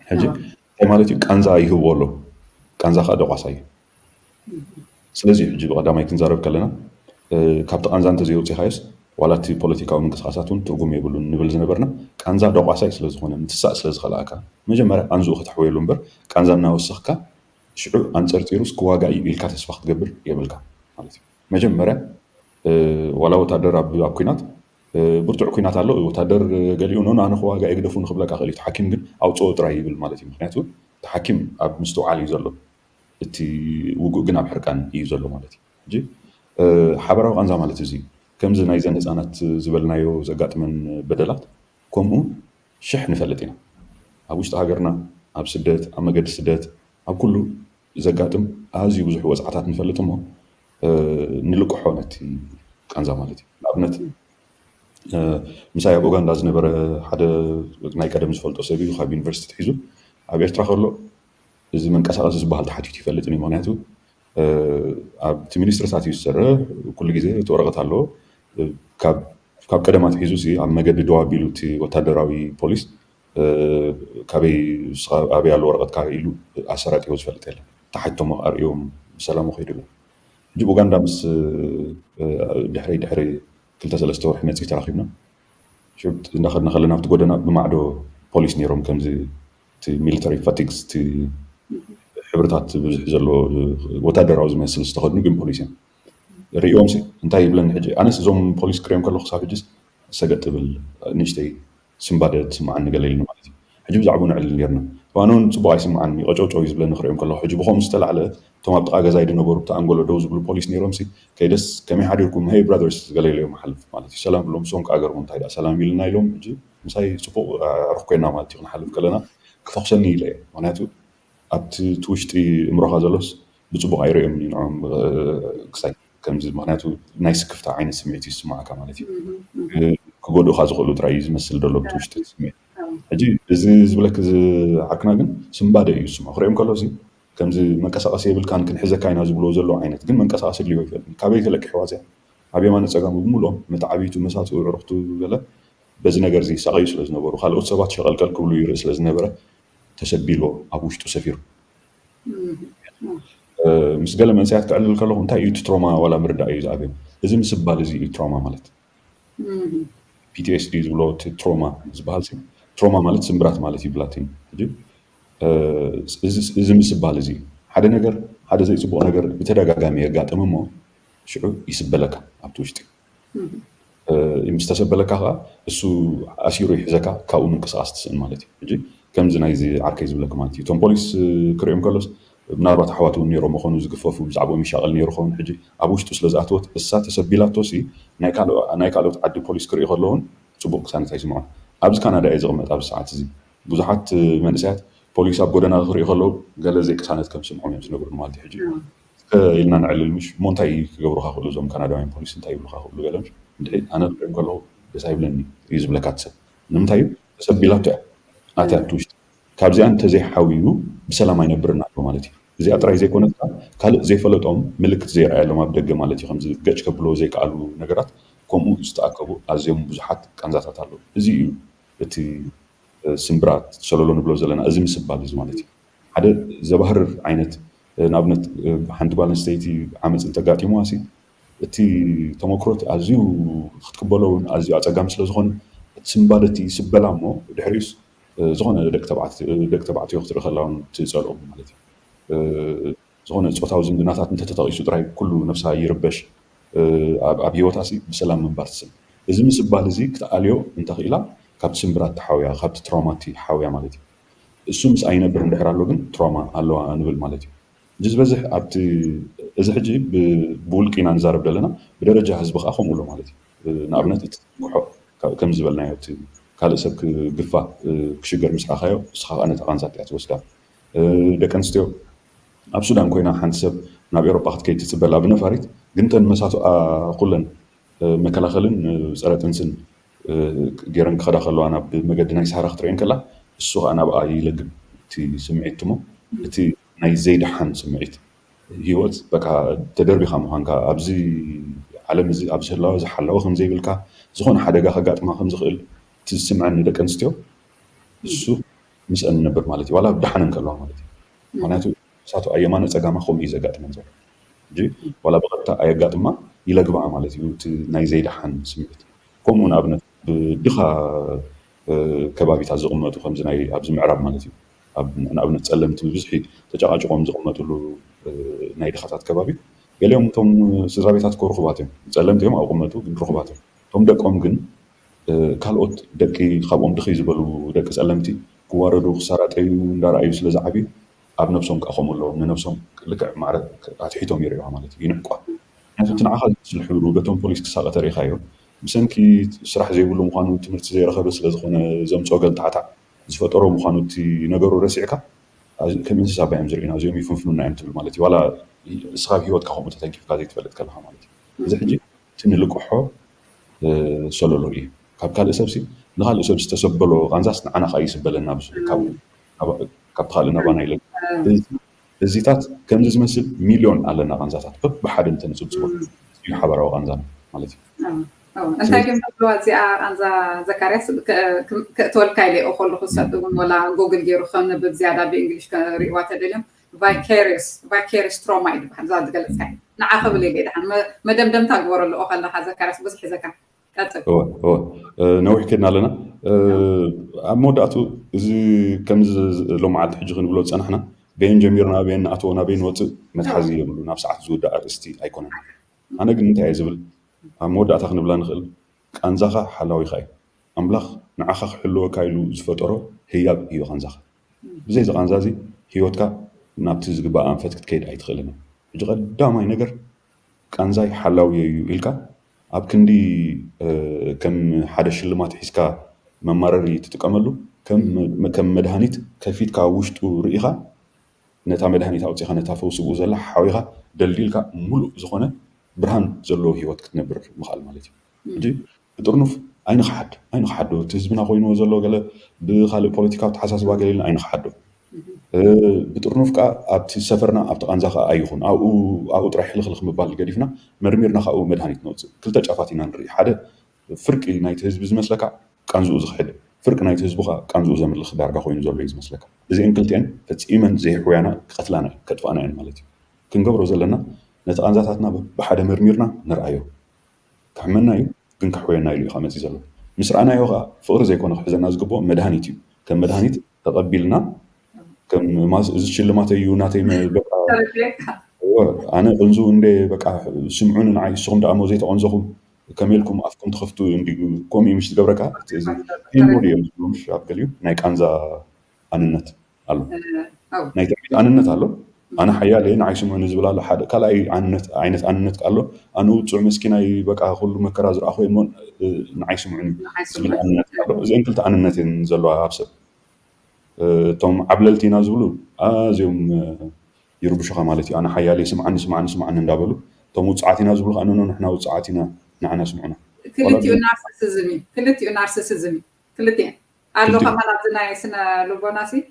ሕጂ እንታይ ማለት እዩ? ቃንዛ ይህብዎ ኣሎ። ቃንዛ ከዓ ደቋሳ እዩ። ስለዚ ሕጂ ብቐዳማይ ክንዛረብ ከለና ካብቲ ቃንዛ እንተዘይወፂኻዮስ ዋላ እቲ ፖለቲካዊ ምንቅስቃሳት እውን ትርጉም የብሉን ንብል ዝነበርና ቃንዛ ደቋሳይ ስለዝኾነ ምትሳእ ስለዝኸልኣካ መጀመርያ ቃንዝኡ ከተሕወየሉ እምበር ቃንዛ እናወሰኽካ ሽዑ ኣንፀርፂሩስ ክዋጋእ እዩ ኢልካ ተስፋ ክትገብር የብልካ ማለት እዩ። መጀመርያ ዋላ ወታደር ኣብ ኣብ ኲናት ብርቱዕ ኲናት ኣሎ ወታደር ገሊኡ ኖ ኣነ ክዋጋእ ግደፉ ንክብለካ ክእል እዩ። ሓኪም ግን ኣውፅኦ ጥራይ ይብል ማለት እዩ። ምክንያቱ እቲ ሓኪም ኣብ ምስትውዓል እዩ ዘሎ። እቲ ውጉእ ግን ኣብ ሕርቃን እዩ ዘሎ ማለት እዩ። ሕጂ ሓበራዊ ቃንዛ ማለት እዚ ከምዚ ናይዘን ህፃናት ዝበልናዮ ዘጋጥመን በደላት ከምኡ ሽሕ ንፈልጥ ኢና። ኣብ ውሽጢ ሃገርና፣ ኣብ ስደት፣ ኣብ መገዲ ስደት፣ ኣብ ኩሉ ዘጋጥም ኣዝዩ ብዙሕ ወፅዓታት ንፈልጥ እሞ ንልቅሖ ነቲ ቃንዛ ማለት እዩ። ንኣብነት ምሳይ ኣብ ኡጋንዳ ዝነበረ ሓደ ናይ ቀደም ዝፈልጦ ሰብ እዩ ካብ ዩኒቨርሲቲ ትሒዙ ኣብ ኤርትራ ከሎ እዚ መንቀሳቐሲ ዝበሃል ተሓቲቱ ይፈልጥን እዩ። ምክንያቱ ኣብቲ ሚኒስትርታት እዩ ዝሰርሕ። ኩሉ ግዜ እቲ ወረቐት ኣለዎ። ካብ ካብ ቀደም ኣትሒዙ ሲ ኣብ መገዲ ደው ኣቢሉ እቲ ወታደራዊ ፖሊስ ካበይ ኣበይ ኣሎ ወረቐትካ ኢሉ ኣሰራጢዎ ዝፈልጥ የለን። ተሓቲቶሞ ኣርእዮም ብሰላሙ ከይዱ ኣሎ። ሕጂ ኡጋንዳ ምስ ድሕረይ ድሕሪ ክልተ ሰለስተ ወርሒ መፂኡ ተራኺብና ሽዑ እንዳኸድና ከለና ኣብቲ ጎደና ብማዕዶ ፖሊስ ነይሮም ከምዚ እቲ ሚሊተሪ ፋቲግስ እቲ ሕብርታት ብዙሕ ዘለዎ ወታደራዊ ዝመስል ዝተኸድኑ ግን ፖሊስ እዮም። ርእዮም ሲ እንታይ ይብለኒ ሕጂ ኣነስ እዞም ፖሊስ ክሪኦም ከለኹ ክሳብ ሕጂስ ሰገጥ ትብል ንእሽተይ ስንባደ ትስምዓኒ ገለ ኢሉኒ ማለት እዩ። ሕጂ ብዛዕባኡ ነዕልል ነርና። ኣነ እውን ፅቡቕ ኣይስምዓኒ ቀጨውጨው እዩ ዝብለኒ ክሪኦም ከለኹ። ሕጂ ብኸምኡ ዝተላዕለ እቶም ኣብ ጥቓ ገዛይ ዝነበሩ ብቲ ኣንጎሎ ደው ዝብሉ ፖሊስ ነይሮም ሲ ከይደስ ከመይ ሓዲርኩም ሄይ ብራዘርስ ገለ ኢለዮም ይሓልፍ ማለት እዩ። ሰላም ብሎም ንሶም ከዓ ገርሙ እንታይ ደኣ ሰላም ኢልና ኢሎም ሕጂ ምሳይ ፅቡቕ ኣዕሩኽ ኮይና ማለት እዩ ክንሓልፍ ከለና ክተኹሰኒ ኢለ እየ። ምክንያቱ ኣብቲ እቲ ውሽጢ እምሮኻ ዘሎስ ብፅቡቕ ኣይርእዮም ንዖም ክሳይ ከምዚ ምክንያቱ ናይ ስክፍታ ዓይነት ስምዒት ይስማዓካ ማለት እዩ። ክጎድኡካ ዝኽእሉ ጥራይ እዩ ዝመስል ዘሎ ብቲ ውሽጢ እቲ ስምዒት። ሕጂ እዚ ዝብለክ እዚ ዓርክና ግን ስንባደ እዩ ዝስምዖ ክሪኦም ከሎ እዚ ከምዚ መንቀሳቐሲ የብልካን ክንሕዘካ ኢና ዝብልዎ ዘለዉ ዓይነት ግን መንቀሳቐሲ ድልዎ ይፈልጥ ካበይ ተለቂሕዋ እዚኣ ኣብ የማነ ፀጋሙ ብምልኦም መተዓብይቱ መሳትኡ ዕሩኽቱ ገለ በዚ ነገር እዚ ይሳቐዩ ስለ ዝነበሩ ካልኦት ሰባት ሸቐልቀል ክብሉ ይርኢ ስለ ዝነበረ ተሰቢልዎ ኣብ ውሽጡ ሰፊሩ ምስ ገለ መንእሰያት ክዕልል ከለኹ እንታይ እዩ እቲ ትሮማ ዋላ ምርዳእ እዩ ዝኣብዮም። እዚ ምስባል እዚ እዩ ትሮማ ማለት። ፒቲኤስዲ ዝብሎ እቲ ትሮማ ዝበሃል ትሮማ ማለት ስምብራት ማለት እዩ ብላቲን። ሕጂ እዚ ምስባል እዚ ሓደ ነገር ሓደ ዘይፅቡቕ ነገር ብተደጋጋሚ የጋጥም እሞ ሽዑ ይስበለካ ኣብቲ ውሽጢ ምስ ተሰበለካ ከዓ እሱ ኣሲሩ ይሕዘካ ካብኡ ምንቅስቃስ ትስእን ማለት እዩ። ሕጂ ከምዚ ናይዚ ዓርከይ ዝብለካ ማለት እዩ እቶም ፖሊስ ክሪኦም ከሎስ ምናልባት ኣሕዋት እውን ነይሮም ይኾኑ ዝግፈፉ ብዛዕባኦም ይሻቐል ነይሩ ኸውን ሕጂ ኣብ ውሽጡ ስለ ዝኣተወት እሳ ተሰቢላቶ ሲ ናይ ካልኦት ዓዲ ፖሊስ ክርኢ ከለውን ፅቡቅ ክሳነት ኣይስምዖን ኣብዚ ካናዳ እየ ዝቕመጥ ኣብዚ ሰዓት እዚ ብዙሓት መንእሰያት ፖሊስ ኣብ ጎደና ክርኢ ከለዉ ገለ ዘይቅሳነት ከም ስምዖም እዮም ዝነግሩን ማለት እዩ ሕጂ ኢልና ንዕልል ምሽ እሞ እንታይ ክገብሩካ ክእሉ እዞም ካናዳውያን ፖሊስ እንታይ ይብሉካ ክእሉ ገለ ምሽ እንድዒ ኣነ ክሪኦም ከለዉ ደስ ኣይብለኒ እዩ ዝብለካ እቲ ሰብ ንምንታይ እዩ ተሰቢላቶ እያ ኣትያ ኣብቲ ውሽጢ ካብዚኣ እንተዘይሓውዩ ብሰላም ኣይነብርን ኣሎ ማለት እዩ እዚኣ ጥራይ ዘይኮነት ካልእ ዘይፈለጦም ምልክት ዘይረኣየሎም ኣብ ደገ ማለት እዩ ከምዚ ገጭ ከብልዎ ዘይከኣሉ ነገራት ከምኡ ዝተኣከቡ ኣዝዮም ብዙሓት ቃንዛታት ኣለዉ እዚ እዩ እቲ ስምብራት ሰለሎ ንብሎ ዘለና እዚ ምስባል እዚ ማለት እዩ ሓደ ዘባህርር ዓይነት ንኣብነት ሓንቲ ጓል ኣንስተይቲ ዓመፅ እንተጋጢሙዋ ሲ እቲ ተመክሮት ኣዝዩ ክትቅበሎ እውን ኣዝዩ ኣፀጋሚ ስለ ዝኾነ እቲ ስምባል እቲ ይስበላ እሞ ድሕሪኡስ ዝኾነ ደቂ ተባዕትዮ ክትርኢ ከላ እውን ትፀልኦም ማለት እዩ ዝኾነ ፆታዊ ዝምድናታት እንተተጠቒሱ ጥራይ ኩሉ ነብሳ ይርበሽ ኣብ ሂወታ ሲ ብሰላም ምንባር ትስን እዚ ምስባል እዚ ክትኣልዮ እንተኽኢላ ካብቲ ስምብራት ተሓውያ ካብቲ ትራውማቲ ሓውያ ማለት እዩ እሱ ምስ ኣይነብር እንድሕር ኣሎ ግን ትራውማ ኣለዋ ንብል ማለት እዩ እዚ ዝበዝሕ ኣብቲ እዚ ሕጂ ብውልቂ ኢና ንዛረብ ዘለና ብደረጃ ህዝቢ ከዓ ከምኡ ኣሎ ማለት እዩ ንኣብነት እቲ ዝንግሖ ከም ዝበልናዮ እቲ ካልእ ሰብ ክግፋ ክሽገር ምስ ረኣኻዮ ንስኻ ከዓ ነታ ቃንዛ እያ ትወስዳ ደቂ ኣንስትዮ ኣብ ሱዳን ኮይና ሓንቲ ሰብ ናብ ኤሮጳ ክትከይድ ትፅበላ ብነፋሪት ግን ተን መሳቱኣ ኩለን መከላኸልን ፀረ ጥንስን ገይረን ክኸዳ ከለዋ ናብ መገዲ ናይ ሳህራ ክትርእየን ከላ እሱ ከዓ ናብኣ ይለግብ እቲ ስምዒት ትሞ እቲ ናይ ዘይደሓን ስምዒት ህይወት በቃ ተደርቢኻ ምዃንካ ኣብዚ ዓለም እዚ ኣብዚ ህላወ ዝሓለወ ከም ዘይብልካ ዝኾነ ሓደጋ ከጋጥማ ከም ዝኽእል እቲ ዝስምዐን ንደቂ ኣንስትዮ እሱ ምስአን ንነብር ማለት እዩ ዋላ ብደሓነን ከለዋ ማለት እዩ ምክንያቱ እሳቱ ኣየማነ ፀጋማ ከምኡ እዩ ዘጋጥመን ዘሎ እንጂ ዋላ ብቐጥታ ኣየጋጥማ ይለግብኣ ማለት እዩ እቲ ናይ ዘይደሓን ስምዒት ከምኡ ንኣብነት ብድኻ ከባቢታት ዝቕመጡ ከምዚ ናይ ኣብዚ ምዕራብ ማለት እዩ ንኣብነት ፀለምቲ ብብዝሒ ተጨቃጭቆም ዝቕመጥሉ ናይ ድኻታት ከባቢ ገሊኦም እቶም ስድራ ቤታት እኮ ርኹባት እዮም ፀለምቲ እዮም ኣብ ቅመጡ ግን ርኹባት እዮም እቶም ደቆም ግን ካልኦት ደቂ ካብኦም ድኺ ዝበሉ ደቂ ፀለምቲ ክዋረዱ ክሰራጠዩ እንዳረኣዩ ስለ ዝዓብዩ ኣብ ነብሶም ከዓ ከምኡ ኣለዎም ንነብሶም ልክዕ ማዕረ ኣትሒቶም ይርእዩዋ ማለት እዩ ይንዕቋ ምክንያቱ እቲ ንዓኻ ዝመስል ሕብሩ በቶም ፖሊስ ክሳቐ ተሪኢኻዮ ብሰንኪ ስራሕ ዘይብሉ ምዃኑ ትምህርቲ ዘይረኸበ ስለ ዝኾነ ዘምፅኦ ገልታዕታዕ ዝፈጠሮ ምዃኑ እቲ ነገሩ ረሲዕካ ከም እንስሳ ባዮም ዝርእዩና እዚኦም ይፍንፍኑና እዮም ትብል ማለት እዩ ዋላ ንስኻ ኣብ ሂወትካ ከምኡ ተተንኪፍካ ዘይትፈልጥ ከለኻ ማለት እዩ እዚ ሕጂ እቲ ንልቅሖ ሰለሎ እዩ ካብ ካልእ ሰብሲ ንካልእ ሰብ ዝተሰበሎ ቃንዛስ ንዓና ከዓ ይስበለና ካብቲ ካልእ ናባና ይለ እዚታት ከምዚ ዝመስል ሚልዮን ኣለና ቃንዛታት በብሓደ እንተንፅብፅቦ እዩ ሓበራዊ ቃንዛና ማለት እዩ እንታይ ግን ትብልዋ እዚኣ ቃንዛ ዘካርያስ ከእትወልካ ኢለ ይኦ ከለኹ ሰብ እውን ወላ ጎግል ገይሩ ከንብብ ዝያዳ ብእንግሊሽ ከርእይዋ ተደልዮም ቫይካሪስ ቫይካሪስ ትሮማ እዩ ዝበሃል እዛ ዝገለፅካ ንዓ ክብል ኢለ ድሓን መደምደምታ ግበረሉ ኦ ከለካ ዘካርያስ ብዙሕ ሒዘካ ቀፅል ነዊሕ ከድና ኣለና ኣብ መወዳእቱ እዚ ከምዚ ሎመዓልቲ ሕጂ ክንብሎ ዝፀናሕና በየን ጀሚርና በየን ንኣትዎ ናበይ ንወፅእ መትሓዚ የብሉ ናብ ሰዓት ዝውዳእ ኣርእስቲ ኣይኮነን ኣነ ግን እንታይ እየ ዝብል ኣብ መወዳእታ ክንብላ ንኽእል ቃንዛኻ ሓላዊኻ እዩ ኣምላኽ ንዓኻ ክሕልወካ ኢሉ ዝፈጠሮ ህያብ እዩ ቃንዛኻ ብዘይ እዚ ቃንዛ እዚ ህይወትካ ናብቲ ዝግባእ ኣንፈት ክትከይድ ኣይትኽእልን ሕጂ ቀዳማይ ነገር ቃንዛይ ሓላውዮ እዩ ኢልካ ኣብ ክንዲ ከም ሓደ ሽልማት ሒዝካ መማረሪ ትጥቀመሉ ከም መድሃኒት ከፊትካ ውሽጡ ርኢኻ ነታ መድሃኒት ኣውፂኻ ነታ ፈውሲ ብኡ ዘላ ሓዊኻ ደልዲልካ ሙሉእ ዝኾነ ብርሃን ዘለዎ ህይወት ክትነብር ምኽኣል ማለት እዩ ሕጂ ብጥርኑፍ ኣይንኽሓድ ኣይንኽሓዶ እቲ ህዝብና ኮይንዎ ዘሎ ገለ ብካልእ ፖለቲካዊ ተሓሳስባ ገለ ኢልና ኣይንኽሓዶ ብጥርኑፍ ከዓ ኣብቲ ሰፈርና ኣብቲ ቃንዛ ከዓ ኣይኹን ኣብኡ ጥራይ ሕልኽልኽ ምባል ገዲፍና መርሚርና ካብኡ መድሃኒት ነውፅእ ክልተ ጫፋት ኢና ንርኢ ሓደ ፍርቂ ናይቲ ህዝቢ ዝመስለካ ቃንዝኡ ዝኽሕድ ፍርቂ ናይቲ ህዝቢ ከዓ ቃንዝኡ ዘምልኽ ዳርጋ ኮይኑ ዘሎ እዩ ዝመስለካ እዚአን ክልቲአን ፈፂመን ዘይሕውያና ክቐትላና ከጥፋእና እየን ማለት እዩ ክንገብሮ ዘለና ነቲ ቃንዛታትና ብሓደ መርሚርና ንርኣዮ። ከሕመና እዩ ግን ከሕወየና ኢሉ እዩ መፂ ዘሎ። ምስ ረኣናዮ ከዓ ፍቕሪ ዘይኮነ ክሕዘና ዝግብኦ መድሃኒት እዩ። ከም መድሃኒት ተቐቢልና ከም እዚ ሽልማተይ እዩ ናተይ ኣነ ቅንዙ እንደ በቃ ስምዑኒ ንዓይ ንስኹም ደኣ እሞ ዘይተቐንዘኹም ከመይ ኢልኩም ኣፍኩም ትኸፍቱ እንዲ ከምኡ እዩ ምሽ ዝገብረካ ቴምቦል እዮም ዝብሉ ምሽ ኣብ ገሊኡ ናይ ቃንዛ ኣንነት ኣሎ ናይ ትዕቢት ኣንነት ኣሎ ኣነ ሓያል እየ ንዓይ ስምዑኒ ዝብል ኣሎ ሓደ ካልኣይ ዓይነት ኣንነት ኣሎ ኣነ ውፁዕ መስኪናይ በቃ ኩሉ መከራ ዝረኣኹ እሞ ንዓይ ስምዑኒ ዝብል ኣንነት ኣሎ እዚአን ክልተ ኣንነት እየን ዘለዋ ኣብ ሰብ እቶም ዓብለልቲ ኢና ዝብሉ ኣዝዮም ይርብሹኻ ማለት እዩ። ኣነ ሓያል እየ ስምዓኒ ስምዓኒ ስምዓኒ እንዳበሉ እቶም ውፅዓት ኢና ዝብሉ ከዓ ኖኖ ንሕና ውፅዓት ኢና ንዓና ስምዑና። ክልቲኡ ናርሲሲዝም እዩ። ክልቲኡ ናርሲሲዝም እዩ። ክልቲኤን ኣሎ ከማን ኣብዚ ናይ ስነ ልቦና ሲ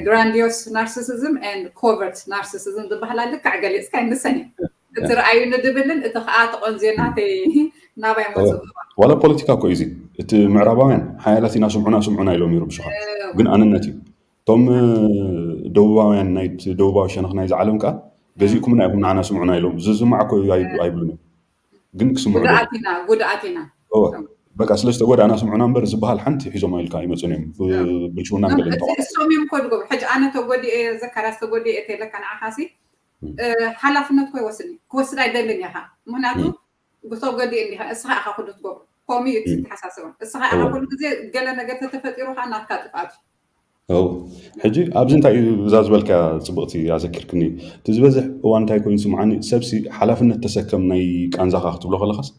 grandiose narcissism and covert narcissism ዝበሃላ ልክዕ ገሊፅካ ይንሰን እዩ። እቲ ረኣዩኒ ድብልን እቲ ከዓ ተቆንዝዮ ናተይ ናባይ መፅኡ ዋላ ፖለቲካ እኮ እዩ እቲ ምዕራባውያን ሓያላት ኢና ስምዑና ስምዑና ኢሎም ይርብሹኻ ግን ኣንነት እዩ እቶም ደቡባውያን ናይ ደቡባዊ ሸነኽ ናይዚ ዓለም ከዓ ገዚእኩምና ኢኹም ንዓና ስምዑና ኢሎም ዝስማዕ እኮ ኣይብሉን እዮም ግን ክስምዑ ጉድኣት ኢና ጉድኣት ኢና በቃ ስለ ዝተጎዳእና ስምዑና እምበር ዝበሃል ሓንቲ ሒዞም ኢልካ ኣይመፁን እዮም ብልሽውናን ገለን ተቋ እሶም እዮም ኮድጎም ሕጂ ኣነ ተጎዲኤ ዘካርያስ ተጎዲኤ እተለካ ንዓኻሲ ሓላፍነት ኮ ይወስድ ክወስድ ኣይደልን ኢኻ ምክንያቱ ብተጎዲእ እንዲኻ እስኻ ኢኻ ኩሉ ትገብሮ ከምኡ እዩ ተሓሳስባ እስኻ ኢኻ ኩሉ ግዜ ገለ ነገር ተተፈጢሩ ከዓ ናትካ ጥፍኣት እዩ ሕጂ ኣብዚ እንታይ እዩ እዛ ዝበልካ ፅብቕቲ ኣዘኪርክኒ እቲ ዝበዝሕ እዋን እንታይ ኮይኑ ስምዓኒ ሰብሲ ሓላፍነት ተሰከም ናይ ቃንዛኻ ክትብሎ ከለኻስ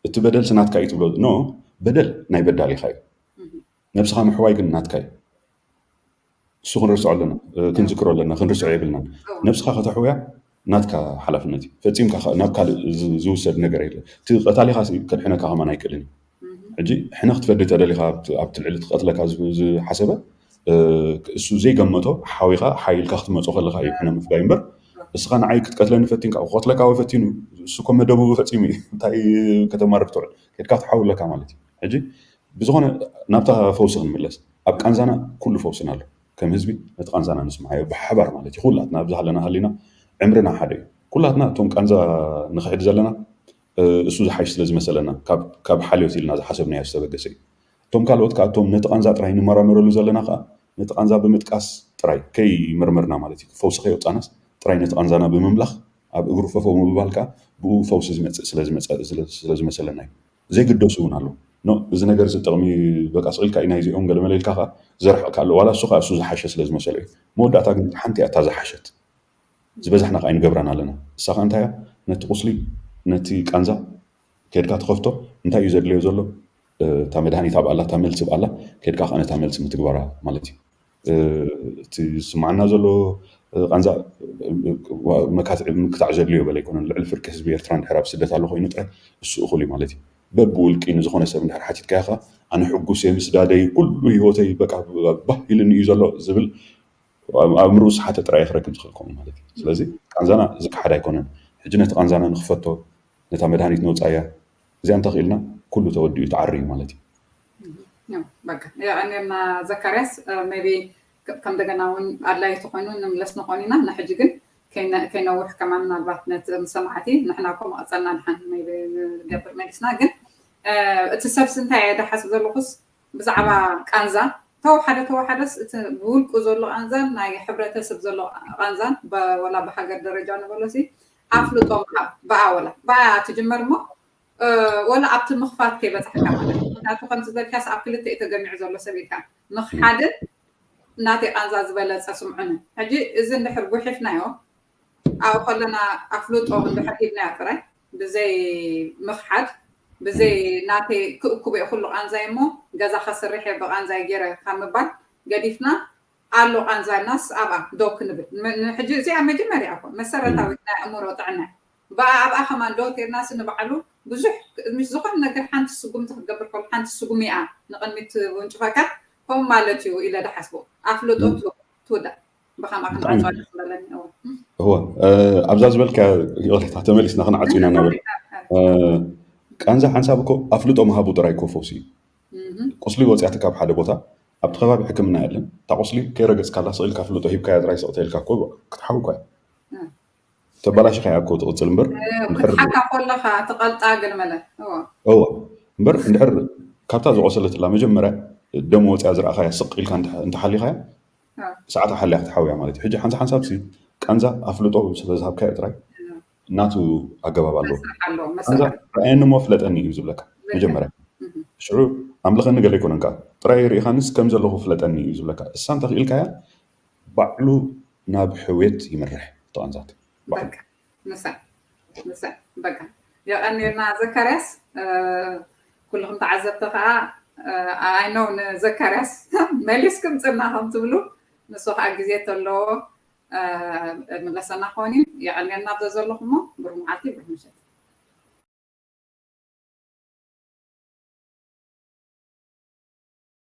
እቲ በደል ስናትካ እዩ ትብሎ ኖ በደል ናይ በዳሊኻ እዩ ነብስኻ ምሕዋይ ግን ናትካ እዩ እሱ ክንርስዖ ኣለና ክንዝክሮ ኣለና ክንርስዖ የብልናን ነብስኻ ከተሕውያ ናትካ ሓላፍነት እዩ ፈፂምካ ናብ ካልእ ዝውሰድ ነገር የለ እቲ ቀታሊኻ ከድሕነካ ከማን ኣይክእልን እዩ ሕጂ ሕነ ክትፈዲ ተደሊኻ ኣብቲ ልዕሊ ትቀትለካ ዝሓሰበ እሱ ዘይገመቶ ሓዊኻ ሓይልካ ክትመፆ ከለካ እዩ ሕነ ምፍዳይ እምበር እስኻ ንዓይ ክትቀትለኒ ፈቲንካ ክቀትለካ ወይ ፈቲኑ እሱ ኮ መደቡ ፈፂሙ እዩ እንታይ ከተማርር ትውዕል ከድካ ትሓውለካ ማለት እዩ ሕጂ ብዝኾነ ናብታ ፈውሲ ክንምለስ ኣብ ቃንዛና ኩሉ ፈውስና ኣሎ ከም ህዝቢ ነቲ ቃንዛና ንስምዓዮ ብሓባር ማለት እዩ ኩላትና ኣብዚ ሃለና ሃሊና ዕምርና ሓደ እዩ ኩላትና እቶም ቃንዛ ንኽሕድ ዘለና እሱ ዝሓይሽ ስለ ዝመሰለና ካብ ሓልዮት ኢልና ዝሓሰብናዮ ዝተበገሰ እዩ እቶም ካልኦት ከዓ እቶም ነቲ ቃንዛ ጥራይ ንመራመረሉ ዘለና ከዓ ነቲ ቃንዛ ብምጥቃስ ጥራይ ከይመርመርና ማለት እዩ ፈውሲ ከይወፃናስ ጥራይ ነቲ ቃንዛና ብምምላኽ ኣብ እግሩ ፈፈው ምባል ከዓ ብኡ ፈውሲ ዝመፅእ ስለዝመፀ ስለዝመሰለና እዩ ዘይግደሱ እውን ኣለዉ ኖ እዚ ነገር እዚ ጥቕሚ በቃ ስቕ ኢልካ ኢና እዚኦም ገለመለ ኢልካ ከዓ ዘርሕቕካ ኣሎ ዋላ እሱ ከዓ እሱ ዝሓሸ ስለ ዝመሰሎ እዩ መወዳእታ ግን ሓንቲ እያ እታ ዝሓሸት ዝበዝሕና ከዓ ኣይንገብራን ኣለና እሳ ከዓ እንታይ እያ ነቲ ቁስሊ ነቲ ቃንዛ ከድካ ትኸፍቶ እንታይ እዩ ዘድልዮ ዘሎ እታ መድሃኒት ኣብ ኣላ እታ መልሲ ብኣላ ከድካ ከዓ ነታ መልሲ ምትግባራ ማለት እዩ እቲ ዝስማዓና ዘሎ ቃንዛ ምክታዕ ዘድልዮ በለ ኣይኮነን ልዕሊ ፍርቂ ህዝቢ ኤርትራ እንድሕር ኣብ ስደት ኣሎ ኮይኑ ጥራይ እሱ እኹል እዩ ማለት እዩ በብውልቂ ንዝኾነ ሰብ እንድሕር ሓቲትካዮ ከዓ ኣነ ሕጉስ እየ ምስ ዳደይ ኩሉ ህይወተይ በቃ ባህ ኢልኒ እዩ ዘሎ ዝብል ኣብ ምርኡ ሰሓተ ጥራይ ክረክብ ዝኽእል ከምኡ ማለት እዩ ስለዚ ቃንዛና ዝከሓድ ኣይኮነን ሕጂ ነቲ ቃንዛና ንክፈቶ ነታ መድሃኒት ነውፃያ እዚኣ እንተኽኢልና ኩሉ ተወዲኡ ተዓርዩ ማለት እዩ የቐንየልና ዘካርያስ ቢ ከም እንደገና እውን ኣድላይቲ ኮይኑ ንምለስ ንኾን ኢና ንሕጂ ግን ከይነውሕ ከማ ምናልባት ነቲ ሰማዕቲ ንሕና ኮ መቐፀልና ድሓን ገብር መሊስና ግን እቲ ሰብሲ እንታይ እየ ድሓስብ ዘለኹስ ብዛዕባ ቃንዛ ተወሓደ ተወሓደስ እቲ ብውልቁ ዘሎ ቃንዛን ናይ ሕብረተሰብ ዘሎ ቃንዛን ወላ ብሃገር ደረጃ ንበሎ ሲ ኣፍልጦ ምሃብ ብኣ ወላ ብኣ ትጅመር እሞ ወላ ኣብቲ ምኽፋት ከይበፃሕካ ማለት እዩ ምክንያቱ ከምቲ ዝበልካስ ኣብ ክልተ እዩ ተገሚዑ ዘሎ ሰብ ኢልካ ምኽሓድን ናተይ ቃንዛ ዝበለፀ ስምዑኒ ሕጂ እዚ እንድሕር ጉሒፍናዮ ኣብኡ ከለና ኣፍልጦ እንድሕር ሂብናዮ ጥራይ ብዘይ ምኽሓድ ብዘይ ናተይ ክእኩበ ኩሉ ቃንዛይ እሞ ገዛ ከስርሕ ብቃንዛይ ገይረ ካብ ምባል ገዲፍና ኣሎ ቃንዛናስ ኣብኣ ደው ክንብል ሕጂ እዚኣ መጀመርያ እኮ መሰረታዊት ናይ ኣእምሮ ጥዕና ብኣ ኣብኣ ከማን ደው ቴርናስ ንባዕሉ ብዙሕ ምስ ዝኾነ ነገር ሓንቲ ስጉምቲ ክትገብር ከሎ ሓንቲ ስጉሚ እያ ንቅድሚት ትውንጭፈካ ከምኡ ማለት እዩ ኢለ ድሓስቦ ኣፍልጦ ትውዳእ ብኸምኣ ክንዓፅዋ ደስ በለኒ እወ ኣብዛ ዝበልካ ይቕሬታ ተመሊስና ክንዓፁ ኢና እናበል ቃንዛ ሓንሳብ እኮ ኣፍልጦ ምሃቡ ጥራይ እኮ ፈውሲ እዩ ቁስሊ ወፂኣትካ ኣብ ሓደ ቦታ ኣብቲ ከባቢ ሕክምና የለን እታ ቁስሊ ከይረገፅካላ ስቕ ኢልካ ኣፍልጦ ሂብካያ ጥራይ ስቕ ተይልካ እኮ ክትሓዊ እኳ እያ ተባላሽኻ እያ እኮ ትቕፅል እምበር እንድሕር ክትሓካ ከለኻ ትቐልጣ ገለ መለ እዎ እዎ እምበር እንድሕር ካብታ ዝቆሰለትላ መጀመርያ ደም ወፅያ ዝረኣኻያ ስቕ ኢልካ እንተ- እንተሓሊኻያ አዎ። ሰዓታ ሓሊያ ክትሓውያ ማለት እዩ። ሕጂ ሓንሳ ሓንሳብ ሲ ቃንዛ ኣፍልጦ ስለዝሃብካዮ ጥራይ ናቱ ኣገባብ ኣለዎ። መስርሕ ኣለዎ ቃንዛ መስርሕ ረኣየኒ እሞ ፍለጠኒ እዩ ዝብለካ መጀመርያ። ሽዑ ኣምልኸኒ ገለ ኣይኮነን ከዓ ጥራይ ርኢኻንስ ከም ዘለኹ ፍለጠኒ እዩ ዝብለካ። እሳ እንተኽኢልካያ ባዕሉ ናብ ሕውየት ይምርሕ እቲ ቃንዛት ባዕሉ። በቃ ንሳ ንሳ በቃ የቐንየልና ዘካርያስ። እ፣ ኩልኹም ተዓዘብቲ ከዓ ኣይነው ንዘካርያስ መሊስኩም ፅና ከም ትብሉ ንሱ ከዓ ግዜ ተለዎ እ፣ ምለሰና ክኾን እዩ። የቐንየልና ኣብ ዘለኹሞ ብሩህ መዓልቲ።